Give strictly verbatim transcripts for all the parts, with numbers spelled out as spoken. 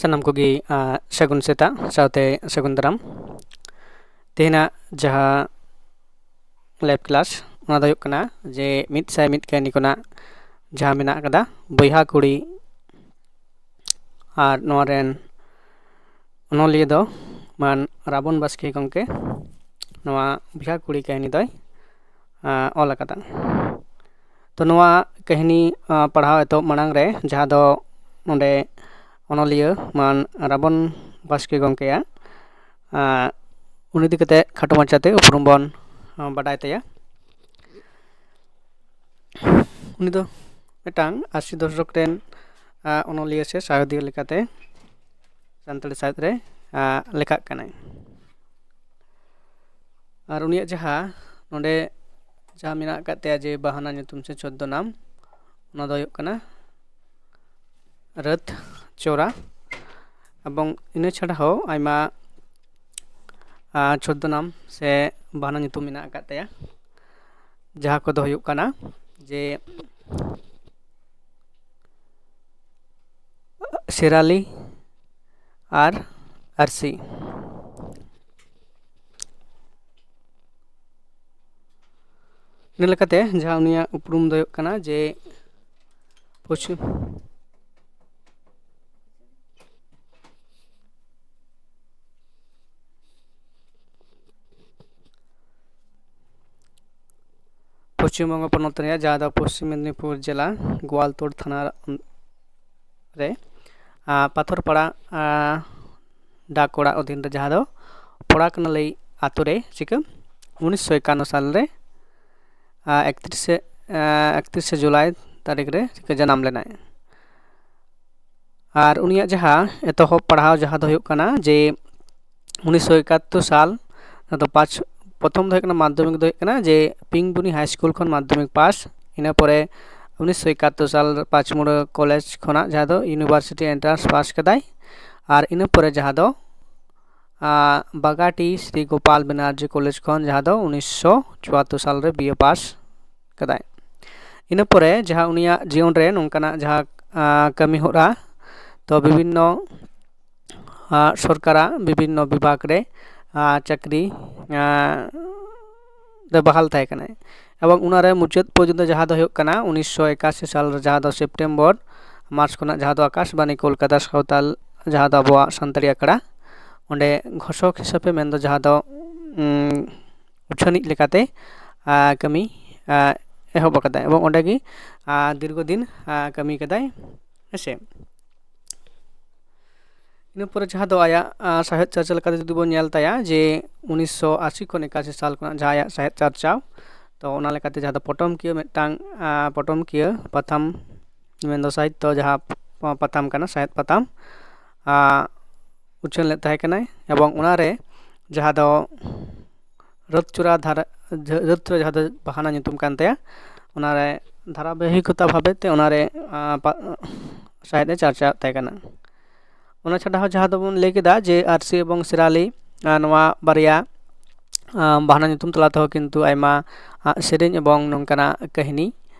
ᱥᱟᱱᱟᱢ ᱠᱚᱜᱮ ᱥᱟᱹᱜᱩᱱ ᱥᱮᱛᱟᱜ ᱥᱟᱶᱛᱮ ᱥᱟᱹᱜᱩᱱ ᱫᱟᱨᱟᱢ᱾ ᱛᱮᱦᱮᱧᱟᱜ ᱡᱟᱦᱟᱸ ᱞᱮᱵ ᱠᱞᱟᱥ, ᱚᱱᱟ ᱫᱚ ᱦᱩᱭᱩᱜ ᱠᱟᱱᱟ ᱡᱮ ᱢᱤᱫ ᱥᱟᱭ ᱢᱤᱫ ᱠᱟᱹᱦᱱᱤ ᱠᱷᱚᱱᱟᱜ ᱡᱟᱦᱟᱸ ᱢᱮᱱᱟᱜ ᱟᱠᱟᱫᱟ ᱵᱚᱭᱦᱟ ᱠᱩᱲᱤ, ᱟᱨ ᱱᱚᱣᱟ ᱨᱮᱱ ᱚᱱᱚᱞᱤᱭᱟᱹ ᱫᱚ ᱢᱟᱱ ᱨᱟᱵᱚᱱ ᱵᱟᱥᱠᱮ ᱜᱚᱢᱠᱮ ᱱᱚᱣᱟ ᱵᱚᱭᱦᱟ ᱠᱩᱲᱤ ᱠᱟᱹᱦᱱᱤ ᱫᱚᱭ ᱚᱞ ᱟᱠᱟᱫᱟ᱾ ᱛᱚ ᱱᱚᱣᱟ ᱠᱟᱹᱦᱱᱤ ᱯᱟᱲᱦᱟᱣ ᱮᱛᱚᱦᱚᱵ ᱢᱟᱲᱟᱝ ᱨᱮ ᱡᱟᱦᱟᱸ ᱫᱚ ᱱᱚᱰᱮ ᱚᱱᱚᱞᱤᱭᱟᱹ ᱢᱟᱱ ᱨᱟᱵᱚᱱ ᱵᱟᱥᱠᱮ ᱜᱚᱢᱠᱮᱭᱟᱜ ᱩᱱᱤ ᱤᱫᱤ ᱠᱟᱛᱮ ᱠᱷᱟᱴᱚ ᱢᱟᱪᱷᱟᱛᱮ ᱩᱯᱨᱩᱢ ᱵᱚᱱ ᱵᱟᱰᱟᱭ ᱛᱟᱭᱟ᱾ ᱩᱱᱤ ᱫᱚ ᱢᱤᱫᱴᱟᱝ ᱟᱥᱤ ᱫᱚᱥᱚᱠ ᱨᱮᱱ ᱚᱱᱚᱞᱤᱭᱟᱹ ᱥᱮ ᱥᱟᱶᱦᱮᱫᱤᱭᱟᱹ ᱞᱮᱠᱟᱛᱮ ᱥᱟᱱᱛᱟᱲᱤ ᱥᱟᱶᱦᱮᱫ ᱨᱮ ᱞᱮᱠᱷᱟᱜ ᱠᱟᱱᱟᱭ᱾ ᱟᱨ ᱩᱱᱤᱭᱟᱜ ᱡᱟᱦᱟᱸ ᱱᱚᱰᱮ ᱡᱟᱦᱟᱸ ᱢᱮᱱᱟᱜ ᱟᱠᱟᱫ ᱛᱟᱭᱟ ᱡᱮ ᱵᱟᱦᱟᱱᱟ ᱧᱩᱛᱩᱢ ᱥᱮ ᱪᱷᱚᱫᱽᱫᱚ ᱱᱟᱢ, ᱚᱱᱟ ᱫᱚ ᱦᱩᱭᱩᱜ ᱠᱟᱱᱟ ᱨᱟᱹᱛ ᱪᱳᱨᱟ᱾ ᱮᱵᱚᱝ ᱤᱱᱟᱹ ᱪᱷᱟᱰᱟ ᱦᱚᱸ ᱟᱭᱢᱟ ᱪᱷᱚᱫᱽᱫᱚ ᱱᱟᱢ ᱥᱮ ᱵᱟᱦᱟᱱᱟ ᱧᱩᱛᱩᱢ ᱢᱮᱱᱟᱜ ᱟᱠᱟᱫ ᱛᱟᱭᱟ, ᱡᱟᱦᱟᱸ ᱠᱚᱫᱚ ᱦᱩᱭᱩᱜ ᱠᱟᱱᱟ ᱡᱮ ᱥᱮᱨᱟᱞᱤ ᱟᱨ ᱟᱨᱥᱤ᱾ ᱤᱱᱟᱹ ᱞᱮᱠᱟᱛᱮ ᱡᱟᱦᱟᱸ ᱩᱱᱤᱭᱟᱜ ᱩᱯᱨᱩᱢ ᱫᱚ ᱦᱩᱭᱩᱜ ᱠᱟᱱᱟ ᱡᱮ ᱯᱚᱪᱷᱤᱢ ᱯᱚᱪᱷᱤᱢ ᱵᱚᱝᱜᱚ ᱯᱚᱱᱚᱛ ᱨᱮᱭᱟᱜ ᱡᱟᱦᱟᱸ ᱫᱚ ᱯᱚᱥᱪᱤᱢ ᱢᱮᱫᱽᱱᱤᱯᱩᱨ ᱡᱮᱞᱟ ᱜᱳᱣᱟᱞᱛᱳᱲ ᱛᱷᱟᱱᱟ ᱨᱮ ᱯᱟᱛᱷᱚᱨᱯᱟᱲᱟ ᱰᱟᱠ ᱚᱲᱟᱜ ᱚᱫᱷᱤᱱ ᱨᱮ ᱡᱟᱦᱟᱸ ᱫᱚ ᱯᱚᱲᱟᱠᱱᱟᱞᱤ ᱟᱛᱳ ᱨᱮ ᱪᱤᱠᱟᱹ ᱩᱱᱤᱥᱥᱚ ᱮᱠᱟᱱᱱᱚ ᱥᱟᱞ ᱨᱮ ᱮᱠᱛᱨᱤᱥᱮ ᱮᱠᱛᱨᱤᱥᱮ ᱡᱩᱞᱟᱭ ᱛᱟᱹᱨᱤᱠᱷ ᱨᱮ ᱪᱤᱠᱟᱹ ᱡᱟᱱᱟᱢ ᱞᱮᱱᱟᱭ᱾ ᱟᱨ ᱩᱱᱤᱭᱟᱜ ᱡᱟᱦᱟᱸ ᱮᱛᱚᱦᱚᱵ ᱯᱟᱲᱦᱟᱣ ᱡᱟᱦᱟᱸ ᱫᱚ ᱦᱩᱭᱩᱜ ᱠᱟᱱᱟ ᱡᱮ ᱩᱱᱤᱥᱥᱚ ᱮᱠᱟᱛᱛᱳᱨ ᱥᱟᱞ ᱫᱚ ᱯᱟᱸᱪ ᱯᱨᱚᱛᱷᱚᱢ ᱫᱚ ᱦᱩᱭᱩᱜ ᱠᱟᱱᱟ ᱢᱟᱫᱽᱫᱷᱚᱢᱤᱠ ᱫᱚ ᱦᱩᱭᱩᱜ ᱠᱟᱱᱟ ᱡᱮ ᱯᱤᱝᱵᱩᱱᱤ ᱦᱟᱭ ᱥᱠᱩᱞ ᱠᱷᱚᱱ ᱢᱟᱫᱽᱫᱷᱚᱢᱤᱠ ᱯᱟᱥ᱾ ᱤᱱᱟᱹ ᱯᱚᱨᱮ ᱩᱱᱤᱥᱥᱚ ᱮᱠᱟᱛᱛᱳᱨ ᱥᱟᱞ ᱯᱟᱸᱪᱢᱩᱲᱟᱹ ᱠᱚᱞᱮᱡᱽ ᱠᱷᱚᱱᱟᱜ ᱡᱟᱦᱟᱸ ᱫᱚ ᱤᱭᱩᱱᱤᱵᱷᱟᱨᱥᱤᱴᱤ ᱮᱱᱴᱨᱟᱱᱥ ᱯᱟᱥ ᱠᱟᱫᱟᱭ᱾ ᱟᱨ ᱤᱱᱟᱹ ᱯᱚᱨᱮ ᱡᱟᱦᱟᱸ ᱫᱚ ᱵᱟᱜᱟᱴᱤ ᱥᱨᱤ ᱜᱳᱯᱟᱞ ᱵᱮᱱᱟᱨᱡᱤ ᱠᱚᱞᱮᱡᱽ ᱠᱷᱚᱱ ᱡᱟᱦᱟᱸ ᱫᱚ ᱩᱱᱤᱥᱥᱚ ᱪᱩᱣᱟᱛᱛᱳᱨ ᱥᱟᱞ ᱨᱮ ᱵᱤ ᱮ ᱯᱟᱥ ᱠᱟᱫᱟᱭ᱾ ᱤᱱᱟᱹ ᱯᱚᱨᱮ ᱡᱟᱦᱟᱸ ᱩᱱᱤᱭᱟᱜ ᱡᱤᱭᱚᱱ ᱨᱮ ᱱᱚᱝᱠᱟᱱᱟᱜ ᱡᱟᱦᱟᱸ ᱠᱟᱹᱢᱤ ᱦᱚᱨᱟ ᱫᱚ ᱵᱤᱵᱷᱤᱱᱱᱚ ᱥᱚᱨᱠᱟᱨᱟᱜ ᱵᱤᱵᱷᱤᱱᱱᱚ ᱵᱤᱵᱷᱟᱜᱽ ᱨᱮ ᱪᱟᱹᱠᱨᱤ ᱨᱮ ᱵᱟᱦᱟᱞ ᱛᱟᱦᱮᱸ ᱠᱟᱱᱟᱭ᱾ ᱮᱵᱚᱝ ᱚᱱᱟᱨᱮ ᱢᱩᱪᱟᱹᱫ ᱯᱚᱨᱡᱚᱱᱛᱚ ᱡᱟᱦᱟᱸ ᱫᱚ ᱦᱩᱭᱩᱜ ᱠᱟᱱᱟ ᱩᱱᱤᱥᱥᱚ ᱮᱠᱟᱥᱤ ᱥᱟᱞ ᱨᱮ, ᱡᱟᱦᱟᱸ ᱫᱚ ᱥᱮᱯᱴᱮᱢᱵᱚᱨ ᱢᱟᱨᱪ ᱠᱷᱚᱱᱟᱜ, ᱡᱟᱦᱟᱸ ᱫᱚ ᱟᱠᱟᱥᱵᱟᱱᱤ ᱠᱳᱞᱠᱟᱛᱟ ᱥᱟᱶᱛᱟᱞ, ᱡᱟᱦᱟᱸ ᱫᱚ ᱟᱵᱚᱣᱟᱜ ᱥᱟᱱᱛᱟᱲᱤ ᱟᱠᱷᱲᱟ, ᱚᱸᱰᱮ ᱜᱷᱳᱥᱚᱠ ᱦᱤᱥᱟᱹᱵ ᱛᱮ, ᱢᱮᱱᱫᱚ ᱡᱟᱦᱟᱸ ᱫᱚ ᱩᱪᱷᱟᱹᱱᱤᱡ ᱞᱮᱠᱟᱛᱮ ᱠᱟᱹᱢᱤ ᱮᱦᱚᱵ ᱟᱠᱟᱫᱟᱭ ᱮᱵᱚᱝ ᱚᱸᱰᱮ ᱜᱮ ᱫᱤᱨᱜᱷᱚ ᱫᱤᱱ ᱠᱟᱹᱢᱤ ᱠᱟᱫᱟᱭ᱾ ᱦᱮᱸᱥᱮ, ᱤᱱᱟᱹ ᱯᱚᱨᱮ ᱡᱟᱦᱟᱸ ᱫᱚ ᱟᱭᱟᱜ ᱥᱟᱶᱦᱮᱫ ᱪᱟᱨᱪᱟ ᱞᱮᱠᱟᱛᱮ ᱡᱩᱫᱤ ᱵᱚᱱ ᱧᱮᱞ ᱛᱟᱭᱟ, ᱡᱮ ᱩᱱᱤᱥᱥᱚ ᱟᱥᱤ ᱠᱷᱚᱱ ᱮᱠᱟᱥᱤ ᱥᱟᱞ ᱠᱷᱚᱱᱟᱜ ᱡᱟᱦᱟᱸ ᱟᱭᱟᱜ ᱥᱟᱶᱦᱮᱫ ᱪᱟᱨᱪᱟᱣ, ᱛᱚ ᱚᱱᱟ ᱞᱮᱠᱟᱛᱮ ᱡᱟᱦᱟᱸ ᱫᱚ ᱯᱚᱴᱚᱢ ᱠᱤᱭᱟᱹ ᱢᱤᱫᱴᱟᱝ ᱯᱚᱴᱚᱢ ᱠᱤᱭᱟᱹ ᱯᱟᱛᱷᱟᱢ, ᱢᱮᱱᱫᱚ ᱥᱟᱦᱤᱛᱛᱚ ᱡᱟᱦᱟᱸ ᱯᱟᱛᱷᱟᱢ ᱠᱟᱱᱟ, ᱥᱟᱶᱦᱮᱫ ᱯᱟᱛᱷᱟᱢ ᱩᱪᱷᱟᱹᱱ ᱞᱮᱫ ᱛᱟᱦᱮᱸ ᱠᱟᱱᱟᱭ᱾ ᱮᱵᱚᱝ ᱚᱱᱟᱨᱮ ᱡᱟᱦᱟᱸ ᱫᱚ ᱨᱟᱹᱛᱪᱚᱨᱟ ᱫᱷᱟᱨᱟ, ᱨᱟᱹᱛᱪᱚᱨᱟ ᱡᱟᱦᱟᱸ ᱫᱚ ᱵᱟᱦᱟᱱᱟ ᱧᱩᱛᱩᱢ ᱠᱟᱱ ᱛᱟᱭᱟ, ᱚᱱᱟᱨᱮ ᱫᱷᱟᱨᱟᱵᱟᱦᱤᱠᱚᱛᱟ ᱵᱷᱟᱵᱮ ᱛᱮ ᱚᱱᱟᱨᱮ ᱥᱟᱶᱦᱮᱫ ᱮ ᱪᱟᱨᱪᱟᱣᱮᱫ ᱛᱟᱦᱮᱸ ᱠᱟᱱᱟ᱾ ᱚᱱᱟ ᱪᱷᱟᱰᱟ ᱦᱚᱸ ᱡᱟᱦᱟᱸ ᱫᱚᱵᱚᱱ ᱞᱟᱹᱭ ᱠᱮᱫᱟ ᱡᱮ ᱟᱹᱨᱥᱤ ᱮᱵᱚᱝ ᱥᱮᱨᱟᱞᱤ, ᱱᱚᱣᱟ ᱵᱟᱨᱭᱟ ᱵᱟᱦᱟᱱᱟ ᱧᱩᱛᱩᱢ ᱛᱟᱞᱟ ᱛᱮᱦᱚᱸ ᱠᱤᱱᱛᱩ ᱟᱭᱢᱟ ᱥᱮᱨᱮᱧ ᱮᱵᱚᱝ ᱱᱚᱝᱠᱟᱱᱟᱜ ᱠᱟᱹᱦᱱᱤ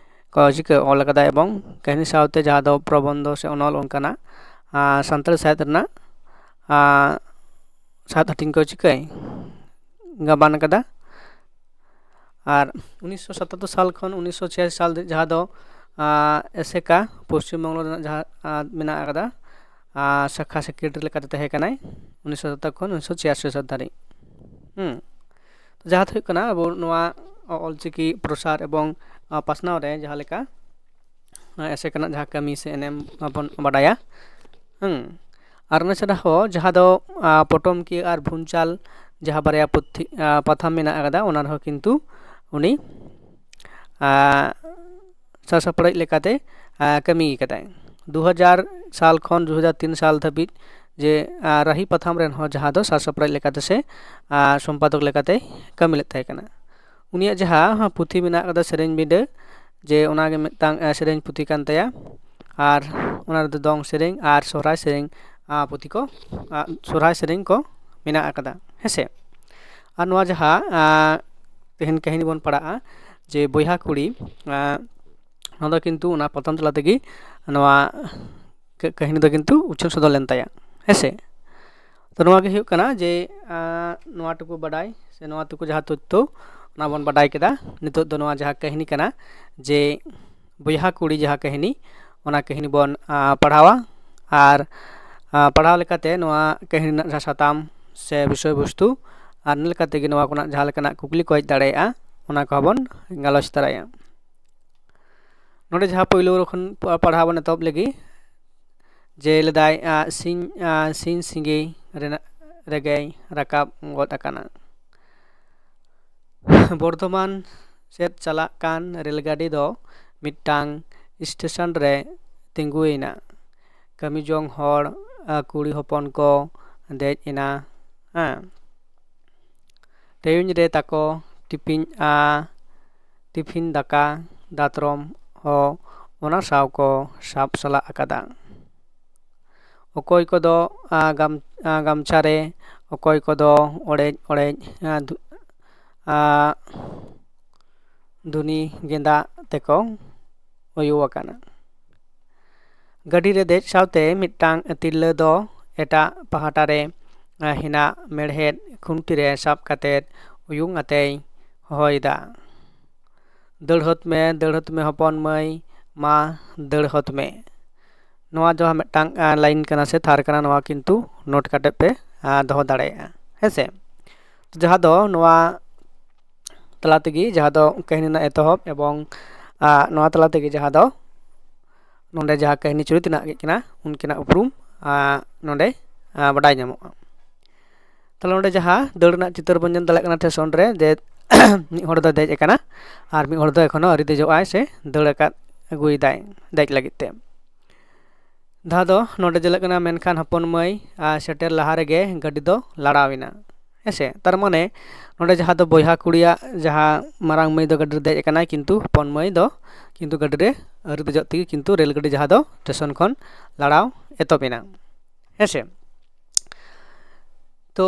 ᱠᱚ ᱪᱤᱠᱟᱹ ᱚᱞ ᱟᱠᱟᱫᱟ ᱮᱵᱚᱝ ᱠᱟᱹᱦᱱᱤ ᱥᱟᱶᱛᱮ ᱡᱟᱦᱟᱸ ᱫᱚ ᱯᱨᱚᱵᱚᱱᱫᱷᱚ ᱥᱮ ᱚᱱᱚᱞ ᱚᱱᱠᱟᱱᱟᱜ ᱥᱟᱱᱛᱟᱲᱤ ᱥᱟᱶᱦᱮᱫ ᱨᱮᱱᱟᱜ ᱥᱟᱛ ᱦᱟᱹᱴᱤᱧ ᱠᱚ ᱪᱤᱠᱟᱹᱭ ᱜᱟᱵᱟᱱ ᱟᱠᱟᱫᱟ᱾ ᱟᱨ ᱩᱱᱤᱥᱥᱚ ᱥᱟᱛᱟᱛᱛᱳᱨ ᱥᱟᱞ ᱠᱷᱚᱱ ᱩᱱᱤᱥᱥᱚ ᱪᱷᱤᱭᱟᱥᱤ ᱥᱟᱞ ᱫᱷᱟᱹᱵᱤᱡ ᱡᱟᱦᱟᱸ ᱫᱚ ᱮᱥᱮᱠᱟ ᱯᱚᱥᱪᱤᱢ ᱵᱚᱝᱜᱚ ᱨᱮᱱᱟᱜ ᱡᱟᱦᱟᱸ ᱢᱮᱱᱟᱜ ᱟᱠᱟᱫᱟ, ᱥᱟᱠᱷᱟ ᱥᱮᱠᱨᱮᱴᱟᱨᱤ ᱞᱮᱠᱟᱛᱮ ᱛᱟᱦᱮᱸ ᱠᱟᱱᱟᱭ ᱩᱱᱤᱥᱥᱚ ᱥᱟᱛᱟᱛᱛᱳᱨ ᱠᱷᱚᱱ ᱩᱱᱤᱥᱥᱚ ᱪᱷᱤᱭᱟᱥᱤ ᱥᱟᱞ ᱫᱷᱟᱹᱨᱤᱡ᱾ ᱦᱩᱸ, ᱡᱟᱦᱟᱸ ᱫᱚ ᱦᱩᱭᱩᱜ ᱠᱟᱱᱟ ᱟᱵᱚ ᱱᱚᱣᱟ ᱚᱞᱪᱤᱠᱤ ᱯᱨᱚᱥᱟᱨ ᱮᱵᱚᱝ ᱯᱟᱥᱱᱟᱣ ᱨᱮ ᱡᱟᱦᱟᱸ ᱞᱮᱠᱟ ᱮᱥᱮᱠᱟᱱᱟᱜ ᱡᱟᱦᱟᱸ ᱠᱟᱹᱢᱤ ᱥᱮ ᱮᱱᱮᱢ ᱢᱟᱵᱚᱱ ᱵᱟᱰᱟᱭᱟ᱾ ᱦᱮᱸ, ᱟᱨ ᱚᱱᱟ ᱪᱷᱟᱰᱟ ᱦᱚᱸ ᱡᱟᱦᱟᱸ ᱫᱚ ᱯᱚᱴᱚᱢ ᱠᱤᱭᱟᱹ ᱟᱨ ᱵᱷᱩᱧᱪᱟᱞ ᱡᱟᱦᱟᱸ ᱵᱟᱨᱭᱟ ᱯᱩᱛᱷᱤ, ᱯᱟᱛᱷᱟᱢ ᱢᱮᱱᱟᱜ ᱟᱠᱟᱫᱟ, ᱚᱱᱟ ᱨᱮᱦᱚᱸ ᱠᱤᱱᱛᱩ ᱩᱱᱤ ᱥᱟᱥᱟᱯᱲᱟᱣᱤᱡ ᱞᱮᱠᱟᱛᱮ ᱠᱟᱹᱢᱤ ᱠᱟᱫᱟᱭ᱾ ᱫᱩ ᱦᱟᱡᱟᱨ ᱥᱟᱞ ᱠᱷᱚᱱ ᱫᱩ ᱦᱟᱡᱟᱨ ᱛᱤᱱ ᱥᱟᱞ ᱫᱷᱟᱹᱵᱤᱡ ᱡᱮ ᱨᱟᱹᱦᱤ ᱯᱟᱛᱷᱟᱢ ᱨᱮᱱ ᱦᱚᱸ ᱡᱟᱦᱟᱸ ᱫᱚ ᱥᱟᱥᱟᱯᱲᱟᱣᱤᱡ ᱞᱮᱠᱟᱛᱮ ᱥᱮ ᱥᱚᱢᱯᱟᱫᱚᱠ ᱞᱮᱠᱟᱛᱮ ᱠᱟᱹᱢᱤ ᱞᱮᱫ ᱛᱟᱦᱮᱸ ᱠᱟᱱᱟ᱾ ᱩᱱᱤᱭᱟᱜ ᱡᱟᱦᱟᱸ ᱯᱩᱛᱷᱤ ᱢᱮᱱᱟᱜ ᱟᱠᱟᱫᱟ ᱥᱮᱨᱮᱧ ᱵᱤᱸᱰᱟᱹ, ᱡᱮ ᱚᱱᱟᱜᱮ ᱢᱤᱫᱴᱟᱝ ᱥᱮᱨᱮᱧ ᱯᱩᱛᱷᱤ ᱠᱟᱱ ᱛᱟᱭᱟ᱾ ᱟᱨ ᱚᱱᱟ ᱨᱮᱫᱚ ᱫᱚᱝ ᱥᱮᱨᱮᱧ ᱟᱨ ᱥᱚᱦᱨᱟᱭ ᱥᱮᱨᱮᱧ ᱯᱩᱛᱷᱤ ᱠᱚ, ᱥᱚᱦᱨᱟᱭ ᱥᱮᱨᱮᱧ ᱠᱚ ᱢᱮᱱᱟᱜ ᱟᱠᱟᱫᱟ᱾ ᱦᱮᱸᱥᱮ, ᱟᱨ ᱱᱚᱣᱟ ᱡᱟᱦᱟᱸ ᱛᱮᱦᱮᱧ ᱠᱟᱹᱦᱱᱤ ᱵᱚᱱ ᱯᱟᱲᱦᱟᱜᱼᱟ ᱡᱮ ᱵᱚᱭᱦᱟ ᱠᱩᱲᱤ, ᱱᱚᱣᱟ ᱫᱚ ᱠᱤᱱᱛᱩ ᱚᱱᱟ ᱯᱚᱛᱚᱵ ᱛᱟᱞᱟ ᱛᱮᱜᱮ ᱱᱚᱣᱟ ᱠᱟᱹᱦᱱᱤ ᱫᱚ ᱠᱤᱱᱛᱩ ᱩᱪᱷᱟᱹᱱ ᱥᱚᱫᱚᱨ ᱞᱮᱱ ᱛᱟᱭᱟ᱾ ᱦᱮᱸᱥᱮ, ᱛᱚ ᱱᱚᱣᱟ ᱜᱮ ᱦᱩᱭᱩᱜ ᱠᱟᱱᱟ ᱡᱮ ᱟᱸ, ᱱᱚᱣᱟ ᱴᱩᱠᱩ ᱵᱟᱰᱟᱭ ᱥᱮ ᱱᱚᱣᱟ ᱴᱩᱠᱩ ᱡᱟᱦᱟᱸ ᱛᱚᱛᱛᱷᱚ ᱚᱱᱟ ᱵᱚᱱ ᱵᱟᱰᱟᱭ ᱠᱮᱫᱟ᱾ ᱱᱤᱛᱚᱜ ᱫᱚ ᱱᱚᱣᱟ ᱡᱟᱦᱟᱸ ᱠᱟᱹᱦᱱᱤ ᱠᱟᱱᱟ ᱡᱮ ᱵᱚᱭᱦᱟ ᱠᱩᱲᱤ ᱡᱟᱦᱟᱸ ᱠᱟᱹᱦᱱᱤ, ᱚᱱᱟ ᱠᱟᱹᱦᱱᱤ ᱵᱚᱱ ᱟᱸ, ᱯᱟᱲᱦᱟᱣᱟ᱾ ᱟᱨ ᱟᱸ, ᱯᱟᱲᱦᱟᱣ ᱞᱮᱠᱟᱛᱮ ᱱᱚᱣᱟ ᱠᱟᱹᱦᱱᱤ ᱨᱮᱱᱟᱜ ᱡᱟᱦᱟᱸ ᱥᱟᱛᱟᱢ ᱥᱮ ᱵᱤᱥᱚᱭ ᱵᱚᱥᱛᱩ ᱟᱨ ᱤᱱᱟᱹ ᱞᱮᱠᱟᱛᱮ ᱜᱮ ᱱᱚᱣᱟ ᱠᱷᱚᱱᱟᱜ ᱡᱟᱦᱟᱸ ᱞᱮᱠᱟᱱᱟᱜ ᱠᱩᱠᱞᱤ ᱠᱚ ᱦᱮᱡ ᱫᱟᱲᱮᱭᱟᱜᱼᱟ, ᱚᱱᱟ ᱠᱚᱦᱚᱸ ᱵᱚᱱ ᱜᱟᱞᱚᱪ ᱛᱟᱨᱟᱭᱟ᱾ ᱱᱚᱰᱮ ᱡᱟᱦᱟᱸ ᱯᱳᱭᱞᱳ ᱠᱷᱚᱱ ᱯᱟᱲᱦᱟᱣ ᱵᱚᱱ ᱮᱛᱚᱦᱚᱵ ᱞᱮᱜᱮ, ᱡᱮ ᱞᱮᱫᱟᱭ ᱟᱸ, ᱥᱤᱧ ᱟᱸ, ᱥᱤᱧ ᱥᱤᱸᱜᱤ ᱨᱮᱱᱟᱜ ᱨᱮᱜᱮᱭ ᱨᱟᱠᱟᱵ ᱜᱚᱫ ᱟᱠᱟᱱᱟ᱾ ᱵᱚᱨᱫᱷᱚᱢᱟᱱ ᱥᱮᱫ ᱪᱟᱞᱟᱜ ᱠᱟᱱ ᱨᱮᱹᱞ ᱜᱟᱹᱰᱤ ᱫᱚ ᱢᱤᱫᱴᱟᱝ ᱥᱴᱮᱥᱚᱱ ᱨᱮ ᱛᱤᱸᱜᱩᱭᱮᱱᱟ᱾ ᱠᱟᱹᱢᱤ ᱡᱚᱝ ᱦᱚᱲ ᱟᱨ ᱠᱩᱲᱤ ᱦᱚᱯᱚᱱ ᱠᱚ ᱫᱮᱡ ᱮᱱᱟ᱾ ᱦᱮᱸ, ᱴᱮᱭᱩᱧ ᱨᱮ ᱛᱟᱠᱚ ᱴᱤᱯᱤᱧ ᱟ ᱴᱤᱯᱷᱤᱱ ᱫᱟᱠᱟ, ᱫᱟᱛᱨᱚᱢ ᱦᱚᱸ ᱚᱱᱟ ᱥᱟᱶ ᱠᱚ ᱥᱟᱵ ᱥᱟᱞᱟᱜ ᱟᱠᱟᱫᱟ᱾ ᱚᱠᱚᱭ ᱠᱚᱫᱚ ᱟᱸ, ᱜᱟᱢ- ᱟᱸ, ᱜᱟᱢᱪᱷᱟ ᱨᱮ, ᱚᱠᱚᱭ ᱠᱚᱫᱚ ᱚᱲᱮᱡ ᱚᱲᱮᱡ ᱟᱸ, ᱫᱷᱩ- ᱟᱸ, ᱫᱷᱩᱱᱤ ᱜᱮᱸᱫᱟᱜ ᱛᱮᱠᱚ ᱚᱭᱩ ᱟᱠᱟᱱᱟ᱾ ᱜᱟᱹᱰᱤ ᱨᱮ ᱫᱮᱡ ᱥᱟᱶᱛᱮ ᱢᱤᱫᱴᱟᱝ ᱛᱤᱨᱞᱟᱹ ᱫᱚ ᱮᱴᱟᱜ ᱯᱟᱦᱴᱟ ᱨᱮ ᱟᱸ, ᱦᱮᱱᱟᱜ ᱢᱮᱲᱦᱮᱫ ᱠᱷᱩᱱᱴᱤ ᱨᱮ ᱥᱟᱵ ᱠᱟᱛᱮ ᱩᱭᱩᱝ ᱟᱛᱮᱭ ᱦᱚᱦᱚᱭᱮᱫᱟ, "ᱫᱟᱹᱲ ᱦᱚᱫ ᱢᱮ, ᱫᱟᱹᱲ ᱦᱚᱫ ᱢᱮ ᱦᱚᱯᱚᱱ ᱢᱟᱹᱭ, ᱢᱟ ᱫᱟᱹᱲ ᱦᱚᱫ ᱢᱮ᱾" ᱱᱚᱣᱟ ᱡᱟᱦᱟᱸ ᱢᱤᱫᱴᱟᱝ ᱟᱸ, ᱞᱟᱭᱤᱱ ᱠᱟᱱᱟ ᱥᱮ ᱛᱷᱟᱨ ᱠᱟᱱᱟ, ᱱᱚᱣᱟ ᱠᱤᱱᱛᱩ ᱱᱳᱴ ᱠᱟᱛᱮ ᱯᱮ ᱟᱸ, ᱫᱚᱦᱚ ᱫᱟᱲᱮᱭᱟᱜᱼᱟ, ᱦᱮᱸ ᱥᱮ᱾ ᱡᱟᱦᱟᱸ ᱫᱚ ᱱᱚᱣᱟ ᱛᱟᱞᱟ ᱛᱮᱜᱮ ᱡᱟᱦᱟᱸ ᱫᱚ ᱠᱟᱹᱦᱱᱤ ᱨᱮᱱᱟᱜ ᱮᱛᱚᱦᱚᱵ ᱮᱵᱚᱝ ᱟᱸ, ᱱᱚᱣᱟ ᱛᱟᱞᱟ ᱛᱮᱜᱮ ᱡᱟᱦᱟᱸ ᱫᱚ ᱱᱚᱰᱮ ᱡᱟᱦᱟᱸ ᱠᱟᱹᱦᱱᱤ ᱪᱚᱨᱤᱛ ᱦᱮᱱᱟᱜ ᱠᱤᱱᱟ ᱩᱱᱠᱤᱱᱟᱜ ᱩᱯᱨᱩᱢ ᱟᱸ, ᱱᱚᱰᱮ ᱟᱸ, ᱵᱟᱰᱟᱭ ᱧᱟᱢᱚᱜᱼᱟ᱾ ᱛᱟᱦᱞᱮ ᱱᱚᱰᱮ ᱡᱟᱦᱟᱸ ᱫᱟᱹᱲ ᱨᱮᱱᱟᱜ ᱪᱤᱛᱟᱹᱨ ᱵᱚᱱ ᱧᱮᱞ ᱫᱟᱲᱮᱭᱟᱜ ᱠᱟᱱᱟ ᱥᱴᱮᱥᱚᱱ ᱨᱮ, ᱡᱮ ᱢᱤᱫ ᱦᱚᱲ ᱫᱚ ᱫᱮᱡ ᱟᱠᱟᱱᱟ ᱟᱨ ᱢᱤᱫ ᱦᱚᱲ ᱫᱚ ᱮᱠᱷᱚᱱᱳ ᱟᱹᱣᱨᱤ ᱫᱮᱡᱚᱜ ᱟᱭ ᱥᱮ ᱫᱟᱹᱲ ᱟᱠᱟᱫ ᱟᱹᱜᱩᱭᱮᱫᱟᱭ ᱫᱮᱡ ᱞᱟᱹᱜᱤᱫ ᱛᱮ᱾ ᱡᱟᱦᱟᱸ ᱫᱚ ᱱᱚᱰᱮ ᱧᱮᱞᱚᱜ ᱠᱟᱱᱟ, ᱢᱮᱱᱠᱷᱟᱱ ᱦᱚᱯᱚᱱ ᱢᱟᱹᱭ ᱟᱨ ᱥᱮᱴᱮᱨ ᱞᱟᱦᱟ ᱨᱮᱜᱮ ᱜᱟᱹᱰᱤ ᱫᱚ ᱞᱟᱲᱟᱣ ᱮᱱᱟ᱾ ᱦᱮᱸᱥᱮ, ᱛᱟᱨ ᱢᱟᱱᱮ ᱱᱚᱰᱮ ᱡᱟᱦᱟᱸ ᱫᱚ ᱵᱚᱭᱦᱟ ᱠᱩᱲᱤᱭᱟᱜ ᱡᱟᱦᱟᱸ ᱢᱟᱨᱟᱝ ᱢᱟᱹᱭ ᱫᱚ ᱜᱟᱹᱰᱤ ᱨᱮ ᱫᱮᱡ ᱟᱠᱟᱱᱟᱭ, ᱠᱤᱱᱛᱩ ᱦᱚᱯᱚᱱ ᱢᱟᱹᱭ ᱫᱚ ᱠᱤᱱᱛᱩ ᱜᱟᱹᱰᱤ ᱨᱮ ᱟᱹᱣᱨᱤ ᱫᱮᱡᱚᱜ ᱛᱮᱜᱮ ᱠᱤᱱᱛᱩ ᱨᱮᱹᱞ ᱜᱟᱹᱰᱤ ᱡᱟᱦᱟᱸ ᱫᱚ ᱥᱴᱮᱥᱚᱱ ᱠᱷᱚᱱ ᱞᱟᱲᱟᱣ ᱮᱛᱚᱦᱚᱵ ᱮᱱᱟ᱾ ᱦᱮᱸᱥᱮ, ᱛᱚ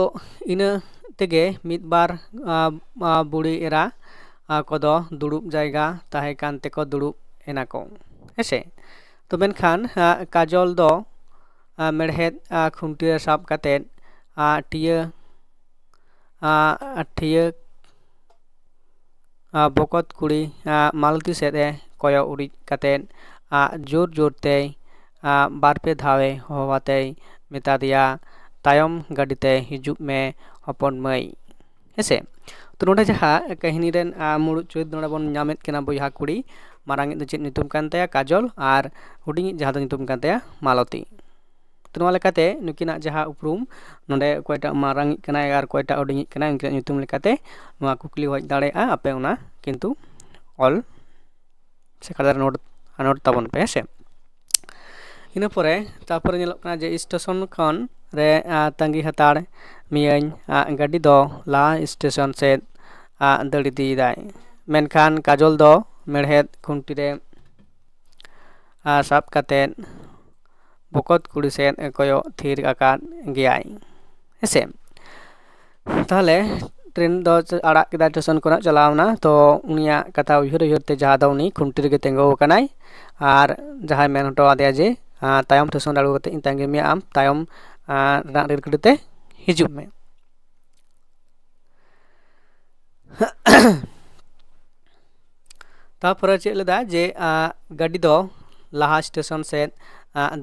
ᱤᱱᱟᱹ ᱛᱮᱜᱮ ᱢᱤᱫ ᱵᱟᱨ ᱟᱸ, ᱟᱸ, ᱵᱩᱲᱦᱤ ᱮᱨᱟ ᱟᱸ, ᱠᱚᱫᱚ ᱫᱩᱲᱩᱵ ᱡᱟᱭᱜᱟ ᱛᱟᱦᱮᱸ ᱠᱟᱱ ᱛᱮᱠᱚ ᱫᱩᱲᱩᱵ ᱮᱱᱟ ᱠᱚ᱾ ᱦᱮᱸᱥᱮ, ᱛᱚ ᱢᱮᱱᱠᱷᱟᱱ ᱟᱸ, ᱠᱟᱡᱚᱞ ᱫᱚ ᱟᱸ, ᱢᱮᱲᱦᱮᱫ ᱟᱸ, ᱠᱷᱩᱱᱴᱤ ᱨᱮ ᱥᱟᱵ ᱠᱟᱛᱮᱫ ᱟᱴᱤᱭᱟᱹ ᱟᱴᱤᱭᱟᱹ ᱵᱚᱠᱚᱛ ᱠᱩᱲᱤ ᱢᱟᱞᱚᱛᱤ ᱥᱮᱫ ᱮ ᱠᱚᱭᱚᱜ ᱩᱨᱤᱡ ᱠᱟᱛᱮᱫ ᱡᱳᱨ ᱡᱳᱨ ᱛᱮᱭ ᱵᱟᱨ ᱯᱮ ᱫᱷᱟᱣ ᱮ ᱦᱚᱦᱚ ᱟᱛᱮᱭ ᱢᱮᱛᱟ ᱫᱮᱭᱟ, "ᱛᱟᱭᱚᱢ ᱜᱟᱹᱰᱤ ᱛᱮ ᱦᱤᱡᱩᱜ ᱢᱮ ᱦᱚᱯᱚᱱ ᱢᱟᱹᱭ", ᱦᱮᱸᱥᱮ᱾ ᱛᱚ ᱱᱚᱰᱮ ᱡᱟᱦᱟᱸ ᱠᱟᱹᱦᱱᱤ ᱨᱮᱱ ᱢᱩᱲᱩᱫ ᱪᱩᱨᱤᱛ ᱱᱚᱰᱮ ᱵᱚᱱ ᱧᱟᱢᱮᱫ ᱠᱟᱱᱟ ᱵᱚᱭᱦᱟ ᱠᱩᱲᱤ, ᱢᱟᱨᱟᱝᱤᱡ ᱫᱚ ᱪᱮᱫ ᱧᱩᱛᱩᱢ ᱠᱟᱱ ᱛᱟᱭᱟ? ᱠᱟᱡᱚᱞ, ᱟᱨ ᱦᱩᱰᱤᱧᱤᱡ ᱡᱟᱦᱟᱸ ᱫᱚ ᱧᱩᱛᱩᱢ ᱠᱟᱱ ᱛᱟᱭᱟ ᱢᱟᱞᱚᱛᱤ᱾ ᱛᱚ ᱱᱚᱣᱟ ᱞᱮᱠᱟᱛᱮ ᱱᱩᱠᱤᱱᱟᱜ ᱡᱟᱦᱟᱸ ᱩᱯᱨᱩᱢ ᱱᱚᱰᱮ ᱚᱠᱚᱭᱴᱟᱜ ᱢᱟᱨᱟᱝᱤᱡ ᱠᱟᱱᱟᱭ ᱟᱨ ᱚᱠᱚᱭᱴᱟᱜ ᱦᱩᱰᱤᱧᱤᱡ ᱠᱟᱱᱟᱭ, ᱩᱱᱠᱤᱱᱟᱜ ᱧᱩᱛᱩᱢ ᱞᱮᱠᱟᱛᱮ ᱱᱚᱣᱟ ᱠᱩᱠᱞᱤ ᱦᱮᱡ ᱫᱟᱲᱮᱭᱟᱜᱼᱟ, ᱟᱯᱮ ᱚᱱᱟ ᱠᱤᱱᱛᱩ ᱚᱞ ᱥᱮ ᱠᱟᱛᱷᱟ ᱨᱮ ᱱᱳᱴ, ᱱᱳᱴ ᱛᱟᱵᱚᱱ ᱯᱮ, ᱦᱮᱸ ᱥᱮ᱾ ᱤᱱᱟᱹ ᱯᱚᱨᱮ ᱛᱟᱨᱯᱚᱨᱮ ᱧᱮᱞᱚᱜ ᱠᱟᱱᱟ ᱡᱮ ᱥᱴᱮᱥᱚᱱ ᱠᱷᱚᱱ ᱨᱮ ᱛᱟᱺᱜᱤ ᱦᱟᱛᱟᱲ ᱢᱤᱭᱟᱹᱧ, ᱜᱟᱹᱰᱤ ᱫᱚ ᱞᱟᱦᱟ ᱥᱴᱮᱥᱚᱱ ᱥᱮᱫ ᱫᱟᱹᱲ ᱤᱫᱤᱭᱮᱫᱟᱭ, ᱢᱮᱱᱠᱷᱟᱱ ᱠᱟᱡᱚᱞ ᱫᱚ ᱢᱮᱲᱦᱮᱫ ᱠᱷᱩᱱᱴᱤ ᱨᱮ ᱥᱟᱵ ᱠᱟᱛᱮᱫ ᱵᱚᱠᱚᱛ ᱠᱩᱲᱤ ᱥᱮᱫ ᱠᱚᱭᱚᱜ ᱛᱷᱤᱨ ᱟᱠᱟᱫ ᱜᱮᱭᱟᱭ, ᱦᱮᱸᱥᱮ᱾ ᱛᱟᱦᱚᱞᱮ ᱴᱨᱮᱱ ᱫᱚ ᱟᱲᱟᱜ ᱠᱮᱫᱟᱭ, ᱥᱴᱮᱥᱚᱱ ᱠᱷᱚᱱᱟᱜ ᱪᱟᱞᱟᱣ ᱮᱱᱟ᱾ ᱛᱚ ᱩᱱᱤᱭᱟᱜ ᱠᱟᱛᱷᱟ ᱩᱭᱦᱟᱹᱨ ᱩᱭᱦᱟᱹᱨ ᱛᱮ ᱡᱟᱦᱟᱸ ᱫᱚ ᱩᱱᱤ ᱠᱷᱩᱱᱴᱤ ᱨᱮᱜᱮ ᱛᱤᱸᱜᱩ ᱟᱠᱟᱱᱟᱭ ᱟᱨ ᱡᱟᱦᱟᱸᱭ ᱢᱮᱱ ᱦᱚᱴᱚ ᱟᱫᱮᱭᱟ ᱡᱮ, "ᱛᱟᱭᱚᱢ ᱥᱴᱮᱥᱚᱱ ᱨᱮ ᱟᱬᱜᱚ ᱠᱟᱛᱮ ᱤᱧ ᱛᱟᱺᱜᱤ ᱢᱮᱭᱟ, ᱟᱢ ᱛᱟᱭᱚᱢ ᱨᱮᱱᱟᱜ ᱨᱮᱹᱞ ᱜᱟᱹᱰᱤ ᱛᱮ ᱦᱤᱡᱩᱜ ᱢᱮ᱾" ᱛᱟᱨᱯᱚᱨᱮ ᱪᱮᱫ ᱞᱮᱫᱟ ᱡᱮ ᱜᱟᱹᱰᱤ ᱫᱚ ᱞᱟᱦᱟ ᱥᱴᱮᱥᱚᱱ ᱥᱮᱫ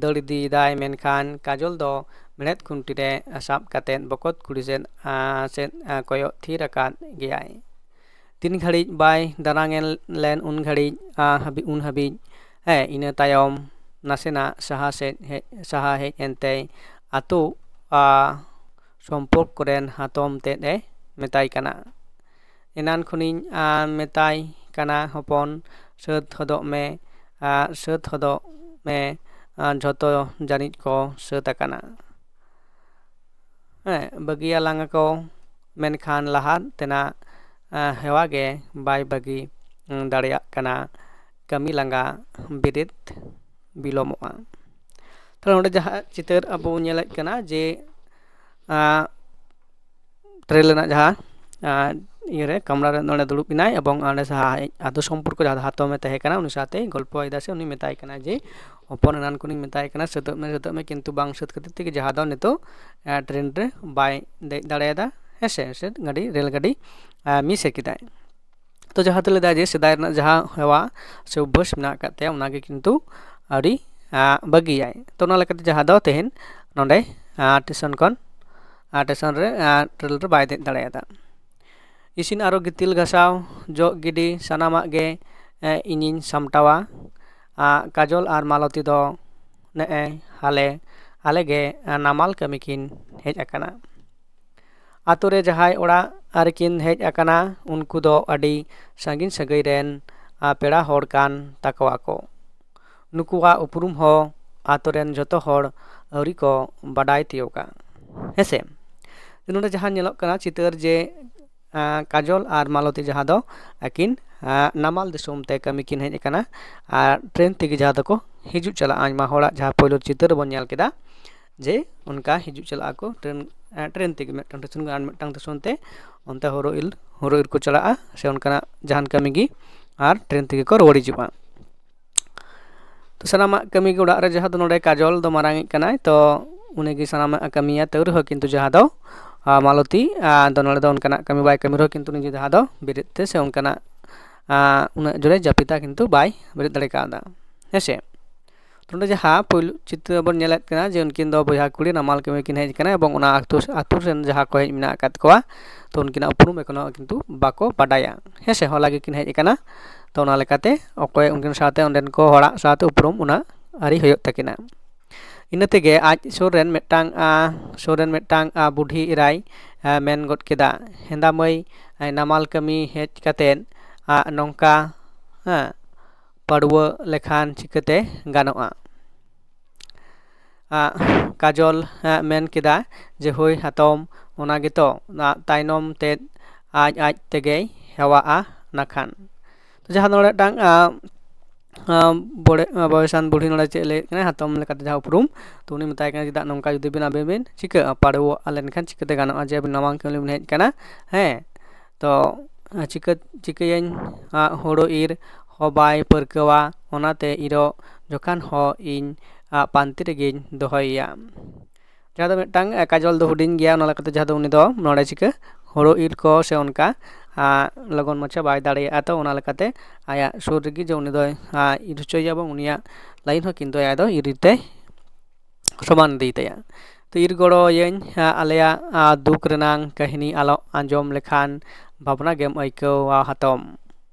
ᱫᱟᱹᱲ ᱤᱫᱤᱭᱮᱫᱟᱭ, ᱢᱮᱱᱠᱷᱟᱱ ᱠᱟᱡᱚᱞ ᱫᱚ ᱢᱮᱲᱦᱮᱫ ᱠᱷᱩᱱᱴᱤ ᱨᱮ ᱥᱟᱵ ᱠᱟᱛᱮᱫ ᱵᱚᱠᱚᱛ ᱠᱩᱲᱤ ᱥᱮᱫ ᱥᱮᱫ ᱠᱚᱭᱚᱜ ᱛᱷᱤᱨ ᱟᱠᱟᱫ ᱜᱮᱭᱟᱭ᱾ ᱛᱤᱱ ᱜᱷᱟᱹᱲᱤᱡ ᱵᱟᱭ ᱫᱟᱱᱟᱝ ᱞᱮᱱ ᱩᱱ ᱜᱷᱟᱹᱲᱤᱡ ᱦᱟᱹᱵᱤᱡ, ᱩᱱ ᱦᱟᱹᱵᱤᱡ, ᱦᱮᱸ, ᱤᱱᱟᱹ ᱛᱟᱭᱚᱢ ᱱᱟᱥᱮᱱᱟᱜ ᱥᱟᱦᱟ ᱥᱮᱫ ᱦᱮᱡ, ᱥᱟᱦᱟ ᱦᱮᱡ ᱮᱱᱛᱮᱭ ᱟᱛᱳ ᱥᱚᱢᱯᱚᱨᱠᱚ ᱨᱮᱱ ᱦᱟᱛᱚᱢ ᱛᱮᱫ ᱮ ᱢᱮᱛᱟᱭ ᱠᱟᱱᱟ, "ᱮᱱᱟᱱ ᱠᱷᱚᱱᱤᱧ ᱢᱮᱛᱟᱭ ᱠᱟᱱᱟ, ᱦᱚᱯᱚᱱ, ᱥᱟᱹᱛ ᱦᱚᱫᱚᱜ ᱢᱮ, ᱥᱟᱹᱛ ᱦᱚᱫᱚᱜ ᱢᱮ, ᱡᱷᱚᱛᱚ ᱡᱟᱹᱱᱤᱡ ᱠᱚ ᱥᱟᱹᱛ ᱟᱠᱟᱱᱟ᱾ ᱦᱮᱸ, ᱵᱟᱹᱜᱤᱭᱟᱞᱟᱝ ᱟᱠᱚ, ᱢᱮᱱᱠᱷᱟᱱ ᱞᱟᱦᱟ ᱛᱮᱱᱟᱜ ᱦᱮᱣᱟ ᱜᱮ ᱵᱟᱭ ᱵᱟᱹᱜᱤ ᱫᱟᱲᱮᱭᱟᱜ ᱠᱟᱱᱟ, ᱠᱟᱹᱢᱤ ᱞᱟᱸᱜᱟ, ᱵᱤᱨᱤᱫ ᱵᱤᱞᱚᱢᱚᱜᱼᱟ᱾" ᱛᱟᱦᱞᱮ ᱱᱚᱰᱮ ᱡᱟᱦᱟᱸ ᱪᱤᱛᱟᱹᱨ ᱟᱵᱚ ᱵᱚᱱ ᱧᱮᱞᱮᱫ ᱠᱟᱱᱟ ᱡᱮ ᱴᱨᱮᱱ ᱨᱮᱱᱟᱜ ᱡᱟᱦᱟᱸ ᱤᱭᱟᱹᱨᱮ ᱠᱟᱢᱨᱟ ᱨᱮ ᱱᱚᱰᱮ ᱫᱩᱲᱩᱵ ᱮᱱᱟᱭ ᱮᱵᱚᱝ ᱚᱸᱰᱮ ᱥᱟᱦᱟ ᱦᱮᱡ ᱟᱫᱚ ᱥᱚᱢᱯᱚᱨᱠᱚ ᱡᱟᱦᱟᱸ ᱦᱟᱛᱚᱢᱮ ᱛᱟᱦᱮᱸ ᱠᱟᱱᱟ ᱩᱱᱤ ᱥᱟᱶᱛᱮ ᱜᱚᱞᱯᱚᱭᱮᱫᱟ ᱥᱮ ᱩᱱᱤ ᱢᱮᱛᱟᱭ ᱠᱟᱱᱟ ᱡᱮ, ᱦᱚᱯᱚᱱ ᱮᱱᱟᱱ ᱠᱷᱚᱱᱤᱧ ᱢᱮᱛᱟᱭ ᱠᱟᱱᱟ ᱥᱟᱹᱛᱚᱜ ᱢᱮ, ᱥᱟᱹᱛᱚᱜ ᱢᱮ, ᱠᱤᱱᱛᱩ ᱵᱟᱝ ᱥᱟᱹᱛ ᱠᱷᱟᱹᱛᱤᱨ ᱛᱮᱜᱮ ᱡᱟᱦᱟᱸ ᱫᱚ ᱱᱤᱛᱚᱜ ᱴᱨᱮᱱ ᱨᱮ ᱵᱟᱭ ᱫᱮᱡ ᱫᱟᱲᱮᱭᱟᱫᱟ, ᱦᱮᱸ ᱥᱮ, ᱥᱮ ᱜᱟᱹᱰᱤ, ᱨᱮᱞ ᱜᱟᱹᱰᱤ ᱢᱤᱥ ᱮ ᱠᱮᱫᱟᱭ᱾ ᱛᱚ ᱡᱟᱦᱟᱸ ᱛᱮ ᱞᱟᱹᱭᱫᱟᱭ ᱡᱮ ᱥᱮᱫᱟᱭ ᱨᱮᱱᱟᱜ ᱡᱟᱦᱟᱸ ᱦᱮᱣᱟ ᱥᱮ ᱚᱵᱵᱷᱟᱥ ᱢᱮᱱᱟᱜ ᱟᱠᱟᱫ ᱛᱟᱭᱟ, ᱚᱱᱟᱜᱮ ᱠᱤᱱᱛᱩ ᱟᱹᱣᱨᱤ ᱵᱟᱹᱜᱤᱭᱟᱭ᱾ ᱛᱚ ᱚᱱᱟ ᱞᱮᱠᱟᱛᱮ ᱡᱟᱦᱟᱸ ᱫᱚ ᱛᱮᱦᱮᱧ ᱱᱚᱰᱮ ᱴᱮᱥᱚᱱ ᱠᱷᱚᱱ, ᱴᱮᱥᱚᱱ ᱨᱮ, ᱨᱮᱞ ᱨᱮ ᱵᱟᱭ ᱫᱮᱡ ᱫᱟᱲᱮᱭᱟᱫᱟ᱾ ᱤᱥᱤᱱ ᱟᱨᱚ ᱜᱤᱛᱤᱞ ᱜᱷᱟᱥᱟᱣ, ᱡᱚᱜ ᱜᱤᱰᱤ, ᱥᱟᱱᱟᱢᱟᱜ ᱜᱮ ᱤᱧᱤᱧ ᱥᱟᱢᱴᱟᱣᱟ᱾ ᱠᱟᱡᱚᱞ ᱟᱨ ᱢᱟᱞᱚᱛᱤ ᱫᱚ ᱱᱮᱜᱼᱮ ᱦᱟᱞᱮ ᱦᱟᱞᱮ ᱜᱮ ᱱᱟᱢᱟᱞ ᱠᱟᱹᱢᱤ ᱠᱤᱱ ᱦᱮᱡ ᱟᱠᱟᱱᱟ᱾ ᱟᱛᱳ ᱨᱮ ᱡᱟᱦᱟᱸᱭ ᱚᱲᱟᱜ ᱨᱮᱠᱤᱱ ᱦᱮᱡ ᱟᱠᱟᱱᱟ, ᱩᱱᱠᱩ ᱫᱚ ᱟᱹᱰᱤ ᱥᱟᱺᱜᱤᱧ ᱥᱟᱹᱜᱟᱹᱭ ᱨᱮᱱ ᱯᱮᱲᱟ ᱦᱚᱲ ᱠᱟᱱ ᱛᱟᱠᱚᱣᱟ ᱠᱚ᱾ ᱱᱩᱠᱩᱣᱟᱜ ᱩᱯᱨᱩᱢ ᱦᱚᱸ ᱟᱛᱳ ᱨᱮᱱ ᱡᱚᱛᱚ ᱦᱚᱲ ᱟᱹᱣᱨᱤ ᱠᱚ ᱵᱟᱰᱟᱭ ᱛᱤᱭᱳᱜᱟ, ᱦᱮᱸᱥᱮ᱾ ᱱᱚᱰᱮ ᱡᱟᱦᱟᱸ ᱧᱮᱞᱚᱜ ᱠᱟᱱᱟ ᱪᱤᱛᱟᱹᱨ ᱡᱮ ᱠᱟᱡᱚᱞ ᱟᱨ ᱢᱟᱞᱚᱛᱤ ᱡᱟᱦᱟᱸ ᱫᱚ ᱟᱹᱠᱤᱱ ᱱᱟᱢᱟᱞ ᱫᱤᱥᱚᱢ ᱛᱮ ᱠᱟᱹᱢᱤ ᱠᱤᱱ ᱦᱮᱡ ᱟᱠᱟᱱᱟ ᱟᱨ ᱴᱨᱮᱱ ᱛᱮᱜᱮ ᱡᱟᱦᱟᱸ ᱫᱚᱠᱚ ᱦᱤᱡᱩᱜ ᱪᱟᱞᱟᱜᱼᱟ᱾ ᱟᱭᱢᱟ ᱦᱚᱲᱟᱜ ᱡᱟᱦᱟᱸ ᱯᱳᱭᱞᱳ ᱪᱤᱛᱟᱹᱨ ᱨᱮᱵᱚᱱ ᱧᱮᱞ ᱠᱮᱫᱟ ᱡᱮ ᱚᱱᱠᱟ ᱦᱤᱡᱩᱜ ᱪᱟᱞᱟᱜ ᱟᱠᱚ ᱴᱨᱮᱱ, ᱴᱨᱮᱱ ᱛᱮᱜᱮ ᱢᱤᱫᱴᱟᱝ ᱴᱮᱥᱚᱱ ᱠᱷᱚᱱ ᱟᱨ ᱢᱤᱫᱴᱟᱝ ᱴᱮᱥᱚᱱ ᱛᱮ ᱚᱱᱛᱮ ᱦᱳᱲᱳ ᱤᱨ, ᱦᱳᱲᱳ ᱤᱨ ᱠᱚ ᱪᱟᱞᱟᱜᱼᱟ ᱥᱮ ᱚᱱᱠᱟᱱᱟᱜ ᱡᱟᱦᱟᱱ ᱠᱟᱹᱢᱤ ᱜᱮ, ᱟᱨ ᱴᱨᱮᱱ ᱛᱮᱜᱮ ᱠᱚ ᱨᱩᱣᱟᱹᱲ ᱦᱤᱡᱩᱜᱼᱟ᱾ ᱛᱚ ᱥᱟᱱᱟᱢᱟᱜ ᱠᱟᱹᱢᱤ ᱜᱮ ᱚᱲᱟᱜ ᱨᱮ ᱡᱟᱦᱟᱸ ᱫᱚ ᱱᱚᱰᱮ ᱠᱟᱡᱚᱞ ᱫᱚ ᱢᱟᱨᱟᱝ ᱤᱡ ᱠᱟᱱᱟᱭ, ᱛᱚ ᱩᱱᱤᱜᱮ ᱥᱟᱱᱟᱢᱟᱜ ᱮ ᱠᱟᱹᱢᱤᱭᱟ᱾ ᱛᱟᱹᱣ ᱨᱮᱦᱚᱸ ᱠᱤᱱᱛᱩ ᱡᱟᱦᱟᱸ ᱫᱚ ᱢᱟᱞᱚᱛᱤ ᱫᱚ ᱱᱚᱰᱮ ᱫᱚ ᱚᱱᱠᱟᱱᱟᱜ ᱠᱟᱹᱢᱤ ᱵᱟᱭ ᱠᱟᱹᱢᱤ ᱨᱮᱦᱚᱸ ᱠᱤᱱᱛᱩ ᱱᱤᱡᱮ ᱡᱟᱦᱟᱸ ᱫᱚ ᱵᱮᱨᱮᱫ ᱛᱮ ᱥᱮ ᱚᱱᱠᱟᱱᱟᱜ ᱩᱱᱟᱹᱜ ᱡᱳᱨᱮ ᱡᱟᱹᱯᱤᱫᱟ ᱠᱤᱱᱛᱩ ᱵᱟᱭ ᱵᱮᱨᱮᱫ ᱫᱟᱲᱮ ᱠᱟᱣᱫᱟ, ᱦᱮᱸ ᱥᱮ᱾ ᱛᱚ ᱱᱚᱰᱮ ᱡᱟᱦᱟᱸ ᱯᱳᱭᱞᱳ ᱪᱤᱛᱨᱟᱹ ᱵᱚᱱ ᱧᱮᱞᱮᱫ ᱠᱟᱱᱟ ᱡᱮ ᱩᱱᱠᱤᱱ ᱫᱚ ᱵᱚᱭᱦᱟ ᱠᱩᱲᱤ ᱱᱟᱢᱟᱞ ᱠᱟᱹᱢᱤ ᱠᱤᱱ ᱦᱮᱡ ᱟᱠᱟᱱᱟ ᱮᱵᱚᱝ ᱚᱱᱟ ᱟᱹᱛᱩ, ᱟᱹᱛᱩ ᱨᱮᱱ ᱡᱟᱦᱟᱸ ᱠᱚ ᱦᱮᱡ ᱢᱮᱱᱟᱜ ᱟᱠᱟᱫ ᱠᱚᱣᱟ, ᱛᱚ ᱩᱱᱠᱤᱱᱟᱜ ᱩᱯᱨᱩᱢ ᱮᱠᱷᱚᱱᱳ ᱠᱤᱱᱛᱩ ᱵᱟᱠᱚ ᱵᱟᱰᱟᱭᱟ, ᱦᱮᱸ ᱥᱮ, ᱦᱚᱞᱟ ᱜᱮᱠᱤᱱ ᱦᱮᱡ ᱟᱠᱟᱱᱟ᱾ ᱛᱚ ᱚᱱᱟ ᱞᱮᱠᱟᱛᱮ ᱚᱠᱚᱭ ᱩᱱᱠᱤᱱ ᱥᱟᱶᱛᱮ ᱚᱸᱰᱮᱱ ᱠᱚ ᱦᱚᱲᱟᱜ ᱥᱟᱶᱛᱮ ᱩᱯᱨᱩᱢ ᱚᱱᱟ ᱟᱹᱣᱨᱤ ᱦᱩᱭᱩᱜ ᱛᱟᱹᱠᱤᱱᱟ᱾ ᱤᱱᱟᱹ ᱛᱮᱜᱮ ᱟᱡ ᱥᱩᱨ ᱨᱮᱱ ᱢᱤᱫᱴᱟᱝ, ᱥᱩᱨ ᱨᱮᱱ ᱢᱤᱫᱴᱟᱝ ᱵᱩᱰᱷᱤ ᱮᱨᱟᱭ ᱢᱮᱱ ᱜᱚᱫ ᱠᱮᱫᱟ, ᱦᱮᱸᱫᱟ ᱢᱟᱹᱭ, ᱱᱟᱢᱟᱞ ᱠᱟᱹᱢᱤ ᱦᱮᱡ ᱠᱟᱛᱮᱫ ᱱᱚᱝᱠᱟ, ᱦᱮᱸ, ᱯᱟᱹᱲᱩᱣᱟᱹ ᱞᱮᱠᱷᱟᱱ ᱪᱤᱠᱟᱹᱛᱮ ᱜᱟᱱᱚᱜᱼᱟ? ᱠᱟᱡᱚᱞ ᱢᱮᱱ ᱠᱮᱫᱟ ᱡᱮ, ᱦᱳᱭ ᱦᱟᱛᱚᱢ, ᱚᱱᱟ ᱜᱮᱛᱚ, ᱛᱟᱭᱱᱚᱢ ᱛᱮᱫ ᱟᱡ ᱟᱡ ᱛᱮᱜᱮᱭ ᱦᱮᱣᱟᱜᱼᱟ ᱱᱟᱠᱷᱟᱱ᱾ ᱛᱚ ᱡᱟᱦᱟᱸ ᱫᱚ ᱱᱚᱰᱮ ᱢᱤᱫᱴᱟᱝ ᱵᱚᱲᱮ, ᱵᱚᱭᱮᱥᱟᱱ ᱵᱩᱲᱦᱤ ᱱᱚᱰᱮ ᱪᱮᱫ ᱞᱟᱹᱭᱮᱫ ᱠᱟᱱᱟᱭ, ᱦᱟᱛᱚᱢ ᱞᱮᱠᱟᱛᱮ ᱡᱟᱦᱟᱸ ᱩᱯᱨᱩᱢ, ᱛᱚ ᱩᱱᱤ ᱢᱮᱛᱟᱭ ᱠᱟᱱᱟ, ᱪᱮᱫᱟᱜ ᱱᱚᱝᱠᱟ ᱡᱩᱫᱤ ᱵᱤᱱ ᱟᱵᱮᱱ ᱵᱤᱱ ᱪᱤᱠᱟᱹᱜᱼᱟ, ᱯᱟᱹᱲᱩᱣᱟᱹ ᱞᱮᱱᱠᱷᱟᱱ ᱪᱤᱠᱟᱹᱛᱮ ᱜᱟᱱᱚᱜᱼᱟ ᱡᱮ ᱟᱵᱤᱱ ᱱᱟᱣᱟ ᱠᱟᱹᱢᱤ ᱵᱤᱱ ᱦᱮᱡ ᱟᱠᱟᱱᱟ, ᱦᱮᱸ? ᱛᱚ ᱪᱤᱠᱟᱹ, ᱪᱤᱠᱟᱹᱭᱟᱹᱧ, ᱦᱳᱲᱳ ᱤᱨ ᱦᱚᱸ ᱵᱟᱭ ᱯᱟᱹᱨᱠᱟᱹᱣᱟ, ᱚᱱᱟᱛᱮ ᱤᱨᱚᱜ ᱡᱚᱠᱷᱟᱱ ᱦᱚᱸ ᱤᱧ ᱟᱜ ᱯᱟᱱᱛᱮ ᱨᱮᱜᱮᱧ ᱫᱚᱦᱚᱭᱮᱭᱟ᱾ ᱡᱟᱦᱟᱸ ᱫᱚ ᱢᱤᱫᱴᱟᱝ ᱠᱟᱡᱚᱞ ᱫᱚ ᱦᱩᱰᱤᱧ ᱜᱮᱭᱟ, ᱚᱱᱟ ᱞᱮᱠᱟᱛᱮ ᱡᱟᱦᱟᱸ ᱫᱚ ᱩᱱᱤ ᱫᱚ ᱱᱚᱰᱮ ᱪᱤᱠᱟᱹ ᱦᱳᱲᱳ ᱤᱨ ᱠᱚ ᱥᱮ ᱚᱱᱠᱟ ᱞᱚᱜᱚᱱ ᱢᱟᱪᱷᱟ ᱵᱟᱭ ᱫᱟᱲᱮᱭᱟᱜᱼᱟ᱾ ᱛᱚ ᱚᱱᱟ ᱞᱮᱠᱟᱛᱮ ᱟᱭᱟᱜ ᱥᱩᱨ ᱨᱮᱜᱮ ᱡᱮ ᱩᱱᱤ ᱫᱚᱭ ᱤᱨ ᱦᱚᱪᱚᱭᱮᱭᱟ ᱮᱵᱚᱝ ᱩᱱᱤᱭᱟᱜ ᱞᱟᱭᱤᱱ ᱦᱚᱸ ᱠᱤᱱᱛᱩ ᱟᱭᱟᱜ ᱫᱚ ᱤᱨ ᱤᱨ ᱛᱮ ᱥᱚᱢᱟᱱ ᱤᱫᱤᱭ ᱛᱟᱭᱟ᱾ ᱛᱚ ᱤᱨ ᱜᱚᱲᱚᱭᱟᱹᱧ ᱟᱞᱮᱭᱟᱜ ᱫᱩᱠ ᱨᱮᱱᱟᱝ ᱠᱟᱹᱦᱱᱤ ᱟᱞᱚ ᱟᱸᱡᱚᱢ ᱞᱮᱠᱷᱟᱱ ᱵᱷᱟᱵᱽᱱᱟ ᱜᱮᱢ ᱟᱹᱭᱠᱟᱹᱣᱟ ᱦᱟᱛᱚᱢ᱾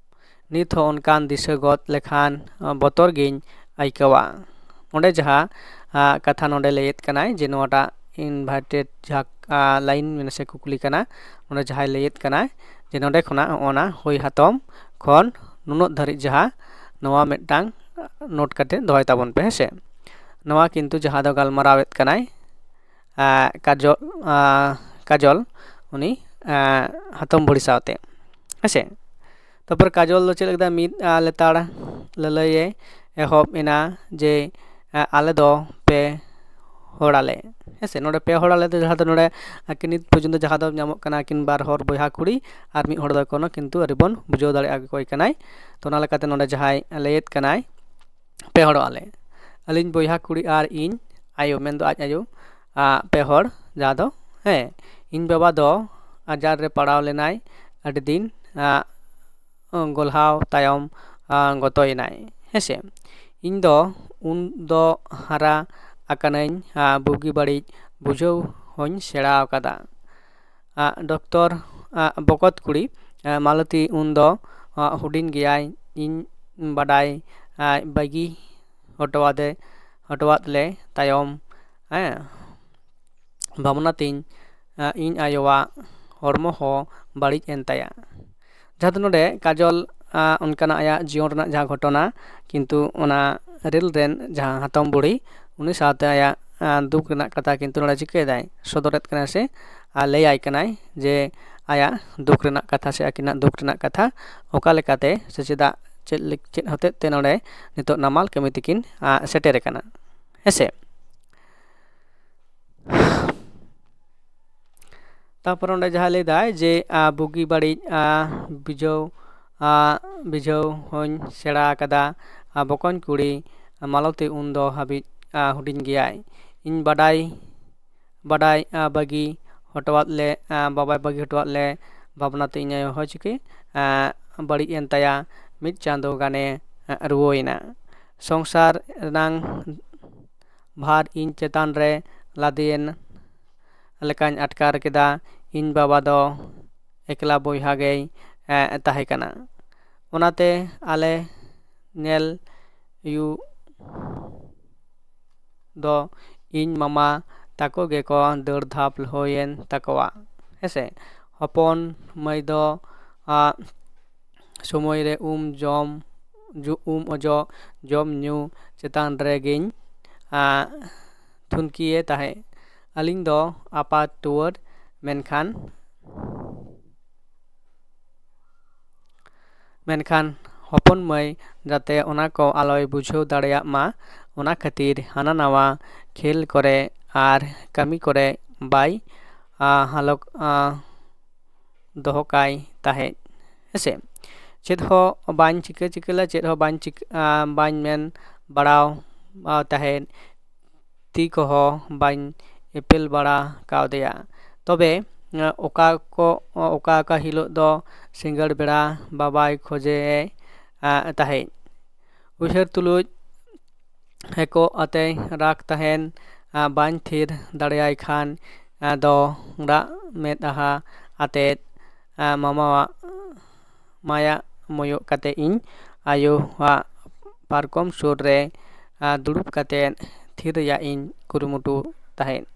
ᱱᱤᱛ ᱦᱚᱸ ᱚᱱᱠᱟᱱ ᱫᱤᱥᱟᱹ ᱜᱚᱫ ᱞᱮᱠᱷᱟᱱ ᱵᱚᱛᱚᱨ ᱜᱤᱧ ᱟᱹᱭᱠᱟᱹᱣᱟ᱾ ᱚᱸᱰᱮ ᱡᱟᱦᱟᱸ ᱠᱟᱛᱷᱟ ᱱᱚᱰᱮ ᱞᱟᱹᱭᱮᱫ ᱠᱟᱱᱟᱭ ᱡᱮ ᱱᱚᱣᱟᱴᱟᱜ ᱤᱱᱵᱷᱟᱨᱴᱮᱰ ᱡᱟᱦᱟᱸ ᱞᱟᱭᱤᱱ ᱢᱮᱱᱟᱜ ᱥᱮ ᱠᱩᱠᱞᱤ ᱠᱟᱱᱟ, ᱱᱚᱰᱮ ᱡᱟᱦᱟᱸᱭ ᱞᱟᱹᱭᱮᱫ ᱠᱟᱱᱟᱭ ᱡᱮ ᱱᱚᱰᱮ ᱠᱷᱚᱱᱟᱜ ᱱᱚᱜᱼᱚ ᱱᱟ ᱦᱩᱭ ᱦᱟᱛᱚᱢ ᱠᱷᱚᱱ ᱱᱩᱱᱟᱹᱜ ᱫᱷᱟᱹᱨᱤᱡ ᱡᱟᱦᱟᱸ ᱱᱚᱣᱟ ᱢᱤᱫᱴᱟᱝ ᱱᱳᱴ ᱠᱟᱛᱮ ᱫᱚᱦᱚᱭ ᱛᱟᱵᱚᱱ ᱯᱮ, ᱦᱮᱸ ᱥᱮ᱾ ᱱᱚᱣᱟ ᱠᱤᱱᱛᱩ ᱡᱟᱦᱟᱸ ᱫᱚ ᱜᱟᱞᱢᱟᱨᱟᱣᱮᱫ ᱠᱟᱱᱟᱭ ᱠᱟᱡᱚᱞ, ᱠᱟᱡᱚᱞ ᱩᱱᱤ ᱦᱟᱛᱚᱢ ᱵᱩᱲᱦᱤ ᱥᱟᱶᱛᱮ, ᱦᱮᱸ ᱥᱮ᱾ ᱛᱟᱨᱯᱚᱨ ᱠᱟᱡᱚᱞ ᱫᱚ ᱪᱮᱫ ᱞᱮᱠᱟ ᱢᱤᱫ ᱞᱮᱛᱟᱲ ᱞᱟᱹᱞᱟᱹᱭᱮ ᱮᱦᱚᱵ ᱮᱱᱟ ᱡᱮ ᱟᱞᱮ ᱫᱚ ᱯᱮ ᱦᱚᱲ ᱟᱞᱮ, ᱦᱮᱸ ᱥᱮ᱾ ᱱᱚᱰᱮ ᱯᱮ ᱦᱚᱲ ᱟᱞᱮ ᱫᱚ ᱡᱟᱦᱟᱸ ᱫᱚ ᱱᱚᱰᱮ ᱟᱹᱠᱤᱱ ᱱᱤᱛ ᱯᱚᱨᱡᱚᱱᱛᱚ ᱡᱟᱦᱟᱸ ᱫᱚ ᱧᱟᱢᱚᱜ ᱠᱟᱱᱟ ᱟᱹᱠᱤᱱ ᱵᱟᱨ ᱦᱚᱲ ᱵᱚᱭᱦᱟ ᱠᱩᱲᱤ ᱟᱨ ᱢᱤᱫ ᱦᱚᱲ ᱫᱚ ᱮᱠᱷᱚᱱᱳ ᱠᱤᱱᱛᱩ ᱟᱹᱣᱨᱤ ᱵᱚᱱ ᱵᱩᱡᱷᱟᱹᱣ ᱫᱟᱲᱮᱭᱟᱜᱼᱟ ᱚᱠᱚᱭ ᱠᱟᱱᱟᱭ᱾ ᱛᱚ ᱚᱱᱟ ᱞᱮᱠᱟᱛᱮ ᱱᱚᱰᱮ ᱡᱟᱦᱟᱸᱭ ᱞᱟᱹᱭᱮᱫ ᱠᱟᱱᱟᱭ ᱯᱮ ᱦᱚᱲᱚᱜ ᱟᱞᱮ, ᱟᱹᱞᱤᱧ ᱵᱚᱭᱦᱟ ᱠᱩᱲᱤ ᱟᱨ ᱤᱧ ᱟᱭᱳ, ᱢᱮᱱᱫᱚ ᱟᱡ ᱟᱭᱳ, ᱯᱮ ᱦᱚᱲ ᱡᱟᱦᱟᱸ ᱫᱚ, ᱦᱮᱸ, ᱤᱧ ᱵᱟᱵᱟ ᱫᱚ ᱟᱡᱟᱨ ᱨᱮ ᱯᱟᱲᱟᱣ ᱞᱮᱱᱟᱭ ᱟᱹᱰᱤ ᱫᱤᱱ ᱜᱚᱞᱦᱟᱣ ᱛᱟᱭᱚᱢ ᱜᱚᱛᱚᱭᱮᱱᱟᱭ, ᱦᱮᱸ ᱥᱮ᱾ ᱤᱧ ᱫᱚ ᱩᱱ ᱫᱚ ᱦᱟᱨᱟ ᱟᱠᱟᱱᱟᱹᱧ, ᱵᱩᱜᱤ ᱵᱟᱹᱲᱤᱡ ᱵᱩᱡᱷᱟᱹᱣ ᱦᱚᱸᱧ ᱥᱮᱬᱟ ᱟᱠᱟᱫᱟ᱾ ᱰᱚᱠᱴᱚᱨ ᱵᱚᱠᱚᱛ ᱠᱩᱲᱤ ᱢᱟᱞᱚᱛᱤ ᱩᱱ ᱫᱚ ᱦᱩᱰᱤᱧ ᱜᱮᱭᱟᱭ, ᱤᱧ ᱵᱟᱰᱟᱭ ᱵᱟᱹᱜᱤ ᱦᱚᱴᱚᱣᱟᱫᱮ ᱦᱚᱴᱚᱣᱟᱫ ᱞᱮ ᱛᱟᱭᱚᱢ, ᱦᱮᱸ, ᱵᱷᱟᱵᱽᱱᱟ ᱛᱤᱧ ᱤᱧ ᱟᱭᱳᱣᱟᱜ ᱦᱚᱲᱢᱚ ᱦᱚᱸ ᱵᱟᱹᱲᱤᱡ ᱮᱱ ᱛᱟᱭᱟ᱾ ᱡᱟᱦᱟᱸ ᱫᱚ ᱱᱚᱰᱮ ᱠᱟᱡᱚᱞ ᱚᱱᱠᱟᱱᱟᱜ ᱟᱭᱟᱜ ᱡᱤᱭᱚᱱ ᱨᱮᱱᱟᱜ ᱡᱟᱦᱟᱸ ᱜᱷᱚᱴᱚᱱᱟ, ᱠᱤᱱᱛᱩ ᱚᱱᱟ ᱨᱮᱞ ᱨᱮᱱ ᱡᱟᱦᱟᱸ ᱦᱟᱛᱚᱢ ᱵᱩᱲᱦᱤ ᱩᱱᱤ ᱥᱟᱶᱛᱮ ᱟᱭᱟᱜ ᱫᱩᱠ ᱨᱮᱱᱟᱜ ᱠᱟᱛᱷᱟ ᱠᱤᱱᱛᱩ ᱱᱚᱰᱮ ᱪᱤᱠᱟᱹᱭᱮᱫᱟᱭ, ᱥᱚᱫᱚᱨᱮᱫ ᱠᱟᱱᱟᱭ ᱥᱮ ᱟᱨ ᱞᱟᱹᱭᱟᱭ ᱠᱟᱱᱟᱭ ᱡᱮ ᱟᱭᱟᱜ ᱫᱩᱠ ᱨᱮᱱᱟᱜ ᱠᱟᱛᱷᱟ ᱥᱮ ᱟᱹᱠᱤᱱᱟᱜ ᱫᱩᱠ ᱨᱮᱱᱟᱜ ᱠᱟᱛᱷᱟ, ᱚᱠᱟ ᱞᱮᱠᱟᱛᱮ ᱥᱮ ᱪᱮᱫᱟᱜ, ᱪᱮᱫ ᱞᱮ-, ᱪᱮᱫ ᱦᱚᱛᱮᱡ ᱛᱮ ᱱᱚᱰᱮ ᱱᱤᱛᱚᱜ ᱱᱟᱢᱟᱞ ᱠᱟᱹᱢᱤ ᱛᱮᱠᱤᱱ ᱥᱮᱴᱮᱨ ᱟᱠᱟᱱᱟ, ᱦᱮᱸ ᱥᱮ᱾ ᱛᱟᱨᱯᱚᱨ ᱚᱸᱰᱮ ᱡᱟᱦᱟᱸ ᱞᱟᱹᱭᱫᱟᱭ ᱡᱮ ᱵᱩᱜᱤ ᱵᱟᱹᱲᱤᱡ ᱵᱩᱡᱷᱟᱹᱣ, ᱵᱩᱡᱷᱟᱹᱣ ᱦᱚᱸᱧ ᱥᱮᱬᱟ ᱟᱠᱟᱫᱟ᱾ ᱵᱚᱠᱚᱧ ᱠᱩᱲᱤ ᱢᱟᱞᱚᱛᱤ ᱩᱱ ᱫᱚ ᱦᱟᱹᱵᱤᱡ ᱦᱩᱰᱤᱧ ᱜᱮᱭᱟᱭ᱾ ᱤᱧ ᱵᱟᱰᱟᱭ ᱵᱟᱰᱟᱭ ᱵᱟᱹᱜᱤ ᱦᱚᱴᱚᱣᱟᱫ ᱞᱮ ᱵᱟᱵᱟᱭ ᱵᱟᱹᱜᱤ ᱦᱚᱴᱚᱣᱟᱫ ᱞᱮ ᱵᱷᱟᱵᱽᱱᱟ ᱛᱮ ᱤᱧ ᱟᱭᱳ ᱦᱚᱸ ᱪᱤᱠᱟᱹ ᱵᱟᱹᱲᱤᱡ ᱮᱱ ᱛᱟᱭᱟ᱾ ᱢᱤᱫ ᱪᱟᱸᱫᱳ ᱜᱟᱱᱮ ᱨᱩᱣᱟᱹᱭᱮᱱᱟ᱾ ᱥᱚᱝᱥᱟᱨ ᱨᱮᱱᱟᱝ ᱵᱷᱟᱨ ᱤᱧ ᱪᱮᱛᱟᱱ ᱨᱮ ᱞᱟᱫᱮᱭᱮᱱ ᱞᱮᱠᱟᱧ ᱟᱴᱠᱟᱨ ᱠᱮᱫᱟ᱾ ᱤᱧ ᱵᱟᱵᱟ ᱫᱚ ᱮᱠᱞᱟ ᱵᱚᱭᱦᱟ ᱜᱮᱭ ᱛᱟᱦᱮᱸ ᱠᱟᱱᱟ᱾ ᱚᱱᱟᱛᱮ ᱟᱞᱮ ᱧᱮᱞ ᱭᱩ ᱫᱚ ᱤᱧ ᱢᱟᱢᱟ ᱛᱟᱠᱚ ᱜᱮᱠᱚ ᱫᱟᱹᱲ ᱫᱷᱟᱯ ᱦᱩᱭᱮᱱ ᱛᱟᱠᱚᱣᱟ᱾ ᱦᱮᱸᱥᱮ, ᱦᱚᱯᱚᱱ ᱢᱟᱹᱭ ᱫᱚ ᱥᱚᱢᱚᱭ ᱨᱮ ᱩᱢ ᱡᱚᱢ ᱩᱢ ᱚᱡᱚᱜ ᱡᱚᱢ ᱧᱩ ᱪᱮᱛᱟᱱ ᱨᱮᱜᱮᱧ ᱛᱷᱩᱱᱠᱤᱭᱮ ᱛᱟᱦᱮᱸᱫ᱾ ᱟᱹᱞᱤᱧ ᱫᱚ ᱟᱯᱟᱛ ᱴᱩᱣᱟᱹᱨ, ᱢᱮᱱᱠᱷᱟᱱ ᱢᱮᱱᱠᱷᱟᱱ ᱦᱚᱯᱚᱱ ᱢᱟᱹᱭ ᱡᱟᱛᱮ ᱚᱱᱟ ᱠᱚ ᱟᱞᱚᱭ ᱵᱩᱡᱷᱟᱹᱣ ᱫᱟᱲᱮᱭᱟᱜ ᱢᱟ, ᱚᱱᱟ ᱠᱷᱟᱹᱛᱤᱨ ᱦᱟᱱᱟ ᱱᱟᱣᱟ ᱠᱷᱮᱞ ᱠᱚᱨᱮ ᱟᱨ ᱠᱟᱹᱢᱤ ᱠᱚᱨᱮ ᱵᱟᱭ ᱦᱟᱞᱚᱠ ᱫᱚᱦᱚ ᱠᱟᱭ ᱛᱟᱦᱮᱸᱫ᱾ ᱦᱮᱸᱥᱮ, ᱪᱮᱫ ᱦᱚᱸ ᱵᱟᱹᱧ ᱪᱤᱠᱟᱹ ᱪᱤᱠᱟᱹ ᱞᱮᱫ, ᱪᱮᱫ ᱦᱚᱸ ᱵᱟᱹᱧ ᱪᱤᱠᱟᱹ ᱵᱟᱹᱧ ᱢᱮᱱ ᱵᱟᱲᱟᱣ ᱛᱟᱦᱮᱸᱫ᱾ ᱛᱤ ᱠᱚᱦᱚᱸ ᱵᱟᱹᱧ ᱮᱯᱮᱞ ᱵᱟᱲᱟ ᱠᱟᱣᱫᱮᱭᱟ᱾ ᱛᱚᱵᱮ ᱚᱠᱟ ᱠᱚ ᱚᱠᱟ ᱚᱠᱟ ᱦᱤᱞᱳᱜ ᱫᱚ ᱥᱤᱸᱜᱟᱹᱲ ᱵᱮᱲᱟ ᱵᱟᱵᱟᱭ ᱠᱷᱚᱡᱮ ᱛᱟᱦᱮᱸᱫ᱾ ᱩᱭᱦᱟᱹᱨ ᱛᱩᱞᱩᱡ ᱦᱮᱠᱚᱜ ᱟᱛᱮᱭ ᱨᱟᱜᱽ ᱛᱟᱦᱮᱸᱱ᱾ ᱵᱟᱹᱧ ᱛᱷᱤᱨ ᱫᱟᱲᱮᱭᱟᱭ ᱠᱷᱟᱱ ᱫᱚ ᱨᱟᱜ ᱢᱮᱫᱦᱟ ᱟᱛᱮᱫ ᱢᱟᱢᱟᱣᱟᱜ ᱢᱟᱭᱟ ᱢᱚᱭᱚᱜ ᱠᱟᱛᱮ ᱤᱧ ᱟᱭᱳᱣᱟᱜ ᱯᱟᱨᱠᱚᱢ ᱥᱩᱨ ᱨᱮ ᱫᱩᱲᱩᱵ ᱠᱟᱛᱮ ᱛᱷᱤᱨ ᱨᱮᱭᱟᱜ ᱤᱧ ᱠᱩᱨᱩᱢᱩᱴᱩ ᱛᱟᱦᱮᱸᱫ᱾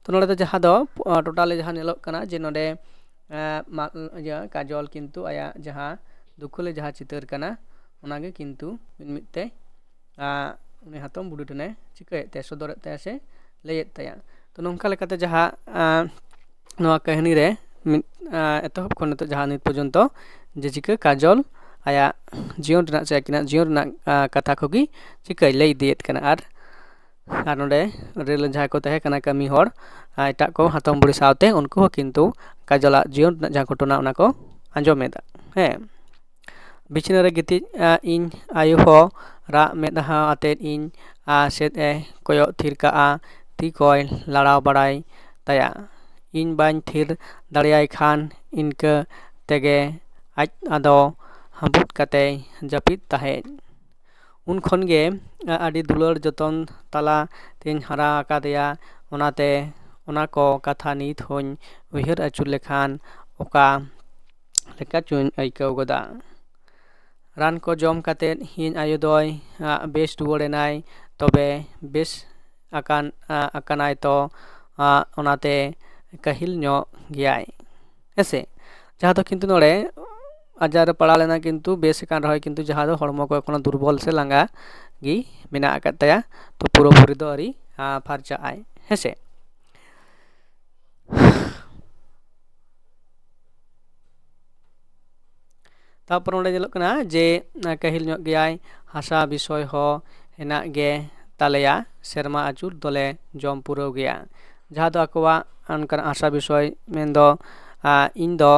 ᱛᱚ ᱱᱚᱰᱮ ᱫᱚ ᱡᱟᱦᱟᱸ ᱫᱚ ᱴᱳᱴᱟᱞᱤ ᱡᱟᱦᱟᱸ ᱧᱮᱞᱚᱜ ᱠᱟᱱᱟ ᱡᱮ ᱱᱚᱰᱮ ᱤᱭᱟᱹ ᱠᱟᱡᱚᱞ ᱠᱤᱱᱛᱩ ᱟᱭᱟᱜ ᱡᱟᱦᱟᱸ ᱫᱩᱠᱷᱟᱹᱞᱮ ᱡᱟᱦᱟᱸ ᱪᱤᱛᱟᱹᱨ ᱠᱟᱱᱟ, ᱚᱱᱟᱜᱮ ᱠᱤᱱᱛᱩ ᱢᱤᱫ ᱢᱤᱫ ᱛᱮ ᱩᱱᱤ ᱦᱟᱛᱚᱢ ᱵᱩᱰᱷᱤ ᱴᱷᱮᱱᱮ ᱪᱤᱠᱟᱹᱭᱮᱫ ᱛᱟᱭᱟ, ᱥᱚᱫᱚᱨᱮᱫ ᱛᱟᱭᱟ ᱥᱮ ᱞᱟᱹᱭᱮᱫ ᱛᱟᱭᱟ᱾ ᱛᱚ ᱱᱚᱝᱠᱟ ᱞᱮᱠᱟᱛᱮ ᱡᱟᱦᱟᱸ ᱱᱚᱣᱟ ᱠᱟᱹᱦᱱᱤ ᱨᱮ ᱢᱤᱫ ᱮᱛᱚᱦᱚᱵ ᱠᱷᱚᱱ ᱱᱤᱛᱚᱜ ᱡᱟᱦᱟᱸ ᱱᱤᱛ ᱯᱚᱨᱡᱚᱱᱛᱚ ᱡᱮ ᱪᱤᱠᱟᱹ ᱠᱟᱡᱚᱞ ᱟᱭᱟᱜ ᱡᱤᱭᱚᱱ ᱨᱮᱱᱟᱜ ᱥᱮ ᱟᱹᱠᱤᱱᱟᱜ ᱡᱤᱭᱚᱱ ᱨᱮᱱᱟᱜ ᱠᱟᱛᱷᱟ ᱠᱚᱜᱮ ᱪᱤᱠᱟᱹᱭ ᱞᱟᱹᱭ ᱤᱫᱤᱭᱮᱫ ᱠᱟᱱᱟ᱾ ᱟᱨ ᱟᱨ ᱱᱚᱰᱮ ᱨᱮᱞ ᱨᱮ ᱡᱟᱦᱟᱸᱭ ᱠᱚ ᱛᱟᱦᱮᱸ ᱠᱟᱱᱟ ᱠᱟᱹᱢᱤ ᱦᱚᱲ, ᱮᱴᱟᱜ ᱠᱚ ᱦᱟᱛᱚᱢ ᱵᱩᱲᱦᱤ ᱥᱟᱶᱛᱮ ᱩᱱᱠᱩ ᱦᱚᱸ ᱠᱤᱱᱛᱩ ᱠᱟᱡᱚᱞᱟᱜ ᱡᱤᱭᱚᱱ ᱨᱮᱱᱟᱜ ᱡᱟᱦᱟᱸ ᱜᱷᱚᱴᱚᱱᱟ ᱚᱱᱟ ᱠᱚ ᱟᱸᱡᱚᱢ ᱮᱫᱟ᱾ ᱦᱮᱸ, ᱵᱤᱪᱷᱱᱟᱹ ᱨᱮ ᱜᱤᱛᱤᱡ ᱤᱧ ᱟᱭᱳ ᱦᱚᱸ ᱨᱟᱜ ᱢᱮᱫᱦᱟ ᱟᱛᱮᱫ ᱤᱧ ᱥᱮᱫ ᱮ ᱠᱚᱭᱚᱜ ᱛᱷᱤᱨ ᱠᱟᱜᱼᱟ, ᱛᱤ ᱠᱚᱭ ᱞᱟᱲᱟᱣ ᱵᱟᱲᱟᱭ ᱛᱟᱭᱟ᱾ ᱤᱧ ᱵᱟᱹᱧ ᱛᱷᱤᱨ ᱫᱟᱲᱮᱭᱟᱭ ᱠᱷᱟᱱ ᱤᱱᱠᱟᱹ ᱛᱮᱜᱮ ᱟᱡ ᱟᱫᱚ ᱦᱟᱹᱵᱩᱫ ᱠᱟᱛᱮᱭ ᱡᱟᱹᱯᱤᱫ ᱛᱟᱦᱮᱸᱫ᱾ ᱩᱱ ᱠᱷᱚᱱ ᱜᱮ ᱟᱹᱰᱤ ᱫᱩᱞᱟᱹᱲ ᱡᱚᱛᱚᱱ ᱛᱟᱞᱟ ᱛᱮᱧ ᱦᱟᱨᱟ ᱟᱠᱟᱫᱮᱭᱟ᱾ ᱚᱱᱟᱛᱮ ᱚᱱᱟ ᱠᱚ ᱠᱟᱛᱷᱟ ᱱᱤᱛ ᱦᱚᱸᱧ ᱩᱭᱦᱟᱹᱨ ᱟᱹᱪᱩᱨ ᱞᱮᱠᱷᱟᱱ ᱚᱠᱟ ᱞᱮᱠᱟ ᱪᱚᱧ ᱟᱹᱭᱠᱟᱹᱣ ᱜᱚᱫᱟ᱾ ᱨᱟᱱ ᱠᱚ ᱡᱚᱢ ᱠᱟᱛᱮᱫ ᱤᱧ ᱟᱭᱳ ᱫᱚᱭ ᱵᱮᱥ ᱨᱩᱣᱟᱹᱲ ᱮᱱᱟᱭ᱾ ᱛᱚᱵᱮ ᱵᱮᱥ ᱟᱠᱟᱱ ᱟᱠᱟᱱᱟᱭ ᱛᱚ ᱚᱱᱟᱛᱮ ᱠᱟᱹᱦᱤᱞ ᱧᱚᱜ ᱜᱮᱭᱟᱭ᱾ ᱦᱮᱸᱥᱮ? ᱡᱟᱦᱟᱸ ᱫᱚ ᱠᱤᱱᱛᱩ ᱱᱚᱰᱮ ᱟᱡᱟᱨ ᱨᱮ ᱯᱟᱲᱟᱣ ᱞᱮᱱᱟ, ᱠᱤᱱᱛᱩ ᱵᱮᱥ ᱟᱠᱟᱱ ᱨᱮᱦᱚᱸᱭ ᱠᱤᱱᱛᱩ ᱡᱟᱦᱟᱸ ᱫᱚ ᱦᱚᱲᱢᱚ ᱠᱚ ᱮᱠᱷᱚᱱᱳ ᱫᱩᱨᱵᱚᱞ ᱥᱮ ᱞᱟᱸᱜᱟ ᱜᱮ ᱢᱮᱱᱟᱜ ᱟᱠᱟᱫ ᱛᱟᱭᱟ᱾ ᱛᱚ ᱯᱩᱨᱟᱹᱯᱩᱨᱤ ᱫᱚ ᱟᱹᱣᱨᱤ ᱯᱷᱟᱨᱪᱟᱜ ᱟᱭ᱾ ᱦᱮᱸᱥᱮ? ᱛᱟᱨᱯᱚᱨ ᱚᱸᱰᱮ ᱧᱮᱞᱚᱜ ᱠᱟᱱᱟ ᱡᱮ ᱠᱟᱹᱦᱤᱞ ᱧᱚᱜ ᱜᱮᱭᱟᱭ, ᱦᱟᱥᱟ ᱵᱤᱥᱚᱭ ᱦᱚᱸ ᱦᱮᱱᱟᱜ ᱜᱮ ᱛᱟᱞᱮᱭᱟ, ᱥᱮᱨᱢᱟ ᱟᱹᱪᱩᱨ ᱫᱚᱞᱮ ᱡᱚᱢ ᱯᱩᱨᱟᱹᱣ ᱜᱮᱭᱟ᱾ ᱡᱟᱦᱟᱸ ᱫᱚ ᱟᱠᱚᱣᱟᱜ ᱚᱱᱠᱟᱱᱟᱜ ᱦᱟᱥᱟ ᱵᱤᱥᱚᱭ ᱢᱮᱱᱫᱚ ᱤᱧ ᱫᱚ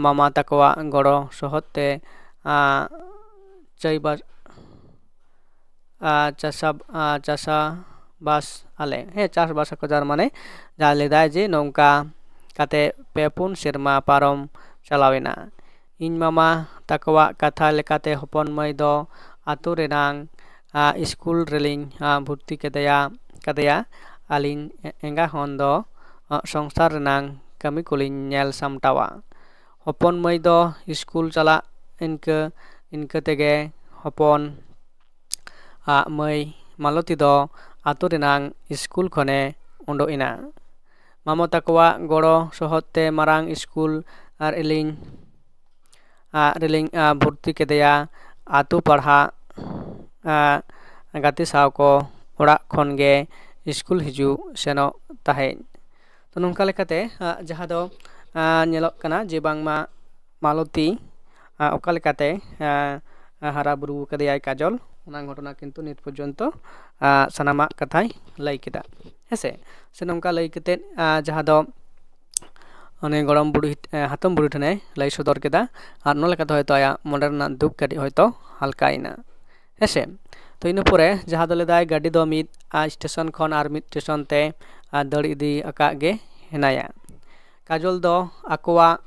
ᱢᱟᱢᱟ ᱛᱟᱠᱚᱣᱟᱜ ᱜᱚᱲᱚ ᱥᱚᱦᱚᱫ ᱛᱮ ᱪᱟᱹᱭᱵᱟᱥ ᱪᱟᱥᱟ ᱪᱟᱥᱟᱵᱟᱥ ᱟᱞᱮ, ᱦᱮᱸ, ᱪᱟᱥᱵᱟᱥ ᱟᱠᱚ᱾ ᱛᱟᱨ ᱢᱟᱱᱮ ᱡᱟᱦᱟᱸ ᱞᱟᱹᱭᱫᱟᱭ ᱡᱮ ᱱᱚᱝᱠᱟ ᱠᱟᱛᱮ ᱯᱮ ᱯᱩᱱ ᱥᱮᱨᱢᱟ ᱯᱟᱨᱚᱢ ᱪᱟᱞᱟᱣᱮᱱᱟ᱾ ᱤᱧ ᱢᱟᱢᱟ ᱛᱟᱠᱚᱣᱟᱜ ᱠᱟᱛᱷᱟ ᱞᱮᱠᱟᱛᱮ ᱦᱚᱯᱚᱱ ᱢᱟᱹᱭ ᱫᱚ ᱟᱛᱳ ᱨᱮᱱᱟᱝ ᱤᱥᱠᱩᱞ ᱨᱮᱞᱤᱧ ᱵᱷᱚᱨᱛᱤ ᱠᱮᱫᱮᱭᱟ ᱠᱟᱫᱮᱭᱟ᱾ ᱟᱹᱞᱤᱧ ᱮᱸᱜᱟ ᱦᱚᱱ ᱫᱚ ᱥᱚᱝᱥᱟᱨ ᱨᱮᱱᱟᱝ ᱠᱟᱹᱢᱤ ᱠᱚᱞᱤᱧ ᱧᱮᱞ ᱥᱟᱢᱴᱟᱣᱟ᱾ ᱦᱚᱯᱚᱱ ᱢᱟᱹᱭ ᱫᱚ ᱤᱥᱠᱩᱞ ᱪᱟᱞᱟᱜ ᱤᱱᱠᱟᱹ ᱤᱱᱠᱟᱹ ᱛᱮᱜᱮ ᱦᱚᱯᱚᱱ ᱟᱜ ᱢᱟᱹᱭ ᱢᱟᱞᱚᱛᱤ ᱫᱚ ᱟᱛᱳ ᱨᱮᱱᱟᱝ ᱤᱥᱠᱩᱞ ᱠᱷᱚᱱᱮ ᱩᱰᱩᱠ ᱮᱱᱟ᱾ ᱢᱟᱢᱚ ᱛᱟᱠᱚᱣᱟᱜ ᱜᱚᱲᱚ ᱥᱚᱦᱚᱫ ᱛᱮ ᱢᱟᱨᱟᱝ ᱤᱥᱠᱩᱞ ᱟᱨ ᱤᱞᱤᱧ ᱟᱜ ᱨᱮᱞᱤᱧ ᱵᱷᱚᱨᱛᱤ ᱠᱮᱫᱮᱭᱟ᱾ ᱟᱛᱳ ᱯᱟᱲᱦᱟᱜ ᱜᱟᱛᱮ ᱥᱟᱶ ᱠᱚ ᱚᱲᱟᱜ ᱠᱷᱚᱱ ᱜᱮ ᱤᱥᱠᱩᱞ ᱦᱤᱡᱩᱜ ᱥᱮᱱᱚᱜ ᱛᱟᱦᱮᱸᱫ᱾ ᱛᱚ ᱱᱚᱝᱠᱟ ᱞᱮᱠᱟᱛᱮ ᱡᱟᱦᱟᱸ ᱫᱚ ᱧᱮᱞᱚᱜ ᱠᱟᱱᱟ ᱡᱮ ᱵᱟᱝᱢᱟ ᱢᱟᱞᱚᱛᱤ ᱚᱠᱟ ᱞᱮᱠᱟᱛᱮ ᱦᱟᱨᱟ ᱵᱩᱨᱩ ᱠᱟᱫᱮᱭᱟᱭ ᱠᱟᱡᱚᱞ, ᱚᱱᱟ ᱜᱷᱚᱴᱚᱱᱟ ᱠᱤᱱᱛᱩ ᱱᱤᱛ ᱯᱚᱨᱡᱚᱱᱛᱚ ᱥᱟᱱᱟᱢᱟᱜ ᱠᱟᱛᱷᱟᱭ ᱞᱟᱹᱭ ᱠᱮᱫᱟ᱾ ᱦᱮᱸᱥᱮ? ᱥᱮ ᱱᱚᱝᱠᱟ ᱞᱟᱹᱭ ᱠᱟᱛᱮᱫ ᱡᱟᱦᱟᱸ ᱫᱚ ᱩᱱᱤ ᱜᱚᱲᱚᱢ ᱵᱩᱲᱦᱤ, ᱮ, ᱦᱟᱛᱚᱢ ᱵᱩᱲᱦᱤ ᱴᱷᱮᱱᱮ ᱞᱟᱹᱭ ᱥᱚᱫᱚᱨ ᱠᱮᱫᱟ᱾ ᱟᱨ ᱚᱱᱟ ᱞᱮᱠᱟᱛᱮ ᱦᱚᱭᱛᱳ ᱟᱭᱟᱜ ᱢᱚᱱᱮ ᱨᱮᱱᱟᱜ ᱫᱩᱠ ᱠᱟᱹᱴᱤᱡ ᱦᱚᱭᱛᱳ ᱦᱟᱞᱠᱟᱭᱮᱱᱟ᱾ ᱦᱮᱸᱥᱮ? ᱛᱚ ᱤᱱᱟᱹ ᱯᱚᱨᱮ ᱡᱟᱦᱟᱸ ᱫᱚ ᱞᱟᱹᱭᱫᱟᱭ, ᱜᱟᱹᱰᱤ ᱫᱚ ᱢᱤᱫ, ᱟ, ᱥᱴᱮᱥᱚᱱ ᱠᱷᱚᱱ ᱟᱨ ᱢᱤᱫ ᱥᱴᱮᱥᱚᱱ ᱛᱮ, ᱟ, ᱫᱟᱹᱲ ᱤᱫᱤ ᱟᱠᱟᱫ ᱜᱮ ᱦᱮᱱᱟᱭᱟ᱾ ᱠᱟᱡᱚᱞ ᱫᱚ ᱟᱠᱚᱣᱟᱜ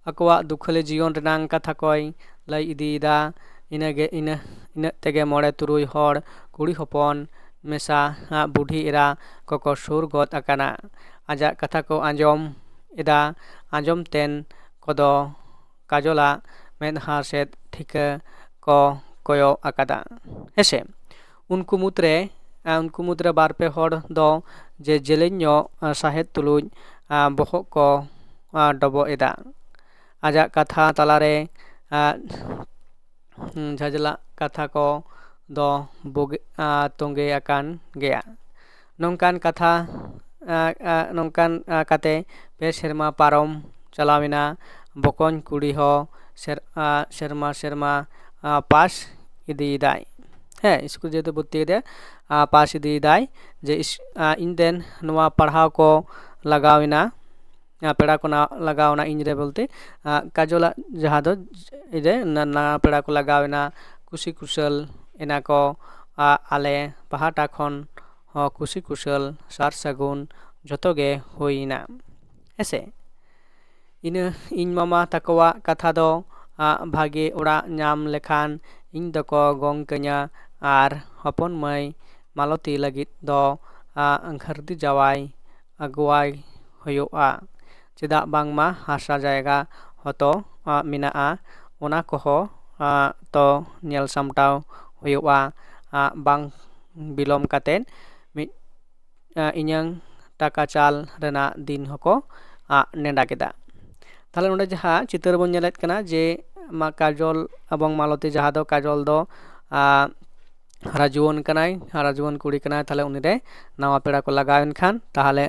ᱟᱠᱚᱣᱟᱜ ᱫᱩᱠᱷᱟᱹᱞᱤ ᱡᱤᱭᱚᱱ ᱨᱮᱱᱟᱜ ᱠᱟᱛᱷᱟ ᱠᱚᱭ ᱞᱟᱹᱭ ᱤᱫᱤᱭᱮᱫᱟ᱾ ᱤᱱᱟᱹᱜᱮ, ᱤᱱᱟᱹ, ᱤᱱᱟᱹᱜ ᱛᱮᱜᱮ ᱢᱚᱬᱮ ᱛᱩᱨᱩᱭ ᱦᱚᱲ ᱠᱩᱲᱤ ᱦᱚᱯᱚᱱ ᱢᱮᱥᱟ, ᱟ, ᱵᱩᱰᱷᱤ ᱮᱨᱟ ᱠᱚᱠᱚ ᱥᱩᱨ ᱜᱚᱫ ᱟᱠᱟᱱᱟ᱾ ᱟᱡᱟᱜ ᱠᱟᱛᱷᱟ ᱠᱚ ᱟᱸᱡᱚᱢ ᱮᱫᱟ᱾ ᱟᱸᱡᱚᱢ ᱛᱮᱱ ᱠᱚᱫᱚ ᱠᱟᱡᱚᱞᱟᱜ ᱢᱮᱫᱦᱟ ᱥᱮᱫ ᱴᱷᱤᱠᱟᱹ ᱠᱚ ᱠᱚᱭᱚᱜ ᱟᱠᱟᱫᱟ᱾ ᱦᱮᱸᱥᱮ? ᱩᱱᱠᱩ ᱢᱩᱫᱽᱨᱮ, ᱟ, ᱩᱱᱠᱩ ᱢᱩᱫᱽᱨᱮ ᱵᱟᱨ ᱯᱮ ᱦᱚᱲ ᱫᱚ ᱡᱮ ᱡᱮᱞᱮᱧ ᱧᱚᱜ, ᱟ, ᱥᱟᱦᱮᱫ ᱛᱩᱞᱩᱡ, ᱟ, ᱵᱚᱦᱚᱜ ᱠᱚ, ᱟ, ᱰᱚᱵᱚᱜ ᱮᱫᱟ᱾ ᱟᱡᱟᱜ ᱠᱟᱛᱷᱟ ᱛᱟᱞᱟᱨᱮ, ᱟ, ᱡᱷᱟᱡᱽᱞᱟᱜ ᱠᱟᱛᱷᱟ ᱠᱚ ᱫᱚ ᱵᱩᱜᱤ-, ᱟ, ᱛᱚᱸᱜᱮ ᱟᱠᱟᱱ ᱜᱮᱭᱟ᱾ ᱱᱚᱝᱠᱟᱱ ᱠᱟᱛᱷᱟ, ᱟ, ᱟ, ᱱᱚᱝᱠᱟᱱ, ᱟ, ᱠᱟᱛᱮ ᱯᱮ ᱥᱮᱨᱢᱟ ᱯᱟᱨᱚᱢ ᱪᱟᱞᱟᱣᱮᱱᱟ᱾ ᱵᱚᱠᱚᱧ ᱠᱩᱲᱤ ᱦᱚᱸ ᱥᱮᱨ-, ᱟ, ᱥᱮᱨᱢᱟ ᱥᱮᱨᱢᱟ, ᱟ, ᱯᱟᱥ ᱤᱫᱤᱭᱮᱫᱟᱭ᱾ ᱦᱮᱸ, ᱥᱠᱩᱞ ᱡᱮᱦᱮᱛᱩ ᱵᱷᱚᱨᱛᱤ ᱠᱮᱫᱮᱭᱟ, ᱟ, ᱯᱟᱥ ᱤᱫᱤᱭᱮᱫᱟᱭ᱾ ᱡᱮ ᱤᱥ-, ᱟ, ᱤᱧ ᱨᱮᱱ ᱱᱚᱣᱟ ᱯᱟᱲᱦᱟᱣ ᱠᱚ ᱞᱟᱜᱟᱣᱮᱱᱟ, ᱟ, ᱯᱮᱲᱟ ᱠᱚ ᱱᱟ-, ᱞᱟᱜᱟᱣᱮᱱᱟ ᱤᱧ ᱨᱮ ᱵᱚᱞᱛᱮ, ᱟ, ᱠᱟᱡᱚᱞᱟᱜ ᱡᱟᱦᱟᱸ ᱫᱚ ᱤᱧ ᱨᱮ ᱱᱟ-, ᱱᱟᱣᱟ ᱯᱮᱲᱟ ᱠᱚ ᱞᱟᱜᱟᱣᱮᱱᱟ, ᱠᱩᱥᱤ ᱠᱩᱥᱟᱹᱞ ᱮᱱᱟ ᱠᱚ, ᱟ, ᱟᱞᱮ ᱯᱟᱦᱴᱟ ᱠᱷᱚᱱ ᱦᱚᱸ ᱠᱩᱥᱤ ᱠᱩᱥᱟᱹᱞ ᱥᱟᱨ ᱥᱟᱹᱜᱩᱱ ᱡᱷᱚᱛᱚ ᱜᱮ ᱦᱩᱭᱮᱱᱟ᱾ ᱦᱮᱸᱥᱮ? ᱤᱱᱟᱹ ᱤᱧ ᱢᱟᱢᱟ ᱛᱟᱠᱚᱣᱟᱜ ᱠᱟᱛᱷᱟ ᱫᱚ, ᱟ, ᱵᱷᱟᱜᱮ ᱚᱲᱟᱜ ᱧᱟᱢ ᱞᱮᱠᱷᱟᱱ ᱤᱧ ᱫᱚᱠᱚ ᱜᱚᱝ ᱠᱟᱹᱧᱟ ᱟᱨ ᱦᱚᱯᱚᱱ ᱢᱟᱹᱭ ᱢᱟᱞᱚᱛᱤ ᱞᱟᱹᱜᱤᱫ ᱫᱚ, ᱟ, ᱜᱷᱟᱹᱨᱫᱤ ᱡᱟᱶᱟᱭ ᱟᱹᱜᱩᱣᱟᱭ ᱦᱩᱭᱩᱜᱼᱟ᱾ ᱪᱮᱫᱟᱜ ᱵᱟᱝᱢᱟ ᱦᱟᱥᱟ ᱡᱟᱭᱜᱟ ᱦᱚᱸᱛᱚ, ᱟ, ᱢᱮᱱᱟᱜᱼᱟ, ᱚᱱᱟ ᱠᱚᱦᱚᱸ, ᱟ, ᱛᱚ ᱧᱮᱞ ᱥᱟᱢᱴᱟᱣ ᱦᱩᱭᱩᱜᱼᱟ, ᱟ, ᱵᱟᱝ ᱵᱤᱞᱚᱢ ᱠᱟᱛᱮᱫ ᱢᱤᱫ, ᱟ, ᱤᱧᱟᱹᱝ ᱴᱟᱠᱟ ᱪᱟᱞ ᱨᱮᱱᱟᱜ ᱫᱤᱱ ᱦᱚᱸᱠᱚ, ᱟ, ᱱᱮᱰᱟ ᱠᱮᱫᱟ᱾ ᱛᱟᱦᱞᱮ ᱱᱚᱰᱮ ᱡᱟᱦᱟᱸ ᱪᱤᱛᱟᱹᱨ ᱵᱚᱱ ᱧᱮᱞᱮᱫ ᱠᱟᱱᱟ ᱡᱮ ᱢᱟ ᱠᱟᱡᱚᱞ ᱮᱵᱚᱝ ᱢᱟᱞᱚᱛᱤ, ᱡᱟᱦᱟᱸ ᱫᱚ ᱠᱟᱡᱚᱞ ᱫᱚ, ᱟ, ᱦᱟᱨᱟ ᱡᱩᱣᱟᱹᱱ ᱠᱟᱱᱟᱭ, ᱦᱟᱨᱟ ᱡᱩᱣᱟᱹᱱ ᱠᱩᱲᱤ ᱠᱟᱱᱟᱭ, ᱛᱟᱦᱞᱮ ᱩᱱᱤ ᱨᱮ ᱱᱟᱣᱟ ᱯᱮᱲᱟ ᱠᱚ ᱞᱟᱜᱟᱣ ᱮᱱ ᱠᱷᱟᱱ ᱛᱟᱦᱞᱮ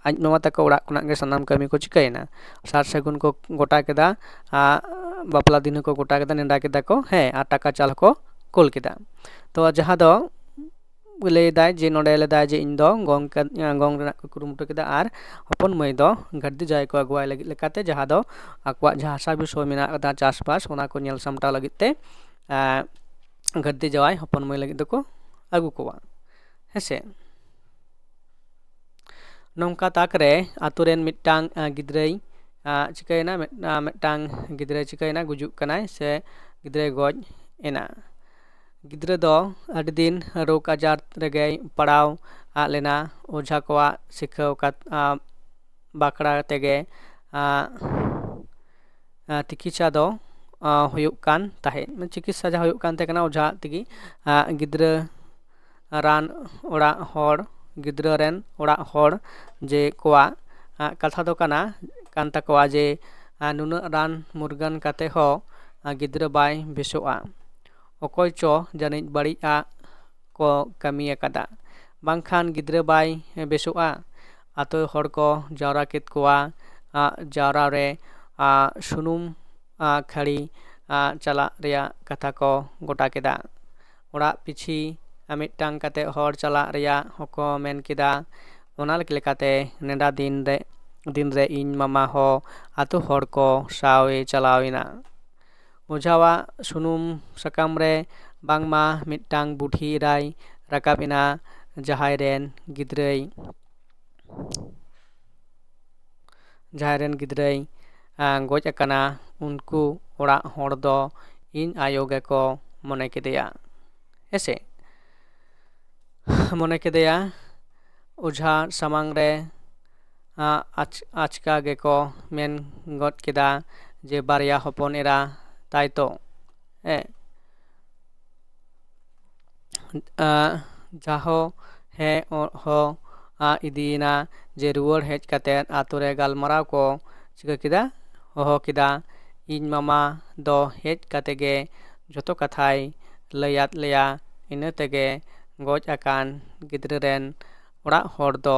ᱟᱡ ᱢᱟᱢᱟ ᱛᱟᱠᱚ ᱚᱲᱟᱜ ᱠᱷᱚᱱᱟᱜ ᱜᱮ ᱥᱟᱱᱟᱢ ᱠᱟᱹᱢᱤ ᱠᱚ ᱪᱤᱠᱟᱹᱭᱮᱱᱟ, ᱥᱟᱨ ᱥᱟᱹᱜᱩᱱ ᱠᱚ ᱜᱚᱴᱟ ᱠᱮᱫᱟ, ᱟ, ᱵᱟᱯᱞᱟ ᱫᱤᱱ ᱦᱚᱸᱠᱚ ᱜᱚᱴᱟ ᱠᱮᱫᱟ, ᱱᱮᱰᱟ ᱠᱮᱫᱟ ᱠᱚ, ᱦᱮᱸ, ᱟᱨ ᱴᱟᱠᱟ ᱪᱟᱞ ᱦᱚᱸᱠᱚ ᱠᱩᱞ ᱠᱮᱫᱟ᱾ ᱛᱚ ᱡᱟᱦᱟᱸ ᱫᱚ ᱞᱟᱹᱭᱫᱟᱭ ᱡᱮ ᱱᱚᱰᱮ ᱞᱮᱫᱟᱭ ᱡᱮ ᱤᱧ ᱫᱚ ᱜᱚᱝ ᱠᱟ-, ᱜᱚᱝ ᱨᱮᱱᱟᱜ ᱠᱚ ᱠᱩᱨᱩᱢᱩᱴᱩ ᱠᱮᱫᱟ ᱟᱨ ᱦᱚᱯᱚᱱ ᱢᱟᱹᱭ ᱫᱚ ᱜᱷᱟᱹᱨᱫᱤ ᱡᱟᱶᱟᱭ ᱠᱚ ᱟᱹᱜᱩᱣᱟᱭ ᱞᱟᱹᱜᱤᱫ ᱞᱮᱠᱟᱛᱮ, ᱡᱟᱦᱟᱸ ᱫᱚ ᱟᱠᱚᱣᱟᱜ ᱡᱟᱦᱟᱸ ᱦᱟᱥᱟ ᱵᱤᱥᱚᱭ ᱢᱮᱱᱟᱜ ᱟᱠᱟᱫᱟ, ᱪᱟᱥᱵᱟᱥ, ᱚᱱᱟ ᱠᱚ ᱧᱮᱞ ᱥᱟᱢᱴᱟᱣ ᱞᱟᱹᱜᱤᱫ ᱛᱮ, ᱮᱸ, ᱜᱷᱟᱹᱨᱫᱤ ᱡᱟᱶᱟᱭ ᱦᱚᱯᱚᱱ ᱢᱟᱹᱭ ᱞᱟᱹᱜᱤᱫ ᱫᱚᱠᱚ ᱟᱹᱜᱩ ᱠᱚᱣᱟ᱾ ᱦᱮᱸᱥᱮ? ᱱᱚᱝᱠᱟ ᱛᱟᱠ ᱨᱮ ᱟᱛᱳ ᱨᱮᱱ ᱢᱤᱫᱴᱟᱝ, ᱟᱸ, ᱜᱤᱫᱽᱨᱟᱹᱭ, ᱟᱸ, ᱪᱤᱠᱟᱹᱭᱮᱱᱟ? ᱢᱤᱫ-, ᱟᱸ, ᱢᱤᱫᱴᱟᱝ ᱜᱤᱫᱽᱨᱟᱹᱭ ᱪᱤᱠᱟᱹᱭᱮᱱᱟ? ᱜᱩᱡᱩᱜ ᱠᱟᱱᱟᱭ ᱥᱮ ᱜᱤᱫᱽᱨᱟᱹᱭ ᱜᱚᱡ ᱮᱱᱟ᱾ ᱜᱤᱫᱽᱨᱟᱹ ᱫᱚ ᱟᱹᱰᱤ ᱫᱤᱱ ᱨᱳᱜᱽ ᱟᱡᱟᱨ ᱨᱮᱜᱮᱭ ᱯᱟᱲᱟᱣ, ᱟᱸ, ᱞᱮᱱᱟ᱾ ᱚᱡᱷᱟ ᱠᱚᱣᱟᱜ ᱥᱤᱠᱷᱟᱹᱣ ᱠᱟᱛ-, ᱟᱸ, ᱵᱟᱠᱷᱲᱟ ᱛᱮᱜᱮ, ᱟᱸ, ᱟᱸ, ᱛᱤᱠᱤᱪᱪᱷᱟ ᱫᱚ, ᱟᱸ, ᱦᱩᱭᱩᱜ ᱠᱟᱱ ᱛᱟᱦᱮᱸᱫ᱾ ᱢᱟᱱᱮ ᱪᱤᱠᱤᱛᱥᱟ ᱡᱟᱦᱟᱸ ᱦᱩᱭᱩᱜ ᱠᱟᱱ ᱛᱟᱦᱮᱸ ᱠᱟᱱᱟ, ᱚᱡᱷᱟ ᱛᱮᱜᱮ, ᱟᱸ, ᱜᱤᱫᱽᱨᱟᱹ ᱨᱟᱱ ᱚᱲᱟᱜ ᱦᱚᱲ, ᱜᱤᱫᱽᱨᱟᱹ ᱨᱮᱱ ᱚᱲᱟᱜ ᱦᱚᱲ ᱡᱮ ᱠᱚᱣᱟᱜ, ᱟᱸ, ᱠᱟᱛᱷᱟ ᱫᱚ ᱠᱟᱱᱟ, ᱠᱟᱱ ᱛᱟᱠᱚᱣᱟ ᱡᱮ, ᱟᱸ, ᱱᱩᱱᱟᱹᱜ ᱨᱟᱱ ᱢᱩᱨᱜᱟᱹᱱ ᱠᱟᱛᱮ ᱦᱚᱸ, ᱟᱸ, ᱜᱤᱫᱽᱨᱟᱹ ᱵᱟᱭ ᱵᱮᱥᱚᱜᱼᱟ᱾ ᱚᱠᱚᱭ ᱪᱚ ᱡᱟᱹᱱᱤᱡ ᱵᱟᱹᱲᱤᱡ ᱟᱜ ᱠᱚ ᱠᱟᱹᱢᱤ ᱟᱠᱟᱫᱟ, ᱵᱟᱝᱠᱷᱟᱱ ᱜᱤᱫᱽᱨᱟᱹ ᱵᱟᱭ ᱵᱮᱥᱚᱜᱼᱟ᱾ ᱟᱛᱳ ᱦᱚᱲ ᱠᱚ ᱡᱟᱣᱨᱟ ᱠᱮᱫ ᱠᱚᱣᱟ᱾ ᱟᱸ, ᱡᱟᱣᱨᱟ ᱨᱮ, ᱟᱸ, ᱥᱩᱱᱩᱢ, ᱟᱸ, ᱠᱷᱟᱹᱲᱤ, ᱟᱸ, ᱪᱟᱞᱟᱜ ᱨᱮᱭᱟᱜ ᱠᱟᱛᱷᱟ ᱠᱚ ᱜᱚᱴᱟ ᱠᱮᱫᱟ᱾ ᱚᱲᱟᱜ ᱯᱤᱪᱷᱤ, ᱟᱸ, ᱢᱤᱫᱴᱟᱝ ᱠᱟᱛᱮ ᱦᱚᱲ ᱪᱟᱞᱟᱜ ᱨᱮᱭᱟᱜ ᱦᱚᱸᱠᱚ ᱢᱮᱱ ᱠᱮᱫᱟ᱾ ᱚᱱᱟ ᱞᱮᱠᱟᱛᱮ ᱱᱮᱰᱟ ᱫᱤᱱ ᱨᱮ, ᱫᱤᱱ ᱨᱮ ᱤᱧ ᱢᱟᱢᱟ ᱦᱚᱸ ᱟᱛᱳ ᱦᱚᱲ ᱠᱚ ᱥᱟᱶ ᱮ ᱪᱟᱞᱟᱣ ᱮᱱᱟ᱾ ᱚᱡᱷᱟᱣᱟᱜ ᱥᱩᱱᱩᱢ ᱥᱟᱠᱟᱢ ᱨᱮ ᱵᱟᱝᱢᱟ ᱢᱤᱫᱴᱟᱝ ᱵᱩᱰᱷᱤ ᱮᱨᱟᱭ ᱨᱟᱠᱟᱵ ᱮᱱᱟ, ᱡᱟᱦᱟᱸᱭ ᱨᱮᱱ ᱜᱤᱫᱽᱨᱟᱹᱭ, ᱡᱟᱦᱟᱸᱭ ᱨᱮᱱ ᱜᱤᱫᱽᱨᱟᱹᱭ, ᱟᱸ, ᱜᱚᱡ ᱟᱠᱟᱱᱟ, ᱩᱱᱠᱩ ᱚᱲᱟᱜ ᱦᱚᱲ ᱫᱚ ᱤᱧ ᱟᱭᱳ ᱜᱮᱠᱚ ᱢᱚᱱᱮ ᱠᱮᱫᱮᱭᱟ᱾ ᱦᱮᱸᱥᱮ? ᱢᱚᱱᱮ ᱠᱮᱫᱮᱭᱟ᱾ ᱚᱡᱷᱟ ᱥᱟᱢᱟᱝ ᱨᱮ, ᱟᱸ, ᱟᱪ-, ᱟᱪᱠᱟ ᱜᱮᱠᱚ ᱢᱮᱱ ᱜᱚᱫ ᱠᱮᱫᱟ ᱡᱮ, "ᱵᱟᱨᱭᱟ ᱦᱚᱯᱚᱱ ᱮᱨᱟ ᱛᱟᱭ ᱛᱚ?" ᱦᱮᱸ᱾ ᱟᱸ, ᱡᱟᱦᱚ ᱦᱮᱸ ᱚ-, ᱦᱚ, ᱟᱸ, ᱤᱫᱤᱭᱮᱱᱟ ᱡᱮ ᱨᱩᱣᱟᱹᱲ ᱦᱮᱡ ᱠᱟᱛᱮ ᱟᱛᱳ ᱨᱮ ᱜᱟᱞᱢᱟᱨᱟᱣ ᱠᱚ ᱪᱤᱠᱟᱹ ᱠᱮᱫᱟ, ᱦᱚᱦᱚ ᱠᱮᱫᱟ᱾ ᱤᱧ ᱢᱟᱢᱟ ᱫᱚ ᱦᱮᱡ ᱠᱟᱛᱮ ᱜᱮ ᱡᱷᱚᱛᱚ ᱠᱟᱛᱷᱟᱭ ᱞᱟᱹᱭᱟᱫ ᱞᱮᱭᱟ᱾ ᱤᱱᱟᱹ ᱛᱮᱜᱮ ᱜᱚᱡ ᱟᱠᱟᱱ ᱜᱤᱫᱽᱨᱟᱹ ᱨᱮᱱ ᱚᱲᱟᱜ ᱦᱚᱲ ᱫᱚ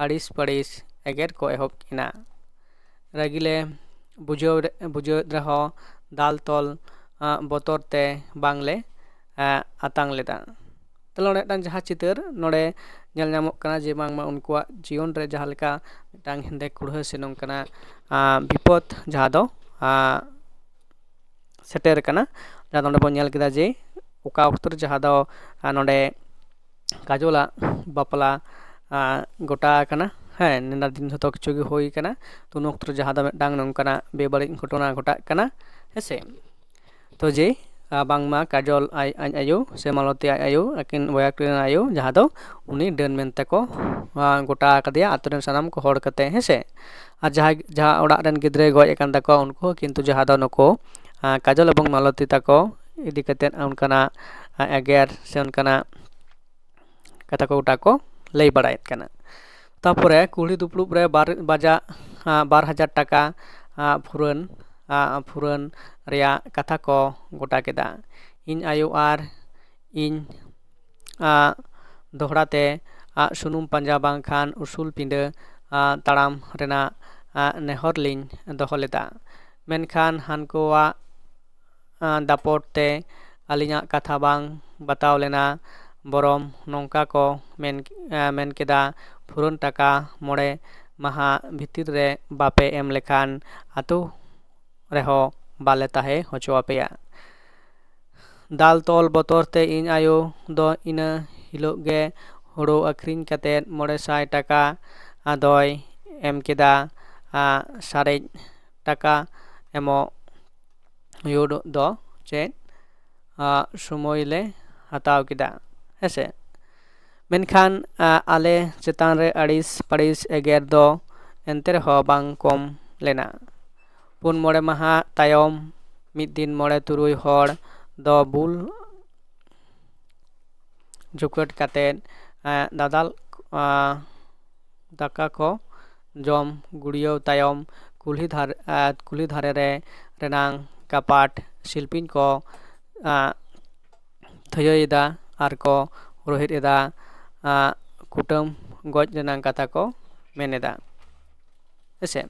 ᱟᱹᱲᱤᱥ ᱯᱟᱹᱲᱤᱥ ᱮᱜᱮᱨ ᱠᱚ ᱮᱦᱚᱵ ᱠᱮᱫᱟ᱾ ᱨᱟᱹᱜᱤᱞᱮ ᱵᱩᱡᱷᱟᱹᱣ ᱨᱮ-, ᱵᱩᱡᱷᱟᱹᱣᱮᱫ ᱨᱮᱦᱚᱸ ᱫᱟᱞ ᱛᱚᱞ, ᱟᱸ, ᱵᱚᱛᱚᱨ ᱛᱮ ᱵᱟᱝᱞᱮ, ᱟᱸ, ᱟᱛᱟᱝ ᱞᱮᱫᱟ᱾ ᱛᱟᱦᱞᱮ ᱱᱚᱰᱮ ᱢᱤᱫᱴᱟᱝ ᱡᱟᱦᱟᱸ ᱪᱤᱛᱟᱹᱨ ᱱᱚᱰᱮ ᱧᱮᱞ ᱧᱟᱢᱚᱜ ᱠᱟᱱᱟ ᱡᱮ ᱵᱟᱝᱢᱟ ᱩᱱᱠᱩᱣᱟᱜ ᱡᱤᱭᱚᱱ ᱨᱮ ᱡᱟᱦᱟᱸ ᱞᱮᱠᱟ ᱢᱤᱫᱴᱟᱝ ᱦᱮᱸᱫᱮ ᱠᱩᱲᱦᱟᱹ ᱥᱮ ᱱᱚᱝᱠᱟᱱᱟᱜ ᱵᱤᱯᱚᱫ ᱡᱟᱦᱟᱸ ᱫᱚ ᱥᱮᱴᱮᱨ ᱠᱟᱱᱟ᱾ ᱡᱟᱦᱟᱸ ᱫᱚ ᱱᱚᱰᱮ ᱵᱚᱱ ᱧᱮᱞ ᱠᱮᱫᱟ ᱡᱮ ᱚᱠᱟ ᱚᱠᱛᱚ ᱨᱮ ᱡᱟᱦᱟᱸ ᱫᱚ ᱱᱚᱰᱮ ᱠᱟᱡᱚᱞᱟᱜ ᱵᱟᱯᱞᱟ ᱜᱚᱴᱟ ᱟᱠᱟᱱᱟ᱾ ᱦᱮᱸ, ᱱᱮᱰᱟ ᱫᱤᱱ ᱡᱷᱚᱛᱚ ᱠᱤᱪᱷᱩ ᱜᱮ ᱦᱩᱭ ᱠᱟᱱᱟ᱾ ᱛᱚ ᱩᱱ ᱚᱠᱛᱚ ᱨᱮ ᱡᱟᱦᱟᱸ ᱫᱚ ᱢᱤᱫᱴᱟᱝ ᱱᱚᱝᱠᱟᱱᱟᱜ ᱵᱮᱵᱟᱹᱲᱤᱡ ᱜᱷᱚᱴᱚᱱᱟ ᱜᱷᱚᱴᱟᱜ ᱠᱟᱱᱟ᱾ ᱦᱮᱸᱥᱮ, ᱛᱚ ᱡᱮ ᱵᱟᱝᱢᱟ ᱠᱟᱡᱚᱞ ᱟᱡ ᱟᱡ ᱟᱭᱳ ᱥᱮ ᱢᱟᱞᱚᱛᱤ ᱟᱡ ᱟᱭᱳ ᱟᱹᱠᱤᱱ ᱵᱚᱭᱦᱟ ᱠᱤᱱ ᱟᱭᱳ ᱡᱟᱦᱟᱸ ᱫᱚ ᱩᱱᱤ ᱰᱟᱹᱱ ᱢᱮᱱᱛᱮ ᱠᱚ ᱜᱚᱴᱟ ᱟᱠᱟᱫᱮᱭᱟ ᱟᱛᱳ ᱨᱮᱱ ᱥᱟᱱᱟᱢ ᱠᱚ ᱦᱚᱲ ᱠᱟᱛᱮ᱾ ᱦᱮᱸᱥᱮ, ᱟᱨ ᱡᱟᱦᱟᱸᱭ ᱡᱟᱦᱟᱸ ᱚᱲᱟᱜ ᱨᱮᱱ ᱜᱤᱫᱽᱨᱟᱹᱭ ᱜᱚᱡ ᱟᱠᱟᱱ ᱛᱟᱠᱚᱣᱟ ᱩᱱᱠᱩ ᱦᱚᱸ ᱠᱤᱱᱛᱩ ᱡᱟᱦᱟᱸ ᱫᱚ ᱱᱩᱠᱩ ᱠᱟᱡᱚᱞ ᱮᱵᱚᱝ ᱢᱟᱞᱚᱛᱤ ᱛᱟᱠᱚ ᱤᱫᱤ ᱠᱟᱛᱮ ᱚᱱᱠᱟᱱᱟᱜ ᱮᱜᱮᱨ ᱥᱮ ᱚᱱᱠᱟᱱᱟᱜ ᱠᱟᱛᱷᱟ ᱠᱚ ᱜᱚᱴᱟ ᱠᱚ ᱞᱟᱹᱭ ᱵᱟᱲᱟᱭᱮᱫ ᱠᱟᱱᱟ᱾ ᱛᱟᱯᱚᱨᱮ ᱠᱩᱞᱦᱤ ᱫᱩᱯᱲᱩᱵ ᱨᱮ ᱵᱟᱨ ᱵᱟᱡᱟᱜ ᱵᱟᱨ ᱦᱟᱡᱟᱨ ᱴᱟᱠᱟ ᱯᱷᱩᱨᱟᱹᱱ ᱯᱷᱩᱨᱟᱹᱱ ᱨᱮᱭᱟᱜ ᱠᱟᱛᱷᱟ ᱠᱚ ᱜᱚᱴᱟ ᱠᱮᱫᱟ᱾ ᱤᱧ ᱟᱭᱳ ᱟᱨ ᱤᱧ ᱫᱚᱦᱲᱟ ᱛᱮ ᱥᱩᱱᱩᱢ ᱯᱟᱸᱡᱟ ᱵᱟᱝᱠᱷᱟᱱ ᱩᱥᱩᱞ ᱯᱤᱸᱰᱟᱹ ᱛᱟᱲᱟᱢ ᱨᱮᱱᱟᱜ ᱱᱮᱦᱚᱨ ᱞᱤᱧ ᱫᱚᱦᱚ ᱞᱮᱫᱟ᱾ ᱢᱮᱱᱠᱷᱟᱱ ᱦᱟᱱᱠᱩᱣᱟᱜ ᱫᱟᱯᱚᱴ ᱛᱮ ᱟᱹᱞᱤᱧᱟᱜ ᱠᱟᱛᱷᱟ ᱵᱟᱝ ᱵᱟᱛᱟᱣ ᱞᱮᱱᱟ᱾ ᱵᱚᱨᱚᱢ ᱱᱚᱝᱠᱟ ᱠᱚ ᱢᱮᱱ ᱢᱮᱱ ᱠᱮᱫᱟ, ᱯᱷᱩᱨᱟᱹᱱ ᱴᱟᱠᱟ ᱢᱚᱬᱮ ᱢᱟᱦᱟ ᱵᱷᱤᱛᱤᱨ ᱨᱮ ᱵᱟᱯᱮ ᱮᱢ ᱞᱮᱠᱷᱟᱱ ᱟᱛᱳ ᱨᱮᱦᱚᱸ ᱵᱟᱞᱮ ᱛᱟᱦᱮᱸ ᱦᱚᱪᱚ ᱟᱯᱮᱭᱟ᱾ ᱫᱟᱞ ᱛᱚᱞ ᱵᱚᱛᱚᱨ ᱛᱮ ᱤᱧ ᱟᱭᱳ ᱫᱚ ᱤᱱᱟᱹ ᱦᱤᱞᱳᱜ ᱜᱮ ᱦᱳᱲᱳ ᱟᱹᱠᱷᱨᱤᱧ ᱠᱟᱛᱮᱫ ᱢᱚᱬᱮ ᱥᱟᱭ ᱴᱟᱠᱟ ᱟᱫᱚᱭ ᱮᱢ ᱠᱮᱫᱟ᱾ ᱥᱟᱨᱮᱡ ᱴᱟᱠᱟ ᱮᱢᱚᱜ ᱦᱩᱭᱩᱜ ᱫᱚ ᱪᱮᱫ ᱥᱚᱢᱚᱭ ᱞᱮ ᱦᱟᱛᱟᱣ ᱠᱮᱫᱟ᱾ ᱦᱮᱸᱥᱮ, ᱢᱮᱱᱠᱷᱟᱱ ᱟᱞᱮ ᱪᱮᱛᱟᱱ ᱨᱮ ᱟᱹᱲᱤᱥ ᱯᱟᱹᱲᱤᱥ ᱮᱜᱮᱨ ᱫᱚ ᱮᱱᱛᱮ ᱨᱮᱦᱚᱸ ᱵᱟᱝ ᱠᱚᱢ ᱞᱮᱱᱟ᱾ ᱯᱩᱱ ᱢᱚᱬᱮ ᱢᱟᱦᱟ ᱛᱟᱭᱚᱢ ᱢᱤᱫ ᱫᱤᱱ ᱢᱚᱬᱮ ᱛᱩᱨᱩᱭ ᱦᱚᱲ ᱫᱚ ᱵᱩᱞ ᱡᱩᱠᱟᱹᱴ ᱠᱟᱛᱮᱫ ᱫᱟᱫᱟᱞ ᱫᱟᱠᱟ ᱠᱚ ᱡᱚᱢ ᱜᱩᱲᱭᱟᱹᱣ ᱛᱟᱭᱚᱢ ᱠᱩᱞᱦᱤ ᱫᱷᱟᱨᱮ ᱠᱩᱞᱦᱤ ᱫᱷᱟᱨᱮ ᱨᱮ ᱨᱮᱱᱟᱝ ᱠᱟᱯᱟᱴ ᱥᱤᱞᱯᱤᱧ ᱠᱚ ᱛᱷᱟᱹᱭᱟᱹᱭᱮᱫᱟ ᱟᱨ ᱠᱚ ᱨᱳᱦᱮᱫ ᱮᱫᱟ᱾ ᱠᱩᱴᱟᱹᱢ ᱜᱚᱡ ᱨᱮᱱᱟᱝ ᱠᱟᱛᱷᱟ ᱠᱚ ᱢᱮᱱ ᱮᱫᱟ᱾ ᱦᱮᱸᱥᱮ,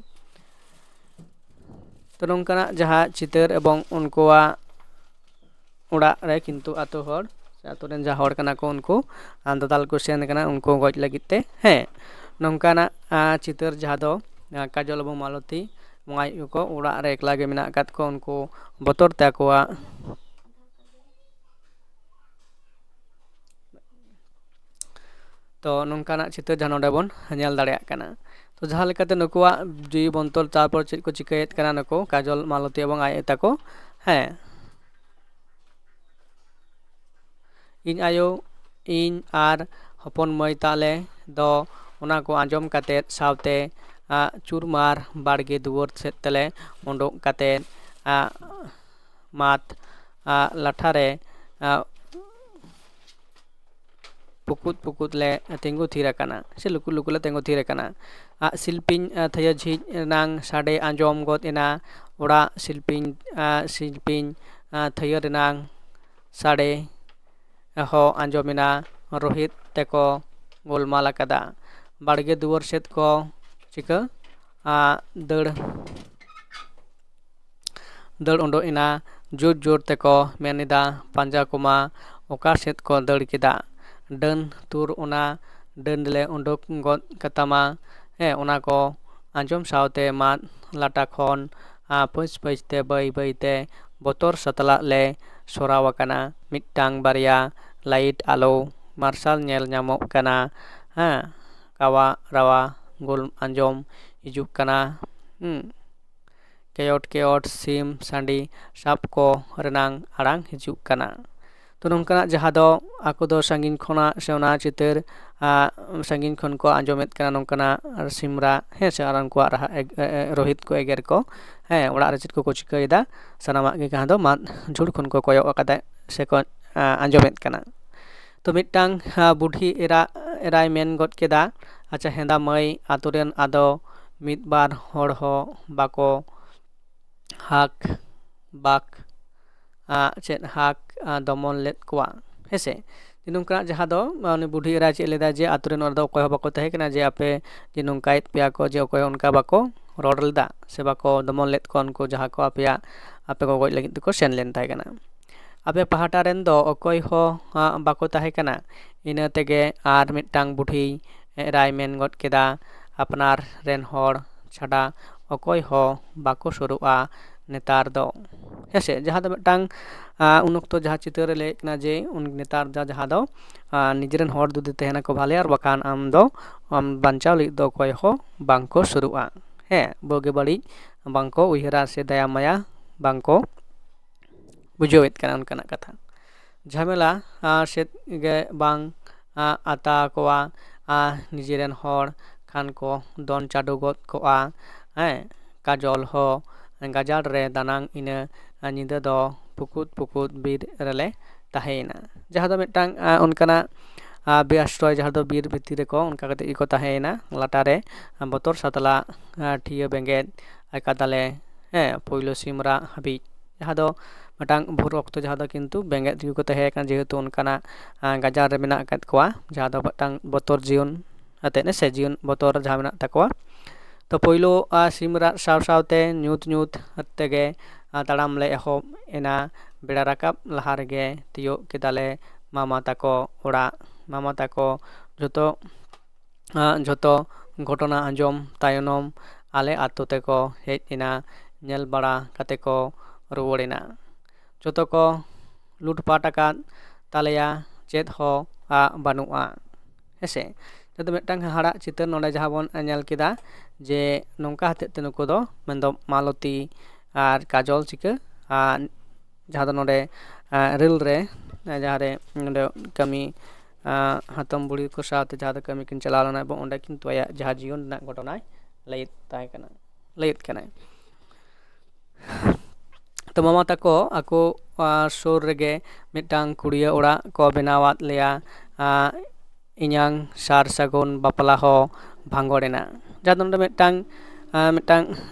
ᱛᱚ ᱱᱚᱝᱠᱟᱱᱟᱜ ᱡᱟᱦᱟᱸ ᱪᱤᱛᱟᱹᱨ ᱮᱵᱚᱝ ᱩᱱᱠᱩᱣᱟᱜ ᱚᱲᱟᱜ ᱨᱮ ᱠᱤᱱᱛᱩ ᱟᱛᱳ ᱦᱚᱲ ᱟᱹᱛᱩ ᱨᱮᱱ ᱡᱟᱦᱟᱸ ᱦᱚᱲ ᱠᱟᱱᱟ ᱠᱚ, ᱩᱱᱠᱩ, ᱟᱨ, ᱫᱟᱫᱟᱞ ᱠᱚ ᱥᱮᱱ ᱠᱟᱱᱟ ᱩᱱᱠᱩ ᱜᱚᱡ ᱞᱟᱹᱜᱤᱫ ᱛᱮ᱾ ᱦᱮᱸ, ᱱᱚᱝᱠᱟᱱᱟᱜ, ᱟᱨ, ᱪᱤᱛᱟᱹᱨ ᱡᱟᱦᱟᱸ ᱫᱚ, ᱟᱨ, ᱠᱟᱡᱚᱞ ᱮᱵᱚᱝ ᱢᱟᱞᱚᱛᱤ ᱵᱚᱸᱜᱟᱭ ᱟᱭᱳ ᱠᱚ ᱚᱲᱟᱜ ᱨᱮ ᱮᱠᱞᱟ ᱜᱮ ᱢᱮᱱᱟᱜ ᱟᱠᱟᱫ ᱠᱚ, ᱩᱱᱠᱩ ᱵᱚᱛᱚᱨ ᱛᱮ ᱟᱠᱚᱣᱟᱜ, ᱛᱚ ᱱᱚᱝᱠᱟᱱᱟᱜ ᱪᱤᱛᱟᱹᱨ ᱡᱟᱦᱟᱸ ᱱᱚᱰᱮ ᱵᱚᱱ ᱧᱮᱞ ᱫᱟᱲᱮᱭᱟᱜ ᱠᱟᱱᱟ᱾ ᱛᱚ ᱡᱟᱦᱟᱸ ᱞᱮᱠᱟᱛᱮ ᱱᱩᱠᱩᱣᱟᱜ ᱡᱤᱣᱤ ᱵᱚᱱᱛᱚᱨ, ᱛᱟᱨᱯᱚᱨ ᱪᱮᱫ ᱠᱚ ᱪᱤᱠᱟᱹᱭᱮᱫ ᱠᱟᱱᱟ ᱱᱩᱠᱩ ᱠᱟᱡᱚᱞ ᱢᱟᱞᱚᱛᱤ ᱮᱵᱚᱝ ᱟᱡ ᱟᱭᱳ ᱛᱟᱠᱚ᱾ ᱦᱮᱸ, ᱤᱧ ᱟᱭᱳ, ᱤᱧ ᱟᱨ ᱦᱚᱯᱚᱱ ᱢᱟᱹᱭ ᱛᱟᱞᱮ ᱫᱚ ᱚᱱᱟ ᱠᱚ ᱟᱸᱡᱚᱢ ᱠᱟᱛᱮᱫ ᱥᱟᱶᱛᱮ, ᱟᱜ, ᱪᱩᱨᱢᱟᱨ ᱵᱟᱲᱜᱮ ᱫᱩᱣᱟᱹᱨ ᱥᱮᱫ ᱛᱮᱞᱮ ᱩᱰᱩᱠ ᱠᱟᱛᱮᱫ, ᱟᱜ, ᱢᱟᱫ, ᱟᱜ, ᱞᱟᱴᱷᱟ ᱨᱮ, ᱟᱜ, ᱯᱩᱠᱩᱫ ᱯᱩᱠᱩᱫ ᱞᱮ ᱛᱤᱸᱜᱩ ᱛᱷᱤᱨ ᱟᱠᱟᱱᱟ, ᱥᱮ ᱞᱩᱠᱩ ᱞᱩᱠᱩ ᱞᱮ ᱛᱤᱸᱜᱩ ᱛᱷᱤᱨ ᱟᱠᱟᱱᱟ᱾ ᱟᱜ, ᱥᱤᱞᱯᱤᱧ, ᱟᱜ, ᱛᱷᱟᱹᱭᱟᱹ ᱡᱷᱤᱡ ᱨᱮᱱᱟᱝ ᱥᱟᱰᱮ ᱟᱸᱡᱚᱢ ᱜᱚᱫ ᱮᱱᱟ᱾ ᱚᱲᱟᱜ ᱥᱤᱞᱯᱤᱧ, ᱟᱜ, ᱥᱤᱞᱯᱤᱧ, ᱟᱜ, ᱛᱷᱟᱹᱭᱟᱹ ᱨᱮᱱᱟᱝ ᱥᱟᱰᱮ ᱦᱚᱸ ᱟᱸᱡᱚᱢᱮᱱᱟ᱾ ᱨᱳᱦᱤᱛ ᱛᱮᱠᱚ ᱜᱳᱞᱢᱟᱞ ᱟᱠᱟᱫᱟ᱾ ᱵᱟᱲᱜᱮ ᱫᱩᱣᱟᱹᱨ ᱥᱮᱫ ᱠᱚ ᱪᱤᱠᱟᱹ, ᱟᱜ, ᱫᱟᱹᱲ, ᱫᱟᱹᱲ ᱩᱰᱩᱠ ᱮᱱᱟ᱾ ᱡᱳᱨ ᱡᱳᱨ ᱛᱮᱠᱚ ᱢᱮᱱ ᱮᱫᱟ, "ᱯᱟᱸᱡᱟ ᱠᱚᱢᱟ, ᱚᱠᱟ ᱥᱮᱫ ᱠᱚ ᱫᱟᱹᱲ ᱠᱮᱫᱟ? ᱰᱟᱹᱱ ᱛᱩᱨ ᱚᱱᱟ ᱰᱟᱹᱱ ᱞᱮ ᱩᱰᱩᱠ ᱜᱚᱫ ᱠᱟᱛᱟᱢᱟ᱾" ᱦᱮᱸ, ᱚᱱᱟ ᱠᱚ ᱟᱸᱡᱚᱢ ᱥᱟᱶᱛᱮ ᱢᱟᱫ ᱞᱟᱴᱟ ᱠᱷᱚᱱ, ᱟᱸ, ᱯᱟᱹᱪ ᱯᱟᱹᱪ ᱛᱮ ᱵᱟᱹᱭ ᱵᱟᱹᱭ ᱛᱮ ᱵᱚᱛᱚᱨ ᱥᱟᱛᱞᱟᱜ ᱞᱮ ᱥᱚᱨᱟᱣ ᱟᱠᱟᱱᱟ᱾ ᱢᱤᱫᱴᱟᱝ ᱵᱟᱨᱭᱟ ᱞᱟᱭᱤᱴ ᱟᱞᱚ ᱢᱟᱨᱥᱟᱞ ᱧᱮᱞ ᱧᱟᱢᱚᱜ ᱠᱟᱱᱟ᱾ ᱦᱮᱸ, ᱠᱟᱣᱟ ᱨᱟᱣᱟ ᱜᱳᱞ ᱟᱸᱡᱚᱢ ᱦᱤᱡᱩᱜ ᱠᱟᱱᱟ᱾ ᱦᱩᱸ, ᱠᱮᱭᱚᱴ ᱠᱮᱭᱚᱴ ᱥᱤᱢ ᱥᱟᱺᱰᱤ ᱥᱟᱵ ᱠᱚ ᱨᱮᱱᱟᱝ ᱟᱲᱟᱝ ᱦᱤᱡᱩᱜ ᱠᱟᱱᱟ᱾ ᱛᱚ ᱱᱚᱝᱠᱟᱱᱟᱜ ᱡᱟᱦᱟᱸ ᱫᱚ ᱟᱠᱚ ᱫᱚ ᱥᱟᱺᱜᱤᱧ ᱠᱷᱚᱱᱟᱜ ᱥᱮ ᱚᱱᱟ ᱪᱤᱛᱟᱹᱨ, ᱟᱸ, ᱥᱟᱺᱜᱤᱧ ᱠᱷᱚᱱ ᱠᱚ ᱟᱸᱡᱚᱢᱮᱫ ᱠᱟᱱᱟ ᱱᱚᱝᱠᱟᱱᱟᱜ ᱥᱤᱢ ᱨᱟᱜ, ᱦᱮᱸ ᱥᱮ, ᱟᱨ ᱩᱱᱠᱩᱣᱟᱜ ᱨᱟᱦᱟ ᱮᱜ-, ᱮ-, ᱮ-, ᱨᱳᱦᱤᱛ ᱠᱚ ᱮᱜᱮᱨ ᱠᱚ, ᱦᱮᱸ, ᱚᱲᱟᱜ ᱨᱮ ᱪᱮᱫ ᱠᱚᱠᱚ ᱪᱤᱠᱟᱹᱭᱮᱫᱟ, ᱥᱟᱱᱟᱢᱟᱜ ᱜᱮ ᱡᱟᱦᱟᱸ ᱫᱚ ᱢᱟᱫ ᱡᱷᱩᱲ ᱠᱷᱚᱱ ᱠᱚ ᱠᱚᱭᱚᱜ ᱟᱠᱟᱫᱟ ᱥᱮ ᱠᱚ, ᱟᱸ, ᱟᱸᱡᱚᱢᱮᱫ ᱠᱟᱱᱟ᱾ ᱛᱚ ᱢᱤᱫᱴᱟᱝ, ᱟᱸ, ᱵᱩᱰᱷᱤ ᱮᱨᱟ, ᱮᱨᱟᱭ ᱢᱮᱱ ᱜᱚᱫ ᱠᱮᱫᱟ, "ᱟᱪᱪᱷᱟ ᱦᱮᱸᱫᱟ ᱢᱟᱹᱭ, ᱟᱛᱳ ᱨᱮᱱ ᱟᱫᱚ ᱢᱤᱫ ᱵᱟᱨ ᱦᱚᱲ ᱦᱚᱸ ᱵᱟᱠᱚ ᱦᱟᱠ ᱵᱟᱠ, ᱟᱸ, ᱪᱮᱫ ᱦᱟᱠ, ᱟᱸ, ᱫᱚᱢᱚᱱ ᱞᱮᱫ ᱠᱚᱣᱟ?" ᱦᱮᱸᱥᱮ? ᱱᱚᱝᱠᱟᱱᱟᱜ ᱡᱟᱦᱟᱸ ᱫᱚ, ᱟᱸ, ᱩᱱᱤ ᱵᱩᱰᱷᱤ ᱮᱨᱟ ᱪᱮᱫ ᱞᱮᱫᱟ ᱡᱮ ᱟᱛᱳ ᱨᱮᱱ ᱚᱱᱟ ᱫᱚ ᱚᱠᱚᱭ ᱦᱚᱸ ᱵᱟᱠᱚ ᱛᱟᱦᱮᱸ ᱠᱟᱱᱟ ᱡᱮ ᱟᱯᱮ ᱡᱮ ᱱᱚᱝᱠᱟᱭᱮᱫ ᱯᱮᱭᱟ ᱠᱚ, ᱡᱮ ᱚᱠᱚᱭ ᱦᱚᱸ ᱚᱱᱠᱟ ᱵᱟᱠᱚ ᱨᱚᱲ ᱞᱮᱫᱟ ᱥᱮ ᱵᱟᱠᱚ ᱫᱚᱢᱚᱱ ᱞᱮᱫ ᱠᱚᱣᱟ ᱩᱱᱠᱩ ᱡᱟᱦᱟᱸ ᱠᱚ ᱟᱯᱮᱭᱟᱜ, ᱟᱯᱮ ᱠᱚ ᱜᱚᱡ ᱞᱟᱹᱜᱤᱫ ᱛᱮᱠᱚ ᱥᱮᱱ ᱞᱮᱱ ᱛᱟᱦᱮᱸ ᱠᱟᱱᱟ᱾ ᱟᱯᱮ ᱯᱟᱦᱴᱟ ᱨᱮᱱ ᱫᱚ ᱚᱠᱚᱭ ᱦᱚᱸ ᱵᱟᱠᱚ ᱛᱟᱦᱮᱸ ᱠᱟᱱᱟ᱾ ᱤᱱᱟᱹ ᱛᱮᱜᱮ ᱟᱨ ᱢᱤᱫᱴᱟᱝ ᱵᱩᱰᱷᱤ ᱮᱨᱟᱭ ᱢᱮᱱ ᱜᱚᱫ ᱠᱮᱫᱟ, ᱟᱯᱱᱟᱨ ᱨᱮᱱ ᱦᱚᱲ ᱪᱷᱟᱰᱟ ᱚᱠᱚᱭ ᱦᱚᱸ ᱵᱟᱠᱚ ᱥᱩᱨᱩᱜᱼᱟ ᱱᱮᱛᱟᱨ ᱫᱚ᱾ ᱦᱮᱸᱥᱮ, ᱡᱟᱦᱟᱸ ᱫᱚ ᱢᱤᱫᱴᱟᱝ ᱩᱱ ᱚᱠᱛᱚ ᱡᱟᱦᱟᱸ ᱪᱤᱛᱟᱹᱨ ᱨᱮ ᱞᱟᱹᱭᱮᱫ ᱠᱟᱱᱟ ᱡᱮ ᱩᱱ ᱱᱮᱛᱟᱨ ᱫᱚ ᱡᱟᱦᱟᱸ ᱫᱚ ᱱᱤᱡᱮᱨᱮᱱ ᱦᱚᱲ ᱡᱩᱫᱤ ᱛᱟᱦᱮᱱᱟᱠᱚ ᱵᱷᱟᱞᱮ, ᱟᱨ ᱵᱟᱠᱷᱟᱱ ᱟᱢ ᱫᱚ ᱟᱢ ᱵᱟᱧᱪᱟᱣ ᱞᱟᱹᱜᱤᱫ ᱫᱚ ᱚᱠᱚᱭ ᱦᱚᱸ ᱵᱟᱝ ᱠᱚ ᱥᱩᱨᱩᱜᱼᱟ᱾ ᱦᱮᱸ, ᱵᱩᱜᱤ ᱵᱟᱹᱲᱤᱡ ᱵᱟᱝ ᱠᱚ ᱩᱭᱦᱟᱹᱨᱟ ᱥᱮ ᱫᱟᱭᱟ ᱢᱟᱭᱟ ᱵᱟᱝ ᱠᱚ ᱵᱩᱡᱷᱟᱹᱣᱮᱫ ᱠᱟᱱᱟ ᱚᱱᱠᱟᱱᱟᱜ ᱠᱟᱛᱷᱟ᱾ ᱡᱷᱟᱢᱮᱞᱟ ᱥᱮᱫ ᱜᱮ ᱵᱟᱝ ᱟᱛᱟ ᱠᱚᱣᱟ, ᱱᱤᱡᱮᱨᱮᱱ ᱦᱚᱲ ᱠᱷᱟᱱ ᱠᱚ ᱫᱚᱱ ᱪᱟᱰᱚ ᱜᱚᱫ ᱠᱚᱜᱼᱟ᱾ ᱦᱮᱸ, ᱠᱟᱡᱚᱞ ᱦᱚᱸ ᱜᱟᱡᱟᱲ ᱨᱮ ᱫᱟᱱᱟᱝ ᱤᱱᱟᱹ ᱧᱤᱫᱟᱹ ᱫᱚ ᱯᱩᱠᱩᱫ ᱯᱩᱠᱩᱫ ᱵᱤᱨ ᱨᱮᱞᱮ ᱛᱟᱦᱮᱸᱭᱮᱱᱟ᱾ ᱡᱟᱦᱟᱸ ᱫᱚ ᱢᱤᱫᱴᱟᱝ ᱚᱱᱠᱟᱱᱟᱜ ᱵᱮ ᱟᱥᱨᱚᱭ, ᱡᱟᱦᱟᱸ ᱫᱚ ᱵᱤᱨ ᱵᱷᱤᱛᱤᱨ ᱨᱮᱠᱚ ᱚᱱᱠᱟ ᱠᱟᱛᱮ ᱜᱮᱠᱚ ᱛᱟᱦᱮᱸᱭᱮᱱᱟ ᱞᱟᱴᱟᱨᱮ, ᱵᱚᱛᱚᱨ ᱥᱟᱛᱞᱟ ᱴᱷᱤᱭᱟᱹ ᱵᱮᱸᱜᱮᱫ ᱟᱠᱟᱫᱟᱞᱮ᱾ ᱦᱮᱸ, ᱯᱳᱭᱞᱳ ᱥᱤᱢ ᱨᱟᱜ ᱦᱟᱹᱵᱤᱡ, ᱡᱟᱦᱟᱸ ᱫᱚ ᱢᱤᱫᱴᱟᱝ ᱵᱷᱳᱨ ᱚᱠᱛᱚ ᱡᱟᱦᱟᱸ ᱫᱚ ᱠᱤᱱᱛᱩ ᱵᱮᱸᱜᱮᱫ ᱨᱮᱜᱮ ᱠᱚ ᱛᱟᱦᱮᱸ ᱠᱟᱱᱟ, ᱡᱮᱦᱮᱛᱩ ᱚᱱᱠᱟᱱᱟᱜ ᱜᱟᱡᱟᱲ ᱨᱮ ᱢᱮᱱᱟᱜ ᱟᱠᱟᱫ ᱠᱚᱣᱟ, ᱡᱟᱦᱟᱸ ᱫᱚ ᱢᱤᱫᱴᱟᱝ ᱵᱚᱛᱚᱨ ᱡᱤᱭᱚᱱ ᱟᱛᱮᱫ ᱥᱮ ᱡᱤᱭᱚᱱ ᱵᱚᱛᱚᱨ ᱡᱟᱦᱟᱸ ᱢᱮᱱᱟᱜ ᱛᱟᱠᱚᱣᱟ᱾ ᱛᱚ ᱯᱳᱭᱞᱳ ᱥᱤᱢ ᱨᱟᱜ ᱥᱟᱶ ᱥᱟᱶᱛᱮ ᱧᱩᱛ ᱧᱩᱛ ᱛᱮᱜᱮ ᱛᱟᱲᱟᱢ ᱞᱮ ᱮᱦᱚᱵ ᱮᱱᱟ᱾ ᱵᱮᱲᱟ ᱨᱟᱠᱟᱵ ᱞᱟᱦᱟ ᱨᱮᱜᱮ ᱛᱤᱭᱳᱜ ᱠᱮᱫᱟᱞᱮ ᱢᱟᱢᱟ ᱛᱟᱠᱚ ᱚᱲᱟᱜ᱾ ᱢᱟᱢᱟ ᱛᱟᱠᱚ ᱡᱷᱚᱛᱚ ᱡᱷᱚᱛᱚ ᱜᱷᱚᱴᱚᱱᱟ ᱟᱸᱡᱚᱢ ᱛᱟᱭᱱᱚᱢ ᱟᱞᱮ ᱟᱛᱳ ᱛᱮᱠᱚ ᱦᱮᱡ ᱮᱱᱟ᱾ ᱧᱮᱞ ᱵᱟᱲᱟ ᱠᱟᱛᱮ ᱠᱚ ᱨᱩᱣᱟᱹᱲ ᱮᱱᱟ᱾ ᱡᱷᱚᱛᱚ ᱠᱚ ᱞᱩᱴᱯᱟᱴ ᱟᱠᱟᱫ ᱛᱟᱞᱮᱭᱟ, ᱪᱮᱫ ᱦᱚᱸ ᱟᱜ ᱵᱟᱹᱱᱩᱜᱼᱟ᱾ ᱦᱮᱸᱥᱮ, ᱱᱚᱣᱟ ᱫᱚ ᱢᱤᱫᱴᱟᱝ ᱦᱟᱦᱟᱲᱟᱜ ᱪᱤᱛᱟᱹᱨ ᱱᱚᱰᱮ ᱡᱟᱦᱟᱸ ᱵᱚᱱ ᱧᱮᱞ ᱠᱮᱫᱟ, ᱡᱮ ᱱᱚᱝᱠᱟ ᱦᱚᱛᱮᱡ ᱛᱮ ᱱᱩᱠᱩ ᱫᱚ ᱢᱮᱱᱫᱚ ᱢᱟᱞᱚᱛᱤ ᱟᱨ ᱠᱟᱡᱚᱞ ᱪᱤᱠᱟᱹ ᱟᱨ ᱡᱟᱦᱟᱸ ᱫᱚ ᱱᱚᱰᱮ ᱨᱮᱹᱞ ᱨᱮ ᱡᱟᱦᱟᱸ ᱨᱮ ᱱᱚᱰᱮ ᱠᱟᱹᱢᱤ ᱦᱟᱛᱚᱢ ᱵᱩᱲᱦᱤ ᱠᱚ ᱥᱟᱶᱛᱮ ᱡᱟᱦᱟᱸ ᱫᱚ ᱠᱟᱹᱢᱤ ᱠᱤᱱ ᱪᱟᱞᱟᱣ ᱞᱮᱱᱟ ᱮᱵᱚᱝ ᱚᱸᱰᱮ ᱠᱤᱱᱛᱩ ᱟᱭᱟᱜ ᱡᱟᱦᱟᱸ ᱡᱤᱭᱚᱱ ᱨᱮᱱᱟᱜ ᱜᱷᱚᱴᱚᱱᱟᱭ ᱞᱟᱹᱭᱮᱫ ᱛᱟᱦᱮᱸ ᱠᱟᱱᱟ, ᱞᱟᱹᱭᱮᱫ ᱠᱟᱱᱟᱭ᱾ ᱛᱚ ᱢᱟᱢᱟ ᱛᱟᱠᱚ ᱟᱠᱚ ᱥᱩᱨ ᱨᱮᱜᱮ ᱢᱤᱫᱴᱟᱝ ᱠᱩᱲᱤᱭᱟᱹ ᱚᱲᱟᱜ ᱠᱚ ᱵᱮᱱᱟᱣᱟᱫ ᱞᱮᱭᱟ᱾ ᱤᱧᱟᱝ ᱥᱟᱨ ᱥᱟᱹᱜᱩᱱ ᱵᱟᱯᱞᱟ ᱦᱚᱸ ᱵᱷᱟᱸᱜᱚᱲ ᱮᱱᱟ᱾ ᱡᱟᱦᱟᱸ ᱫᱚ ᱱᱚᱰᱮ ᱢᱤᱫᱴᱟᱝ ᱢᱤᱫᱴᱟᱝ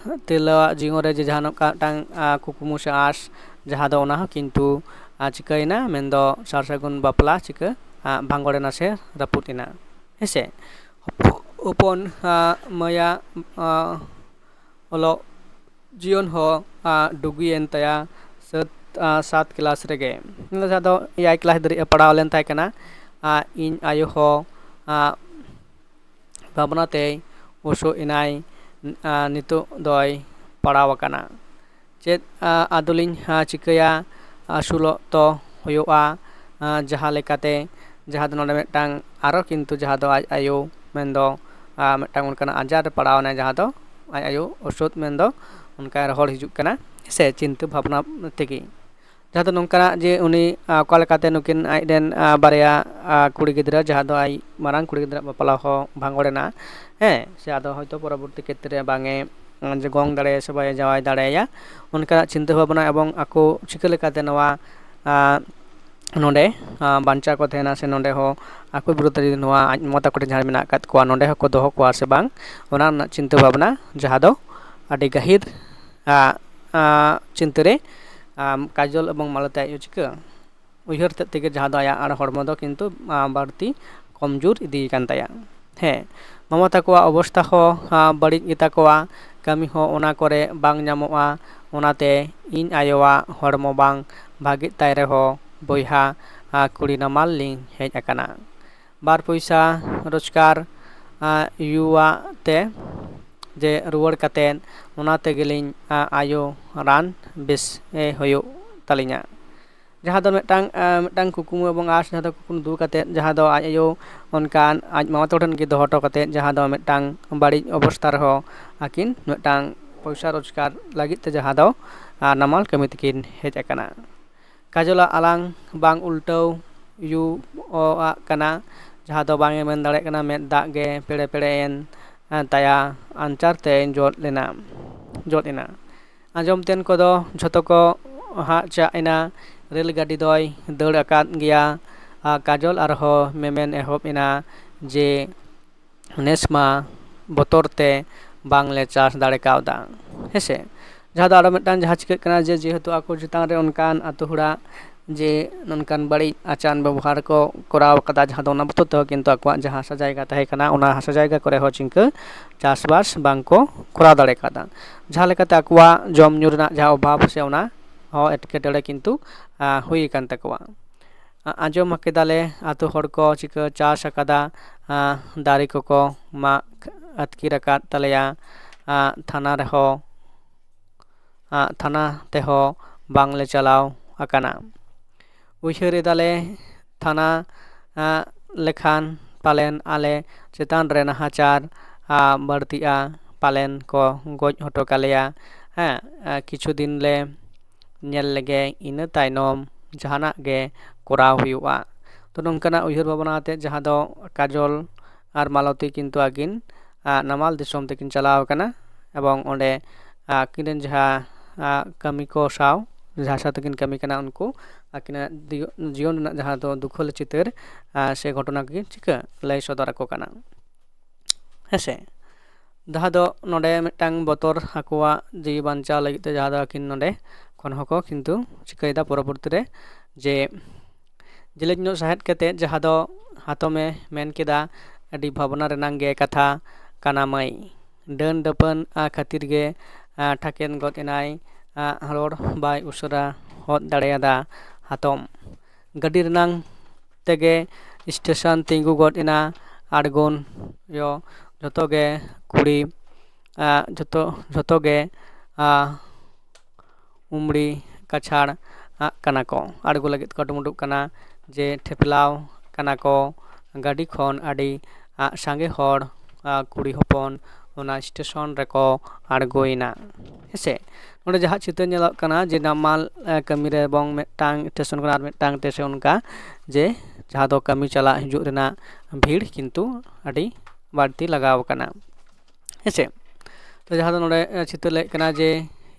ᱛᱤᱨᱞᱟᱹᱣᱟᱜ ᱡᱤᱭᱚᱱ ᱨᱮ ᱡᱮ ᱡᱟᱦᱟᱸ ᱱᱚᱝᱠᱟ ᱢᱤᱫᱴᱟᱝ ᱠᱩᱠᱢᱩ ᱥᱮ ᱟᱸᱥ, ᱡᱟᱦᱟᱸ ᱫᱚ ᱚᱱᱟ ᱦᱚᱸ ᱠᱤᱱᱛᱩ ᱪᱤᱠᱟᱹᱭᱮᱱᱟ, ᱢᱮᱱᱫᱚ ᱥᱟᱨ ᱥᱟᱹᱜᱩᱱ ᱵᱟᱯᱞᱟ ᱪᱤᱠᱟᱹ ᱵᱷᱟᱸᱜᱚᱲ ᱮᱱᱟ ᱥᱮ ᱨᱟᱹᱯᱩᱫ ᱮᱱᱟ᱾ ᱦᱮᱸᱥᱮ, ᱦᱚᱯᱚᱱ ᱢᱟᱹᱭᱟᱜ ᱚᱞᱚᱜ ᱡᱤᱭᱚᱱ ᱦᱚᱸ ᱰᱩᱜᱤᱭᱮᱱ ᱛᱟᱭᱟ᱾ ᱥᱟᱹᱛ ᱥᱟᱛ ᱠᱞᱟᱥ ᱨᱮᱜᱮ, ᱡᱟᱦᱟᱸ ᱫᱚ ᱮᱭᱟᱭ ᱠᱞᱟᱥ ᱫᱷᱟᱹᱨᱤᱡ ᱮ ᱯᱟᱲᱦᱟᱣ ᱞᱮᱱ ᱛᱟᱦᱮᱸ ᱠᱟᱱᱟ᱾ ᱤᱧ ᱟᱭᱳ ᱦᱚᱸ ᱵᱷᱟᱵᱽᱱᱟ ᱛᱮᱭ ᱚᱥᱚᱜ ᱮᱱᱟᱭ, ᱱᱤᱛᱚᱜ ᱫᱚᱭ ᱯᱟᱲᱟᱣ ᱟᱠᱟᱱᱟ᱾ ᱪᱮᱫ ᱟᱫᱚᱞᱤᱧ ᱪᱤᱠᱟᱹᱭᱟ? ᱟᱹᱥᱩᱞᱚᱜ ᱛᱚ ᱦᱩᱭᱩᱜᱼᱟ᱾ ᱡᱟᱦᱟᱸ ᱞᱮᱠᱟᱛᱮ, ᱡᱟᱦᱟᱸ ᱫᱚ ᱱᱚᱰᱮ ᱢᱤᱫᱴᱟᱝ ᱟᱨᱚ ᱠᱤᱱᱛᱩ ᱡᱟᱦᱟᱸ ᱫᱚ ᱟᱡ ᱟᱭᱳ ᱢᱮᱱᱫᱚ ᱢᱤᱫᱴᱟᱝ ᱚᱱᱠᱟᱱᱟᱜ ᱟᱡᱟᱨ ᱨᱮ ᱯᱟᱲᱟᱣ ᱮᱱᱟᱭ, ᱡᱟᱦᱟᱸ ᱫᱚ ᱟᱡ ᱟᱭᱳ ᱚᱥᱚᱛ ᱢᱮᱱᱫᱚ ᱚᱱᱠᱟᱭ ᱨᱚᱦᱚᱲ ᱦᱤᱡᱩᱜ ᱠᱟᱱᱟ ᱥᱮ ᱪᱤᱱᱛᱟᱹ ᱵᱷᱟᱵᱽᱱᱟ ᱛᱮᱜᱮ᱾ ᱡᱟᱦᱟᱸ ᱫᱚ ᱱᱚᱝᱠᱟᱱᱟᱜ ᱡᱮ ᱩᱱᱤ ᱚᱠᱟ ᱞᱮᱠᱟᱛᱮ ᱱᱩᱠᱤᱱ ᱟᱡᱨᱮᱱ ᱵᱟᱨᱭᱟ ᱠᱩᱲᱤ ᱜᱤᱫᱽᱨᱟᱹ, ᱡᱟᱦᱟᱸ ᱫᱚ ᱟᱡ ᱢᱟᱨᱟᱝ ᱠᱩᱲᱤ ᱜᱤᱫᱽᱨᱟᱹ ᱵᱟᱯᱞᱟ ᱦᱚᱸ ᱵᱷᱟᱸᱜᱚᱲ ᱮᱱᱟ, ᱦᱮᱸ, ᱥᱮ ᱟᱫᱚ ᱦᱚᱭᱛᱳ ᱯᱚᱨᱚᱵᱚᱨᱛᱤ ᱠᱷᱮᱛᱨᱮ ᱵᱟᱝ ᱮ ᱜᱚᱝ ᱫᱟᱲᱮᱭᱟᱭᱟ ᱥᱮ ᱵᱟᱭ ᱡᱟᱶᱟᱭ ᱫᱟᱲᱮᱭᱟᱭᱟ, ᱚᱱᱠᱟᱱᱟᱜ ᱪᱤᱱᱛᱟᱹ ᱵᱷᱟᱵᱽᱱᱟ ᱮᱵᱚᱝ ᱟᱠᱚ ᱪᱤᱠᱟᱹ ᱞᱮᱠᱟᱛᱮ ᱱᱚᱣᱟ ᱱᱚᱰᱮ ᱵᱟᱧᱪᱟᱣ ᱠᱚ ᱛᱟᱦᱮᱱᱟ ᱥᱮ ᱱᱚᱰᱮ ᱦᱚᱸ ᱟᱠᱚ ᱵᱤᱨᱩᱫᱷ ᱨᱮ ᱱᱚᱣᱟ ᱟᱡ ᱢᱟᱢᱟ ᱛᱟᱠᱚ ᱴᱷᱮᱱ ᱡᱟᱦᱟᱸ ᱢᱮᱱᱟᱜ ᱟᱠᱟᱫ ᱠᱚᱣᱟ ᱱᱚᱰᱮ ᱦᱚᱸᱠᱚ ᱫᱚᱦᱚ ᱠᱚᱣᱟ ᱥᱮ ᱵᱟᱝ, ᱚᱱᱟ ᱨᱮᱱᱟᱜ ᱪᱤᱱᱛᱟᱹ ᱵᱷᱟᱵᱽᱱᱟ ᱡᱟᱦᱟᱸ ᱫᱚ ᱟᱹᱰᱤ ᱜᱟᱹᱦᱤᱨ ᱪᱤᱱᱛᱟᱹ ᱨᱮ ᱠᱟᱡᱚᱞ ᱮᱵᱚᱝ ᱢᱟᱞᱚᱛᱤ ᱟᱡ ᱪᱤᱠᱟᱹ ᱩᱭᱦᱟᱹᱨ ᱛᱮᱫ ᱛᱮᱜᱮ ᱡᱟᱦᱟᱸ ᱫᱚ ᱟᱭᱟᱜ ᱟᱨ ᱦᱚᱲᱢᱚ ᱫᱚ ᱠᱤᱱᱛᱩ ᱵᱟᱹᱲᱛᱤ ᱠᱚᱢᱡᱳᱨ ᱤᱫᱤ ᱟᱠᱟᱱ ᱛᱟᱭᱟ᱾ ᱦᱮᱸ, ᱢᱟᱢᱟ ᱛᱟᱠᱚᱣᱟᱜ ᱚᱵᱚᱥᱛᱷᱟ ᱦᱚᱸ ᱵᱟᱹᱲᱤᱡ ᱜᱮᱛᱟ ᱠᱚᱣᱟ, ᱠᱟᱹᱢᱤ ᱦᱚᱸ ᱚᱱᱟ ᱠᱚᱨᱮ ᱵᱟᱝ ᱧᱟᱢᱚᱜᱼᱟ᱾ ᱚᱱᱟᱛᱮ ᱤᱧ ᱟᱭᱳᱣᱟᱜ ᱦᱚᱲᱢᱚ ᱵᱟᱝ ᱵᱷᱟᱜᱮᱜ ᱛᱟᱭ ᱨᱮᱦᱚᱸ ᱵᱚᱭᱦᱟ ᱠᱩᱲᱤ ᱱᱟᱢᱟᱞ ᱞᱤᱧ ᱦᱮᱡ ᱟᱠᱟᱱᱟ᱾ ᱵᱟᱨ ᱯᱚᱭᱥᱟ ᱨᱳᱡᱽᱜᱟᱨ ᱭᱩᱣᱟᱜ ᱛᱮ ᱡᱮ ᱨᱩᱣᱟᱹᱲ ᱠᱟᱛᱮᱫ ᱚᱱᱟ ᱛᱮᱜᱮᱞᱤᱧ ᱟᱭᱳ ᱨᱟᱱ ᱵᱮᱥ ᱮ ᱦᱩᱭᱩᱜ ᱛᱟᱹᱞᱤᱧᱟ᱾ ᱡᱟᱦᱟᱸ ᱫᱚ ᱢᱤᱫᱴᱟᱝ ᱢᱤᱫᱴᱟᱝ ᱠᱩᱠᱢᱩ ᱮᱵᱚᱝ ᱟᱸᱥ, ᱡᱟᱦᱟᱸ ᱫᱚ ᱠᱩᱠᱢᱩ ᱫᱩ ᱠᱟᱛᱮᱫ, ᱡᱟᱦᱟᱸ ᱫᱚ ᱟᱡ ᱟᱭᱳ ᱚᱱᱠᱟᱱ ᱟᱡ ᱢᱟᱢᱟ ᱛᱟᱠᱚ ᱴᱷᱮᱱ ᱜᱮ ᱫᱚᱦᱚ ᱦᱚᱴᱚ ᱠᱟᱛᱮᱫ, ᱡᱟᱦᱟᱸ ᱫᱚ ᱢᱤᱫᱴᱟᱝ ᱵᱟᱹᱲᱤᱡ ᱚᱵᱚᱥᱛᱟ ᱨᱮᱦᱚᱸ ᱟᱹᱠᱤᱱ ᱢᱤᱫᱴᱟᱝ ᱯᱚᱭᱥᱟ ᱨᱳᱡᱽᱜᱟᱨ ᱞᱟᱹᱜᱤᱫ ᱛᱮ ᱡᱟᱦᱟᱸ ᱫᱚ ᱱᱟᱢᱟᱞ ᱠᱟᱹᱢᱤ ᱛᱮᱠᱤᱱ ᱦᱮᱡ ᱟᱠᱟᱱᱟ᱾ ᱠᱟᱡᱚᱞᱟᱜ ᱟᱞᱟᱝ ᱵᱟᱝ ᱩᱞᱴᱟᱹᱣ ᱭᱩ ᱚ ᱟᱜ ᱠᱟᱱᱟ, ᱡᱟᱦᱟᱸ ᱫᱚ ᱵᱟᱝ ᱮ ᱢᱮᱱ ᱫᱟᱲᱮᱭᱟᱜ ᱠᱟᱱᱟ, ᱢᱮᱫ ᱫᱟᱜ ᱜᱮ ᱯᱮᱲᱮ ᱯᱮᱲᱮ ᱮᱱ ᱛᱟᱭᱟ, ᱟᱧᱪᱟᱨ ᱛᱮ ᱡᱚᱫ ᱞᱮᱱᱟ, ᱡᱚᱫ ᱮᱱᱟ᱾ ᱟᱸᱡᱚᱢ ᱛᱮᱱ ᱠᱚᱫᱚ ᱡᱷᱚᱛᱚ ᱠᱚ ᱦᱟᱜ ᱪᱟᱜ ᱮᱱᱟ᱾ ᱨᱮᱹᱞ ᱜᱟᱹᱰᱤ ᱫᱚᱭ ᱫᱟᱹᱲ ᱟᱠᱟᱫ ᱜᱮᱭᱟ᱾ ᱟᱨ ᱠᱟᱡᱚᱞ ᱟᱨᱦᱚᱸ ᱢᱮᱢᱮᱱ ᱮᱦᱚᱵ ᱮᱱᱟ ᱡᱮ, ᱱᱮᱥ ᱢᱟ ᱵᱚᱛᱚᱨ ᱛᱮ ᱵᱟᱝᱞᱮ ᱪᱟᱥ ᱫᱟᱲᱮ ᱠᱟᱣᱫᱟ, ᱦᱮᱸᱥᱮ᱾ ᱡᱟᱦᱟᱸ ᱫᱚ ᱟᱨᱚ ᱢᱤᱫᱴᱟᱝ ᱡᱟᱦᱟᱸ ᱪᱤᱠᱟᱹᱜ ᱠᱟᱱᱟ ᱡᱮ, ᱡᱮᱦᱮᱛᱩ ᱟᱠᱚ ᱪᱮᱛᱟᱱ ᱨᱮ ᱚᱱᱠᱟᱱ ᱟᱛᱳ ᱦᱚᱲᱟᱜ ᱡᱮ ᱱᱚᱝᱠᱟᱱ ᱵᱟᱹᱲᱤᱡ ᱟᱪᱟᱨ ᱵᱮᱵᱚᱦᱟᱨ ᱠᱚ ᱠᱚᱨᱟᱣ ᱠᱟᱫᱟ, ᱡᱟᱦᱟᱸ ᱫᱚ ᱚᱱᱟ ᱵᱚᱛᱚᱨ ᱛᱮᱦᱚᱸ ᱠᱤᱱᱛᱩ ᱟᱠᱚᱣᱟᱜ ᱡᱟᱦᱟᱸ ᱦᱟᱥᱟ ᱡᱟᱭᱜᱟ ᱛᱟᱦᱮᱸ ᱠᱟᱱᱟ, ᱚᱱᱟ ᱦᱟᱥᱟ ᱡᱟᱭᱜᱟ ᱠᱚᱨᱮ ᱦᱚᱸ ᱪᱤᱱᱠᱟᱹ ᱪᱟᱥᱵᱟᱥ ᱵᱟᱝ ᱠᱚ ᱠᱚᱨᱟᱣ ᱫᱟᱲᱮ ᱠᱟᱫᱟ᱾ ᱡᱟᱦᱟᱸ ᱞᱮᱠᱟᱛᱮ ᱟᱠᱚᱣᱟᱜ ᱡᱚᱢ ᱧᱩ ᱨᱮᱱᱟᱜ ᱡᱟᱦᱟᱸ ᱚᱵᱷᱟᱵᱽ ᱥᱮ ᱚᱱᱟ ᱦᱚᱸ ᱮᱴᱠᱮᱴᱚᱬᱮ ᱠᱤᱱᱛᱩ ᱦᱩᱭ ᱟᱠᱟᱱ ᱛᱟᱠᱚᱣᱟ᱾ ᱟᱸᱡᱚᱢ ᱠᱮᱫᱟᱞᱮ ᱟᱛᱳ ᱦᱚᱲ ᱠᱚ ᱪᱤᱠᱟᱹ ᱪᱟᱥ ᱟᱠᱟᱫᱟ, ᱫᱟᱨᱮ ᱠᱚᱠᱚ ᱢᱟᱜ ᱟᱹᱛᱠᱤᱨ ᱟᱠᱟᱫ ᱛᱟᱞᱮᱭᱟ᱾ ᱛᱷᱟᱱᱟ ᱨᱮᱦᱚᱸ ᱛᱷᱟᱱᱟ ᱛᱮᱦᱚᱸ ᱵᱟᱝᱞᱮ ᱪᱟᱞᱟᱣ ᱟᱠᱟᱱᱟ᱾ ᱩᱭᱦᱟᱹᱨ ᱮᱫᱟᱞᱮ ᱛᱷᱟᱱᱟ ᱞᱮᱠᱷᱟᱱ ᱯᱟᱞᱮᱱ ᱟᱞᱮ ᱪᱮᱛᱟᱱ ᱨᱮ ᱱᱟᱦᱟᱪᱟᱨ ᱵᱟᱹᱲᱛᱤᱜᱼᱟ, ᱯᱟᱞᱮᱱ ᱠᱚ ᱜᱚᱡ ᱦᱚᱴᱚ ᱠᱟᱞᱮᱭᱟ᱾ ᱦᱮᱸ, ᱠᱤᱪᱷᱩ ᱫᱤᱱ ᱞᱮ ᱧᱮᱞ ᱞᱮᱜᱮ, ᱤᱱᱟᱹ ᱛᱟᱭᱱᱚᱢ ᱡᱟᱦᱟᱱᱟᱜ ᱜᱮ ᱠᱚᱨᱟᱣ ᱦᱩᱭᱩᱜᱼᱟ᱾ ᱛᱚ ᱱᱚᱝᱠᱟᱱᱟᱜ ᱩᱭᱦᱟᱹᱨ ᱵᱷᱟᱵᱽᱱᱟ ᱟᱛᱮᱫ ᱡᱟᱦᱟᱸ ᱫᱚ ᱠᱟᱡᱚᱞ ᱟᱨ ᱢᱟᱞᱚᱛᱤ ᱠᱤᱱᱛᱩ ᱟᱹᱠᱤᱱ ᱱᱟᱢᱟᱞ ᱫᱤᱥᱚᱢ ᱛᱮᱠᱤᱱ ᱪᱟᱞᱟᱣ ᱟᱠᱟᱱᱟ ᱮᱵᱚᱝ ᱚᱸᱰᱮ ᱟᱹᱠᱤᱱ ᱨᱮᱱ ᱡᱟᱦᱟᱸ ᱠᱟᱹᱢᱤ ᱠᱚ ᱥᱟᱶ ᱡᱟᱦᱟᱸ ᱥᱟᱶ ᱛᱮᱠᱤᱱ ᱠᱟᱹᱢᱤ ᱠᱟᱱᱟ ᱩᱱᱠᱩ ᱟᱹᱠᱤᱱᱟᱜ ᱡᱤᱭᱚᱱ ᱨᱮᱱᱟᱜ ᱡᱟᱦᱟᱸ ᱫᱚ ᱫᱩᱠᱷᱟᱹᱞ ᱪᱤᱛᱟᱹᱨ ᱥᱮ ᱜᱷᱚᱴᱚᱱᱟ ᱠᱚ ᱪᱤᱠᱟᱹ ᱞᱟᱹᱭ ᱥᱚᱫᱚᱨ ᱟᱠᱚ ᱠᱟᱱᱟ᱾ ᱦᱮᱸᱥᱮ, ᱡᱟᱦᱟᱸ ᱫᱚ ᱱᱚᱰᱮ ᱢᱤᱫᱴᱟᱝ ᱵᱚᱛᱚᱨ ᱟᱠᱚᱣᱟᱜ ᱡᱤᱣᱤ ᱵᱟᱧᱪᱟᱣ ᱞᱟᱹᱜᱤᱫ ᱛᱮ ᱡᱟᱦᱟᱸ ᱫᱚ ᱟᱹᱠᱤᱱ ᱱᱚᱰᱮ ᱠᱷᱚᱱ ᱦᱚᱸᱠᱚ ᱠᱤᱱᱛᱩ ᱪᱤᱠᱟᱹᱭᱮᱫᱟ ᱯᱚᱨᱚᱵᱚᱨᱛᱤ ᱨᱮ ᱡᱮ ᱡᱮᱞᱮᱧ ᱧᱚᱜ ᱥᱟᱦᱮᱫ ᱠᱟᱛᱮᱫ ᱡᱟᱦᱟᱸ ᱫᱚ ᱦᱟᱛᱚᱢᱮ ᱢᱮᱱ ᱠᱮᱫᱟ, "ᱟᱹᱰᱤ ᱵᱷᱟᱵᱽᱱᱟ ᱨᱮᱱᱟᱝ ᱜᱮ ᱠᱟᱛᱷᱟ ᱠᱟᱱᱟ ᱢᱟᱹᱭ᱾ ᱰᱟᱹᱱ ᱰᱟᱹᱯᱟᱹᱱ ᱠᱷᱟᱹᱛᱤᱨ ᱜᱮ ᱴᱷᱟᱠᱮᱱ ᱜᱚᱫ ᱮᱱᱟᱭ, ᱨᱚᱲ ᱵᱟᱭ ᱩᱥᱟᱹᱨᱟ ᱦᱚᱫ ᱫᱟᱲᱮᱭᱟᱫᱟ ᱦᱟᱛᱚᱢ᱾ ᱜᱟᱹᱰᱤ ᱨᱮᱱᱟᱝ ᱛᱮᱜᱮ ᱥᱴᱮᱥᱚᱱ ᱛᱤᱸᱜᱩ ᱜᱚᱫ ᱮᱱᱟ᱾ ᱟᱬᱜᱚᱱ ᱭᱚ ᱡᱷᱚᱛᱚ ᱜᱮ ᱠᱩᱲᱤ ᱡᱷᱚᱛᱚ ᱡᱷᱚᱛᱚ ᱜᱮ ᱩᱢᱲᱤ ᱠᱟᱪᱷᱟᱲ ᱟᱜ ᱠᱟᱱᱟ ᱠᱚ, ᱟᱬᱜᱚ ᱞᱟᱹᱜᱤᱫ ᱠᱚ ᱰᱩᱢᱩᱰᱩᱜ ᱠᱟᱱᱟ ᱡᱮ ᱴᱷᱮᱯᱞᱟᱣ ᱠᱟᱱᱟ ᱠᱚ ᱜᱟᱹᱰᱤ ᱠᱷᱚᱱ ᱟᱹᱰᱤ ᱥᱟᱸᱜᱮ ᱦᱚᱲ ᱠᱩᱲᱤ ᱦᱚᱯᱚᱱ ᱚᱱᱟ ᱥᱴᱮᱥᱚᱱ ᱨᱮᱠᱚ ᱟᱬᱜᱚᱭᱮᱱᱟ᱾ ᱦᱮᱸᱥᱮ, ᱱᱚᱰᱮ ᱡᱟᱦᱟᱸ ᱪᱤᱛᱟᱹᱨ ᱧᱮᱞᱚᱜ ᱠᱟᱱᱟ ᱡᱮ ᱱᱟᱢᱟᱞ ᱠᱟᱹᱢᱤ ᱨᱮ ᱮᱵᱚᱝ ᱢᱤᱫᱴᱟᱝ ᱥᱴᱮᱥᱚᱱ ᱠᱷᱚᱱ ᱟᱨ ᱢᱤᱫᱴᱟᱝ ᱥᱴᱮᱥᱚᱱ ᱚᱱᱠᱟ ᱡᱮ ᱡᱟᱦᱟᱸ ᱫᱚ ᱠᱟᱹᱢᱤ ᱪᱟᱞᱟᱜ ᱦᱤᱡᱩᱜ ᱨᱮᱱᱟᱜ ᱵᱷᱤᱲ ᱠᱤᱱᱛᱩ ᱟᱹᱰᱤ ᱵᱟᱹᱲᱛᱤ ᱞᱟᱜᱟᱣ ᱟᱠᱟᱱᱟ᱾ ᱦᱮᱸᱥᱮ, ᱛᱚ ᱡᱟᱦᱟᱸ ᱫᱚ ᱱᱚᱰᱮ ᱪᱤᱛᱟᱹᱨ ᱞᱟᱹᱭ ᱠᱟᱱᱟ ᱡᱮ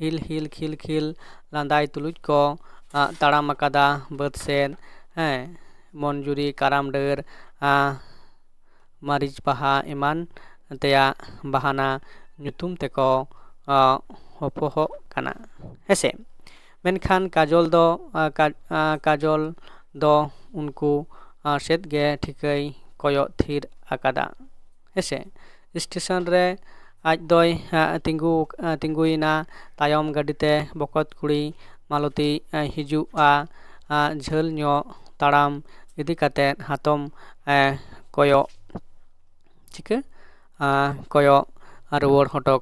ᱦᱤᱞ ᱦᱤᱞ ᱠᱷᱤᱞ ᱠᱷᱤᱞ ᱞᱟᱸᱫᱟᱭ ᱛᱩᱞᱩᱡ ᱠᱚ ᱛᱟᱲᱟᱢ ᱟᱠᱟᱫᱟ ᱵᱟᱹᱫᱽ ᱥᱮᱫ᱾ ᱦᱮᱸ, ᱢᱚᱱᱡᱩᱨᱤ, ᱠᱟᱨᱟᱢ ᱰᱟᱹᱨ, ᱢᱟᱹᱨᱤᱪ ᱵᱟᱦᱟ ᱮᱢᱟᱱ ᱛᱮᱭᱟᱜ ᱵᱟᱦᱟᱱᱟ ᱧᱩᱛᱩᱢ ᱛᱮᱠᱚ ᱦᱚᱯᱚᱦᱚᱜ ᱠᱟᱱᱟ᱾ ᱦᱮᱸᱥᱮ, ᱢᱮᱱᱠᱷᱟᱱ ᱠᱟᱡᱚᱞ ᱫᱚ ᱠᱟᱡᱚᱞ ᱫᱚ ᱩᱱᱠᱩ ᱥᱮᱫ ᱜᱮ ᱴᱷᱤᱠᱟᱹᱭ ᱠᱚᱭᱚᱜ ᱛᱷᱤᱨ ᱟᱠᱟᱫᱟ᱾ ᱦᱮᱸᱥᱮ, ᱥᱴᱮᱥᱚᱱ ᱨᱮ ᱟᱡ ᱫᱚᱭ ᱛᱤᱸᱜᱩ ᱛᱤᱸᱜᱩᱭᱮᱱᱟ᱾ ᱛᱟᱭᱚᱢ ᱜᱟᱹᱰᱤᱛᱮ ᱵᱚᱠᱚᱛ ᱠᱩᱲᱤ ᱢᱟᱞᱚᱛᱤ ᱦᱤᱡᱩᱜᱼᱟ᱾ ᱡᱷᱟᱹᱞ ᱧᱚᱜ ᱛᱟᱲᱟᱢ ᱤᱫᱤ ᱠᱟᱛᱮ ᱦᱟᱛᱚᱢ ᱠᱚᱭᱚᱜ ᱪᱤᱠᱟᱹ ᱠᱚᱭᱚᱜ ᱨᱩᱣᱟᱹᱲ ᱦᱚᱴᱚ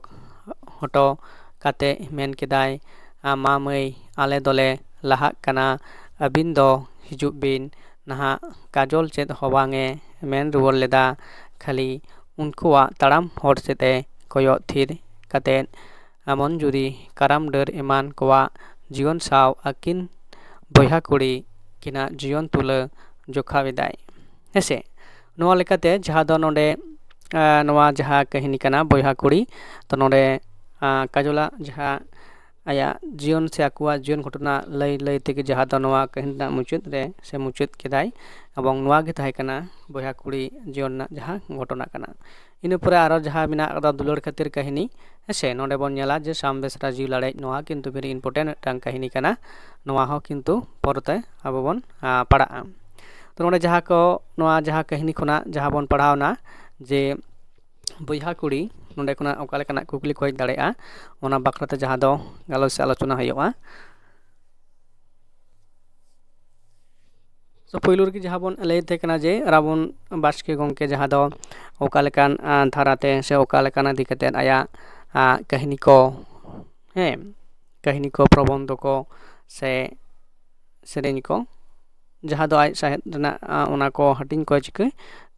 ᱦᱚᱴᱚ ᱠᱟᱛᱮ ᱢᱮᱱ ᱠᱮᱫᱟᱭ, "ᱢᱟ ᱢᱟᱹᱭ, ᱟᱞᱮ ᱫᱚᱞᱮ ᱞᱟᱦᱟᱜ ᱠᱟᱱᱟ, ᱟᱹᱵᱤᱱ ᱫᱚ ᱦᱤᱡᱩᱜ ᱵᱤᱱ ᱱᱟᱦᱟᱜ᱾" ᱠᱟᱡᱚᱞ ᱪᱮᱫ ᱦᱚᱸ ᱵᱟᱝ ᱮ ᱢᱮᱱ ᱨᱩᱣᱟᱹᱲ ᱞᱮᱫᱟ, ᱠᱷᱟᱹᱞᱤ ᱩᱱᱠᱩᱣᱟᱜ ᱛᱟᱲᱟᱢ ᱦᱚᱨ ᱥᱮᱫ ᱮ ᱠᱚᱭᱚᱜ ᱛᱷᱤᱨ ᱠᱟᱛᱮ ᱢᱚᱧᱡᱩᱨᱤ ᱠᱟᱨᱟᱢ ᱰᱟᱹᱨ ᱮᱢᱟᱱ ᱠᱚᱣᱟᱜ ᱡᱤᱭᱚᱱ ᱥᱟᱶ ᱟᱹᱠᱤᱱ ᱵᱚᱭᱦᱟ ᱠᱩᱲᱤ ᱠᱤᱱᱟᱜ ᱡᱤᱭᱚᱱ ᱛᱩᱞᱟᱹ ᱡᱚᱠᱷᱟ ᱮᱫᱟᱭ᱾ ᱦᱮᱸᱥᱮ, ᱱᱚᱣᱟ ᱞᱮᱠᱟᱛᱮ ᱡᱟᱦᱟᱸ ᱫᱚ ᱱᱚᱰᱮ, ᱟᱸ, ᱱᱚᱣᱟ ᱡᱟᱦᱟᱸ ᱠᱟᱹᱦᱱᱤ ᱠᱟᱱᱟ ᱵᱚᱭᱦᱟ ᱠᱩᱲᱤ, ᱛᱚ ᱱᱚᱰᱮ, ᱟᱸ, ᱠᱟᱡᱚᱞᱟᱜ ᱡᱟᱦᱟᱸ ᱟᱭᱟᱜ ᱡᱤᱭᱚᱱ ᱥᱮ ᱟᱠᱚᱣᱟᱜ ᱡᱤᱭᱚᱱ ᱜᱷᱚᱴᱚᱱᱟ ᱞᱟᱹᱭ ᱞᱟᱹᱭ ᱛᱮᱜᱮ ᱡᱟᱦᱟᱸ ᱫᱚ ᱱᱚᱣᱟ ᱠᱟᱹᱦᱱᱤ ᱨᱮᱱᱟᱜ ᱢᱩᱪᱟᱹᱫ ᱨᱮ ᱥᱮ ᱢᱩᱪᱟᱹᱫ ᱠᱮᱫᱟᱭ, ᱮᱵᱚᱝ ᱱᱚᱣᱟ ᱜᱮ ᱛᱟᱦᱮᱸ ᱠᱟᱱᱟ ᱵᱚᱭᱦᱟ ᱠᱩᱲᱤ ᱡᱤᱭᱚᱱ ᱨᱮᱱᱟᱜ ᱡᱟᱦᱟᱸ ᱜᱷᱚᱴᱚᱱᱟ ᱠᱟᱱᱟ᱾ ᱤᱱᱟᱹ ᱯᱚᱨᱮ ᱟᱨᱚ ᱡᱟᱦᱟᱸ ᱢᱮᱱᱟᱜ ᱟᱠᱟᱫᱟ ᱫᱩᱞᱟᱹᱲ ᱠᱷᱟᱹᱛᱤᱨ ᱠᱟᱹᱦᱱᱤ, ᱦᱮᱸ ᱥᱮ, ᱱᱚᱰᱮ ᱵᱚᱱ ᱧᱮᱞᱟ ᱡᱮ ᱥᱟᱢ ᱵᱮᱥᱨᱟ ᱡᱤᱣᱤ ᱞᱟᱲᱮᱡ, ᱱᱚᱣᱟ ᱠᱤᱱᱛᱩ very important ᱢᱤᱫᱴᱟᱝ ᱠᱟᱹᱦᱱᱤ ᱠᱟᱱᱟ᱾ ᱱᱚᱣᱟ ᱦᱚᱸ ᱠᱤᱱᱛᱩ ᱯᱚᱨᱮᱛᱮ ᱟᱵᱚ ᱵᱚᱱ, ᱟᱸ, ᱯᱟᱲᱦᱟᱜᱼᱟ᱾ ᱛᱚ ᱱᱚᱰᱮ ᱡᱟᱦᱟᱸ ᱠᱚ, ᱱᱚᱣᱟ ᱡᱟᱦᱟᱸ ᱠᱟᱹᱦᱱᱤ ᱠᱷᱚᱱᱟᱜ ᱡᱟᱦᱟᱸ ᱵᱚᱱ ᱯᱟᱲᱦᱟᱣᱱᱟ ᱡᱮ ᱵᱚᱭᱦᱟ ᱠᱩᱲᱤ, ᱱᱚᱰᱮ ᱠᱷᱚᱱᱟᱜ ᱚᱠᱟ ᱞᱮᱠᱟᱱᱟᱜ ᱠᱩᱠᱞᱤ ᱠᱚ ᱦᱮᱡ ᱫᱟᱲᱮᱭᱟᱜᱼᱟ, ᱚᱱᱟ ᱵᱟᱠᱷᱨᱟ ᱛᱮ ᱡᱟᱦᱟᱸ ᱫᱚ ᱜᱟᱞᱚᱪ ᱥᱮ ᱟᱞᱳᱪᱚᱱᱟ ᱦᱩᱭᱩᱜᱼᱟ᱾ ᱛᱚ ᱯᱳᱭᱞᱳ ᱨᱮᱜᱮ ᱡᱟᱦᱟᱸ ᱵᱚᱱ ᱞᱟᱹᱭᱮᱫ ᱛᱟᱦᱮᱸ ᱠᱟᱱᱟ ᱡᱮ ᱨᱟᱵᱚᱱ ᱵᱟᱥᱠᱮ ᱜᱚᱢᱠᱮ ᱡᱟᱦᱟᱸ ᱫᱚ ᱚᱠᱟ ᱞᱮᱠᱟᱱ, ᱟᱸ, ᱫᱷᱟᱨᱟᱛᱮ ᱥᱮ ᱚᱠᱟ ᱞᱮᱠᱟᱱ ᱤᱫᱤ ᱠᱟᱛᱮᱫ ᱟᱭᱟᱜ, ᱟᱸ, ᱠᱟᱹᱦᱱᱤ ᱠᱚ, ᱦᱮᱸ, ᱠᱟᱹᱦᱱᱤ ᱠᱚ, ᱯᱨᱚᱵᱚᱱᱫᱷᱚ ᱠᱚ ᱥᱮ ᱥᱮᱨᱮᱧ ᱠᱚ, ᱡᱟᱦᱟᱸ ᱫᱚ ᱟᱡ ᱥᱟᱶᱦᱮᱫ ᱨᱮᱱᱟᱜ, ᱟᱸ, ᱚᱱᱟ ᱠᱚ ᱦᱟᱹᱴᱤᱧ ᱠᱚ ᱪᱤᱠᱟᱹ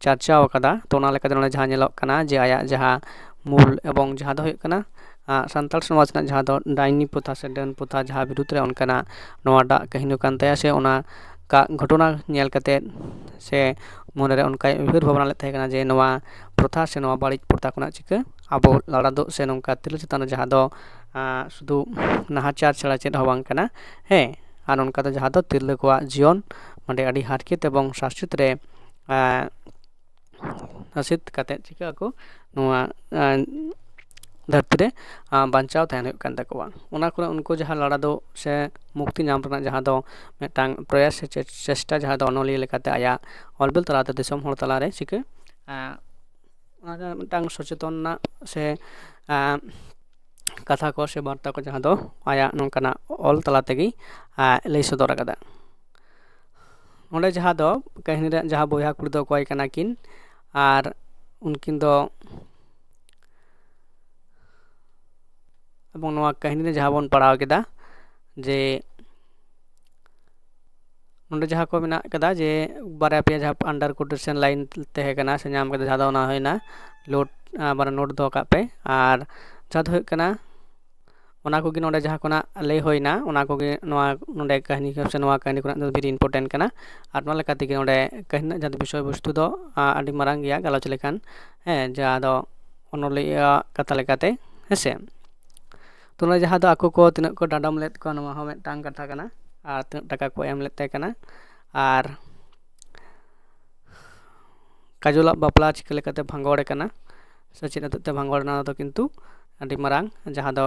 ᱪᱟᱨᱪᱟᱣ ᱟᱠᱟᱫᱟ᱾ ᱛᱚ ᱚᱱᱟ ᱞᱮᱠᱟᱛᱮ ᱱᱚᱰᱮ ᱡᱟᱦᱟᱸ ᱧᱮᱞᱚᱜ ᱠᱟᱱᱟ ᱡᱮ ᱟᱭᱟᱜ ᱡᱟᱦᱟᱸ ᱢᱩᱞ ᱮᱵᱚᱝ ᱡᱟᱦᱟᱸ ᱫᱚ ᱦᱩᱭᱩᱜ ᱠᱟᱱᱟ, ᱟᱸ, ᱥᱟᱱᱛᱟᱲ ᱥᱚᱢᱟᱡᱽ ᱨᱮᱱᱟᱜ ᱡᱟᱦᱟᱸ ᱫᱚ ᱰᱟᱹᱭᱱᱤ ᱯᱨᱚᱛᱷᱟ ᱥᱮ ᱰᱟᱹᱱ ᱯᱨᱚᱛᱷᱟ ᱡᱟᱦᱟᱸ ᱵᱤᱨᱩᱫᱽ ᱨᱮ ᱚᱱᱠᱟᱱᱟᱜ ᱱᱚᱣᱟᱴᱟᱜ ᱠᱟᱹᱦᱱᱤ ᱠᱟᱱ ᱛᱟᱭᱟ ᱥᱮ ᱚᱱᱟ ᱠᱟ-, ᱜᱷᱚᱴᱚᱱᱟ ᱧᱮᱞ ᱠᱟᱛᱮᱫ ᱥᱮ ᱢᱚᱱᱮᱨᱮ ᱚᱱᱠᱟᱭ ᱩᱭᱦᱟᱹᱨ ᱵᱷᱟᱵᱽᱱᱟ ᱞᱮᱫ ᱛᱟᱦᱮᱸ ᱠᱟᱱᱟ ᱡᱮ ᱱᱚᱣᱟ ᱯᱨᱚᱛᱷᱟ ᱥᱮ ᱱᱚᱣᱟ ᱵᱟᱹᱲᱤᱡ ᱯᱨᱚᱛᱷᱟ ᱠᱷᱚᱱᱟᱜ ᱪᱤᱠᱟᱹ ᱟᱵᱚ ᱞᱟᱲᱟᱫᱚᱜ ᱥᱮ ᱱᱚᱝᱠᱟ ᱛᱤᱨᱞᱟᱹ ᱪᱮᱛᱟᱱ ᱨᱮ ᱡᱟᱦᱟᱸ ᱫᱚ, ᱟᱸ, ᱥᱩᱫᱷᱩ ᱱᱟᱦᱟᱪᱟᱨ ᱪᱷᱟᱲᱟ ᱪᱮᱫ ᱦᱚᱸ ᱵᱟᱝ ᱠᱟᱱᱟ᱾ ᱦᱮᱸ, ᱟᱨ ᱚᱱᱠᱟ ᱫᱚ ᱡᱟᱦᱟᱸ ᱫᱚ ᱛᱤᱨᱞᱟᱹ ᱠᱚᱣᱟᱜ ᱡᱤᱭᱚᱱ ᱚᱸᱰᱮ ᱟᱹᱰᱤ ᱦᱟᱨᱠᱮᱛ ᱮᱵᱚᱝ ᱥᱟᱥᱮᱛ ᱨᱮ, ᱟᱸ, ᱥᱟᱥᱮᱛ ᱠᱟᱛᱮᱫ ᱪᱤᱠᱟᱹ ᱟᱠᱚ ᱱᱚᱣᱟ, ᱟᱸ, ᱫᱷᱟᱹᱨᱛᱤ ᱨᱮ, ᱟᱸ, ᱵᱟᱧᱪᱟᱣ ᱛᱟᱦᱮᱱ ᱦᱩᱭᱩᱜ ᱠᱟᱱ ᱛᱟᱠᱚᱣᱟ᱾ ᱚᱱᱟ ᱠᱷᱚᱱᱟᱜ ᱩᱱᱠᱩ ᱡᱟᱦᱟᱸ ᱞᱟᱲᱟᱫᱚᱜ ᱥᱮ ᱢᱩᱠᱛᱤ ᱧᱟᱢ ᱨᱮᱱᱟᱜ ᱡᱟᱦᱟᱸ ᱫᱚ ᱢᱤᱫᱴᱟᱝ ᱯᱨᱚᱭᱟᱥ ᱥᱮ ᱪᱮ-, ᱪᱮᱥᱴᱟ ᱡᱟᱦᱟᱸ ᱫᱚ ᱚᱱᱚᱞᱤᱭᱟᱹ ᱞᱮᱠᱟᱛᱮ ᱟᱭᱟᱜ ᱚᱞ ᱵᱤᱞ ᱛᱟᱞᱟᱛᱮ ᱫᱤᱥᱚᱢ ᱦᱚᱲ ᱛᱟᱞᱟᱨᱮ ᱪᱤᱠᱟᱹ, ᱟᱸ, ᱚᱱᱟ ᱨᱮᱱᱟᱜ ᱢᱤᱫᱴᱟᱝ ᱥᱚᱪᱮᱛᱚᱱ ᱨᱮᱱᱟᱜ ᱥᱮ, ᱟᱸ, ᱠᱟᱛᱷᱟ ᱠᱚ ᱥᱮ ᱵᱟᱨᱛᱟ ᱠᱚ ᱡᱟᱦᱟᱸ ᱫᱚ ᱟᱭᱟᱜ ᱱᱚᱝᱠᱟᱱᱟᱜ ᱚᱞ ᱛᱟᱞᱟ ᱛᱮᱜᱮ ᱞᱟᱹᱭ ᱥᱚᱫᱚᱨ ᱟᱠᱟᱫᱟ᱾ ᱱᱚᱰᱮ ᱡᱟᱦᱟᱸ ᱫᱚ ᱠᱟᱹᱦᱱᱤ ᱨᱮ ᱡᱟᱦᱟᱸ ᱵᱚᱭᱦᱟ ᱠᱩᱲᱤ ᱫᱚ ᱚᱠᱚᱭ ᱠᱟᱱᱟ ᱠᱤᱱ ᱟᱨ ᱩᱱᱠᱤᱱ ᱫᱚ, ᱮᱵᱚᱝ ᱱᱚᱣᱟ ᱠᱟᱹᱦᱱᱤ ᱨᱮ ᱡᱟᱦᱟᱸ ᱵᱚᱱ ᱯᱟᱲᱦᱟᱣ ᱠᱮᱫᱟ ᱡᱮ ᱱᱚᱰᱮ ᱡᱟᱦᱟᱸ ᱠᱚ ᱢᱮᱱᱟᱜ ᱠᱟᱫᱟ ᱡᱮ ᱵᱟᱨᱭᱟ ᱯᱮᱭᱟ ᱡᱟᱦᱟᱸ under quotation line ᱛᱟᱦᱮᱸ ᱠᱟᱱᱟ ᱥᱮ ᱧᱟᱢ ᱠᱟᱫᱟ, ᱡᱟᱦᱟᱸ ᱫᱚ ᱚᱱᱟ ᱦᱩᱭᱱᱟ ᱞᱳᱰ, ᱢᱟᱱᱮ ᱱᱳᱴ ᱫᱚᱦᱚ ᱠᱟᱜ ᱯᱮ᱾ ᱟᱨ ᱡᱟᱦᱟᱸ ᱫᱚ ᱦᱩᱭᱩᱜ ᱠᱟᱱᱟ ᱚᱱᱟ ᱠᱚᱜᱮ ᱱᱚᱰᱮ ᱡᱟᱦᱟᱸ ᱠᱷᱚᱱᱟᱜ ᱞᱟᱹᱭ ᱦᱩᱭᱱᱟ, ᱚᱱᱟ ᱠᱚᱜᱮ ᱱᱚᱣᱟ ᱱᱚᱰᱮ ᱠᱟᱹᱦᱱᱤ ᱥᱮ ᱱᱚᱣᱟ ᱠᱟᱹᱦᱱᱤ ᱠᱷᱚᱱᱟᱜ ᱫᱚ very important ᱠᱟᱱᱟ᱾ ᱟᱨ ᱱᱚᱣᱟ ᱞᱮᱠᱟ ᱛᱮᱜᱮ ᱱᱚᱰᱮ ᱠᱟᱹᱦᱱᱤ ᱨᱮᱱᱟᱜ ᱡᱟᱦᱟᱸ ᱫᱚ ᱵᱤᱥᱚᱭ ᱵᱚᱥᱛᱩ ᱫᱚ ᱟᱹᱰᱤ ᱢᱟᱨᱟᱝ ᱜᱮᱭᱟ ᱜᱟᱞᱚᱪ ᱞᱮᱠᱟᱱ, ᱦᱮᱸ, ᱡᱟᱦᱟᱸ ᱫᱚ ᱚᱱᱚᱞᱤᱭᱟᱹ ᱠᱟᱛᱷᱟ ᱞᱮᱠᱟᱛᱮ, ᱦᱮᱸ ᱥᱮ᱾ ᱛᱚ ᱱᱚᱰᱮ ᱡᱟᱦᱟᱸ ᱫᱚ ᱟᱠᱚ ᱠᱚ ᱛᱤᱱᱟᱹᱜ ᱠᱚ ᱰᱟᱸᱰᱚᱢ ᱞᱮᱫ ᱠᱚᱣᱟ, ᱱᱚᱣᱟ ᱦᱚᱸ ᱢᱤᱫᱴᱟᱝ ᱠᱟᱛᱷᱟ ᱠᱟᱱᱟ᱾ ᱟᱨ ᱛᱤᱱᱟᱹᱜ ᱴᱟᱠᱟ ᱠᱚ ᱮᱢ ᱞᱮᱫ ᱛᱟᱭ ᱠᱟᱱᱟ, ᱟᱨ ᱠᱟᱡᱚᱞᱟᱜ ᱵᱟᱯᱞᱟ ᱪᱤᱠᱟᱹ ᱞᱮᱠᱟᱛᱮ ᱵᱷᱟᱸᱜᱚᱲ ᱟᱠᱟᱱᱟ ᱥᱮ ᱪᱮᱫ ᱦᱚᱛᱮᱡ ᱛᱮ ᱵᱷᱟᱸᱜᱚᱲ ᱮᱱᱟ, ᱚᱱᱟ ᱫᱚ ᱠᱤᱱᱛᱩ ᱟᱹᱰᱤ ᱢᱟᱨᱟᱝ, ᱡᱟᱦᱟᱸ ᱫᱚ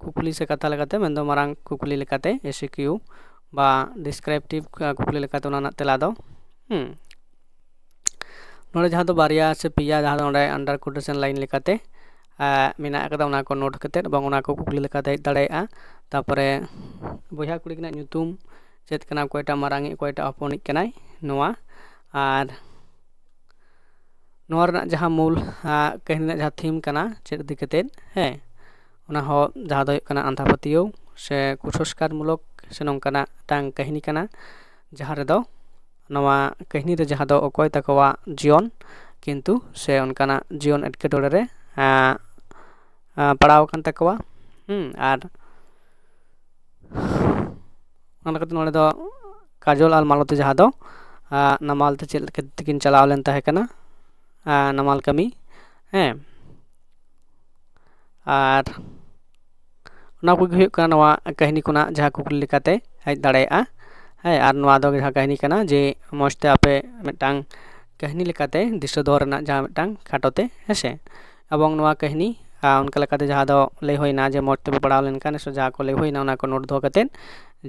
ᱠᱩᱠᱞᱤ ᱥᱮ ᱠᱟᱛᱷᱟ ᱞᱮᱠᱟᱛᱮ, ᱢᱮᱱᱫᱚ ᱢᱟᱨᱟᱝ ᱠᱩᱠᱞᱤ ᱞᱮᱠᱟᱛᱮ, S Q ᱵᱟ descriptive ᱠᱩᱠᱞᱤ ᱞᱮᱠᱟᱛᱮ ᱚᱱᱟ ᱨᱮᱱᱟᱜ ᱛᱮᱞᱟ ᱫᱚ᱾ ᱦᱩᱸ᱾ ᱱᱚᱰᱮ ᱡᱟᱦᱟᱸ ᱫᱚ ᱵᱟᱨᱭᱟ ᱥᱮ ᱯᱮᱭᱟ ᱡᱟᱦᱟᱸ ᱫᱚ ᱚᱸᱰᱮ under quotation line ᱞᱮᱠᱟᱛᱮ ᱢᱮᱱᱟᱜ ᱟᱠᱟᱫᱟ, ᱚᱱᱟ ᱠᱚ ᱱᱳᱴ ᱠᱟᱛᱮᱫ ᱮᱵᱚᱝ ᱚᱱᱟ ᱠᱚ ᱠᱩᱠᱞᱤ ᱞᱮᱠᱟᱛᱮ ᱦᱮᱡ ᱫᱟᱲᱮᱭᱟᱜᱼᱟ᱾ ᱛᱟᱨᱯᱚᱨᱮ ᱵᱚᱭᱦᱟ ᱠᱩᱲᱤ ᱠᱤᱱᱟᱜ ᱧᱩᱛᱩᱢ ᱪᱮᱫ ᱠᱟᱱᱟ, ᱚᱠᱚᱭᱴᱟᱜ ᱢᱟᱨᱟᱝᱤᱡ ᱚᱠᱚᱭᱴᱟᱜ ᱦᱚᱯᱚᱱᱤᱡ ᱠᱟᱱᱟᱭ, ᱱᱚᱣᱟ᱾ ᱟᱨ ᱱᱚᱣᱟ ᱨᱮᱱᱟᱜ ᱡᱟᱦᱟᱸ ᱢᱩᱞ ᱠᱟᱹᱦᱱᱤ ᱨᱮᱱᱟᱜ ᱡᱟᱦᱟᱸ theme ᱠᱟᱱᱟ, ᱪᱮᱫ ᱤᱫᱤ ᱠᱟᱛᱮᱫ, ᱦᱮᱸ, ᱚᱱᱟ ᱦᱚᱸ ᱡᱟᱦᱟᱸ ᱫᱚ ᱦᱩᱭᱩᱜ ᱠᱟᱱᱟ ᱟᱸᱫᱷᱟ ᱯᱟᱹᱛᱭᱟᱹᱣ ᱥᱮ ᱠᱩᱥᱚᱝᱥᱠᱟᱨ ᱢᱩᱞᱚᱠ ᱥᱮ ᱱᱚᱝᱠᱟᱱᱟᱜ ᱢᱤᱫᱴᱟᱝ ᱠᱟᱹᱦᱱᱤ ᱠᱟᱱᱟ, ᱡᱟᱦᱟᱸ ᱨᱮᱫᱚ ᱱᱚᱣᱟ ᱠᱟᱹᱦᱱᱤ ᱨᱮ ᱡᱟᱦᱟᱸ ᱫᱚ ᱚᱠᱚᱭ ᱛᱟᱠᱚᱣᱟᱜ ᱡᱤᱭᱚᱱ ᱠᱤᱱᱛᱩ ᱥᱮ ᱚᱱᱠᱟᱱᱟᱜ ᱡᱤᱭᱚᱱ ᱮᱴᱠᱮᱴᱚᱬᱮ ᱨᱮ ᱯᱟᱲᱟᱣ ᱟᱠᱟᱱ ᱛᱟᱠᱚᱣᱟ᱾ ᱦᱩᱸ, ᱟᱨ ᱚᱱᱟ ᱞᱮᱠᱟᱛᱮ ᱱᱚᱰᱮ ᱫᱚ ᱠᱟᱡᱚᱞ ᱟᱨ ᱢᱟᱞᱚᱛᱤ ᱡᱟᱦᱟᱸ ᱫᱚ ᱱᱟᱢᱟᱞ ᱛᱮ ᱪᱮᱫ ᱞᱮᱠᱟ ᱛᱮᱠᱤᱱ ᱪᱟᱞᱟᱣ ᱞᱮᱱ ᱛᱟᱦᱮᱸ ᱠᱟᱱᱟ, ᱱᱟᱢᱟᱞ ᱠᱟᱹᱢᱤ, ᱦᱮᱸ᱾ ᱟᱨ ᱚᱱᱟ ᱠᱚᱜᱮ ᱦᱩᱭᱩᱜ ᱠᱟᱱᱟ ᱱᱚᱣᱟ ᱠᱟᱹᱦᱱᱤ ᱠᱷᱚᱱᱟᱜ ᱡᱟᱦᱟᱸ ᱠᱩᱠᱞᱤ ᱞᱮᱠᱟᱛᱮ ᱦᱮᱡ ᱫᱟᱲᱮᱭᱟᱜᱼᱟ᱾ ᱦᱮᱸ, ᱟᱨ ᱱᱚᱣᱟ ᱫᱚ ᱡᱟᱦᱟᱸ ᱠᱟᱹᱦᱱᱤ ᱠᱟᱱᱟ ᱡᱮ ᱢᱚᱡᱽ ᱛᱮ ᱟᱯᱮ ᱢᱤᱫᱴᱟᱝ ᱠᱟᱹᱦᱱᱤ ᱞᱮᱠᱟᱛᱮ ᱫᱤᱥᱟᱹ ᱫᱚᱦᱚ ᱨᱮᱱᱟᱜ ᱡᱟᱦᱟᱸ ᱢᱤᱫᱴᱟᱝ ᱠᱷᱟᱴᱚ ᱛᱮ, ᱦᱮᱸ ᱥᱮ᱾ ᱮᱵᱚᱝ ᱱᱚᱣᱟ ᱠᱟᱹᱦᱱᱤ ᱚᱱᱠᱟ ᱞᱮᱠᱟᱛᱮ ᱡᱟᱦᱟᱸ ᱫᱚ ᱞᱟᱹᱭ ᱦᱩᱭᱱᱟ ᱡᱮ ᱢᱚᱡᱽ ᱛᱮᱯᱮ ᱯᱟᱲᱦᱟᱣ ᱞᱮᱱᱠᱷᱟᱱ ᱥᱮ ᱡᱟᱦᱟᱸ ᱠᱚ ᱞᱟᱹᱭ ᱦᱩᱭᱱᱟ ᱚᱱᱟ ᱠᱚ ᱱᱳᱴ ᱫᱚᱦᱚ ᱠᱟᱛᱮᱫ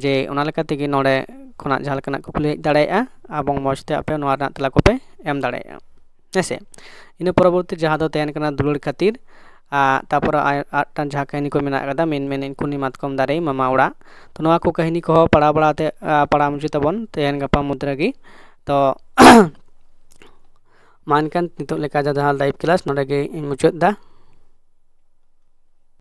ᱡᱮ ᱚᱱᱟ ᱞᱮᱠᱟ ᱛᱮᱜᱮ ᱱᱚᱰᱮ ᱠᱷᱚᱱᱟᱜ ᱡᱟᱦᱟᱸ ᱞᱮᱠᱟᱱᱟᱜ ᱠᱩᱠᱞᱤ ᱦᱮᱡ ᱫᱟᱲᱮᱭᱟᱜᱼᱟ ᱮᱵᱚᱝ ᱢᱚᱡᱽ ᱛᱮ ᱟᱯᱮ ᱱᱚᱣᱟ ᱨᱮᱱᱟᱜ ᱛᱮᱞᱟ ᱠᱚᱯᱮ ᱮᱢ ᱫᱟᱲᱮᱭᱟᱜᱼᱟ, ᱦᱮᱸ ᱥᱮ᱾ ᱤᱱᱟᱹ ᱯᱚᱨᱚᱵᱚᱨᱛᱤ ᱡᱟᱦᱟᱸ ᱫᱚ ᱛᱟᱦᱮᱱ ᱠᱟᱱᱟ ᱫᱩᱞᱟᱹᱲ ᱠᱷᱟᱹᱛᱤᱨ, ᱟᱨ ᱛᱟᱯᱚᱨᱮ ᱟᱨ ᱢᱤᱫᱴᱟᱝ ᱡᱟᱦᱟᱸ ᱠᱟᱹᱦᱱᱤ ᱠᱚ ᱢᱮᱱᱟᱜ ᱟᱠᱟᱫᱟ, ᱢᱮᱱ ᱢᱮᱱᱮᱫ ᱠᱩᱱᱤ ᱢᱟᱛᱠᱚᱢ ᱫᱟᱨᱮ ᱢᱟᱢᱟ ᱚᱲᱟᱜ᱾ ᱛᱚ ᱱᱚᱣᱟ ᱠᱚ ᱠᱟᱹᱦᱱᱤ ᱠᱚᱦᱚᱸ ᱯᱟᱲᱦᱟᱣ ᱵᱟᱲᱟ ᱛᱮ, ᱟᱨ ᱯᱟᱲᱦᱟᱣ ᱢᱩᱪᱟᱹᱫ ᱟᱵᱚᱱ ᱛᱮᱦᱮᱧ ᱜᱟᱯᱟ ᱢᱩᱫᱽ ᱨᱮᱜᱮ᱾ ᱛᱚ ᱢᱟ ᱮᱱᱠᱷᱟᱱ ᱱᱤᱛᱚᱜ ᱞᱮᱠᱟ ᱡᱟᱦᱟᱸ live class ᱱᱚᱰᱮ ᱜᱮ ᱤᱧ ᱢᱩᱪᱟᱹᱫ ᱮᱫᱟ᱾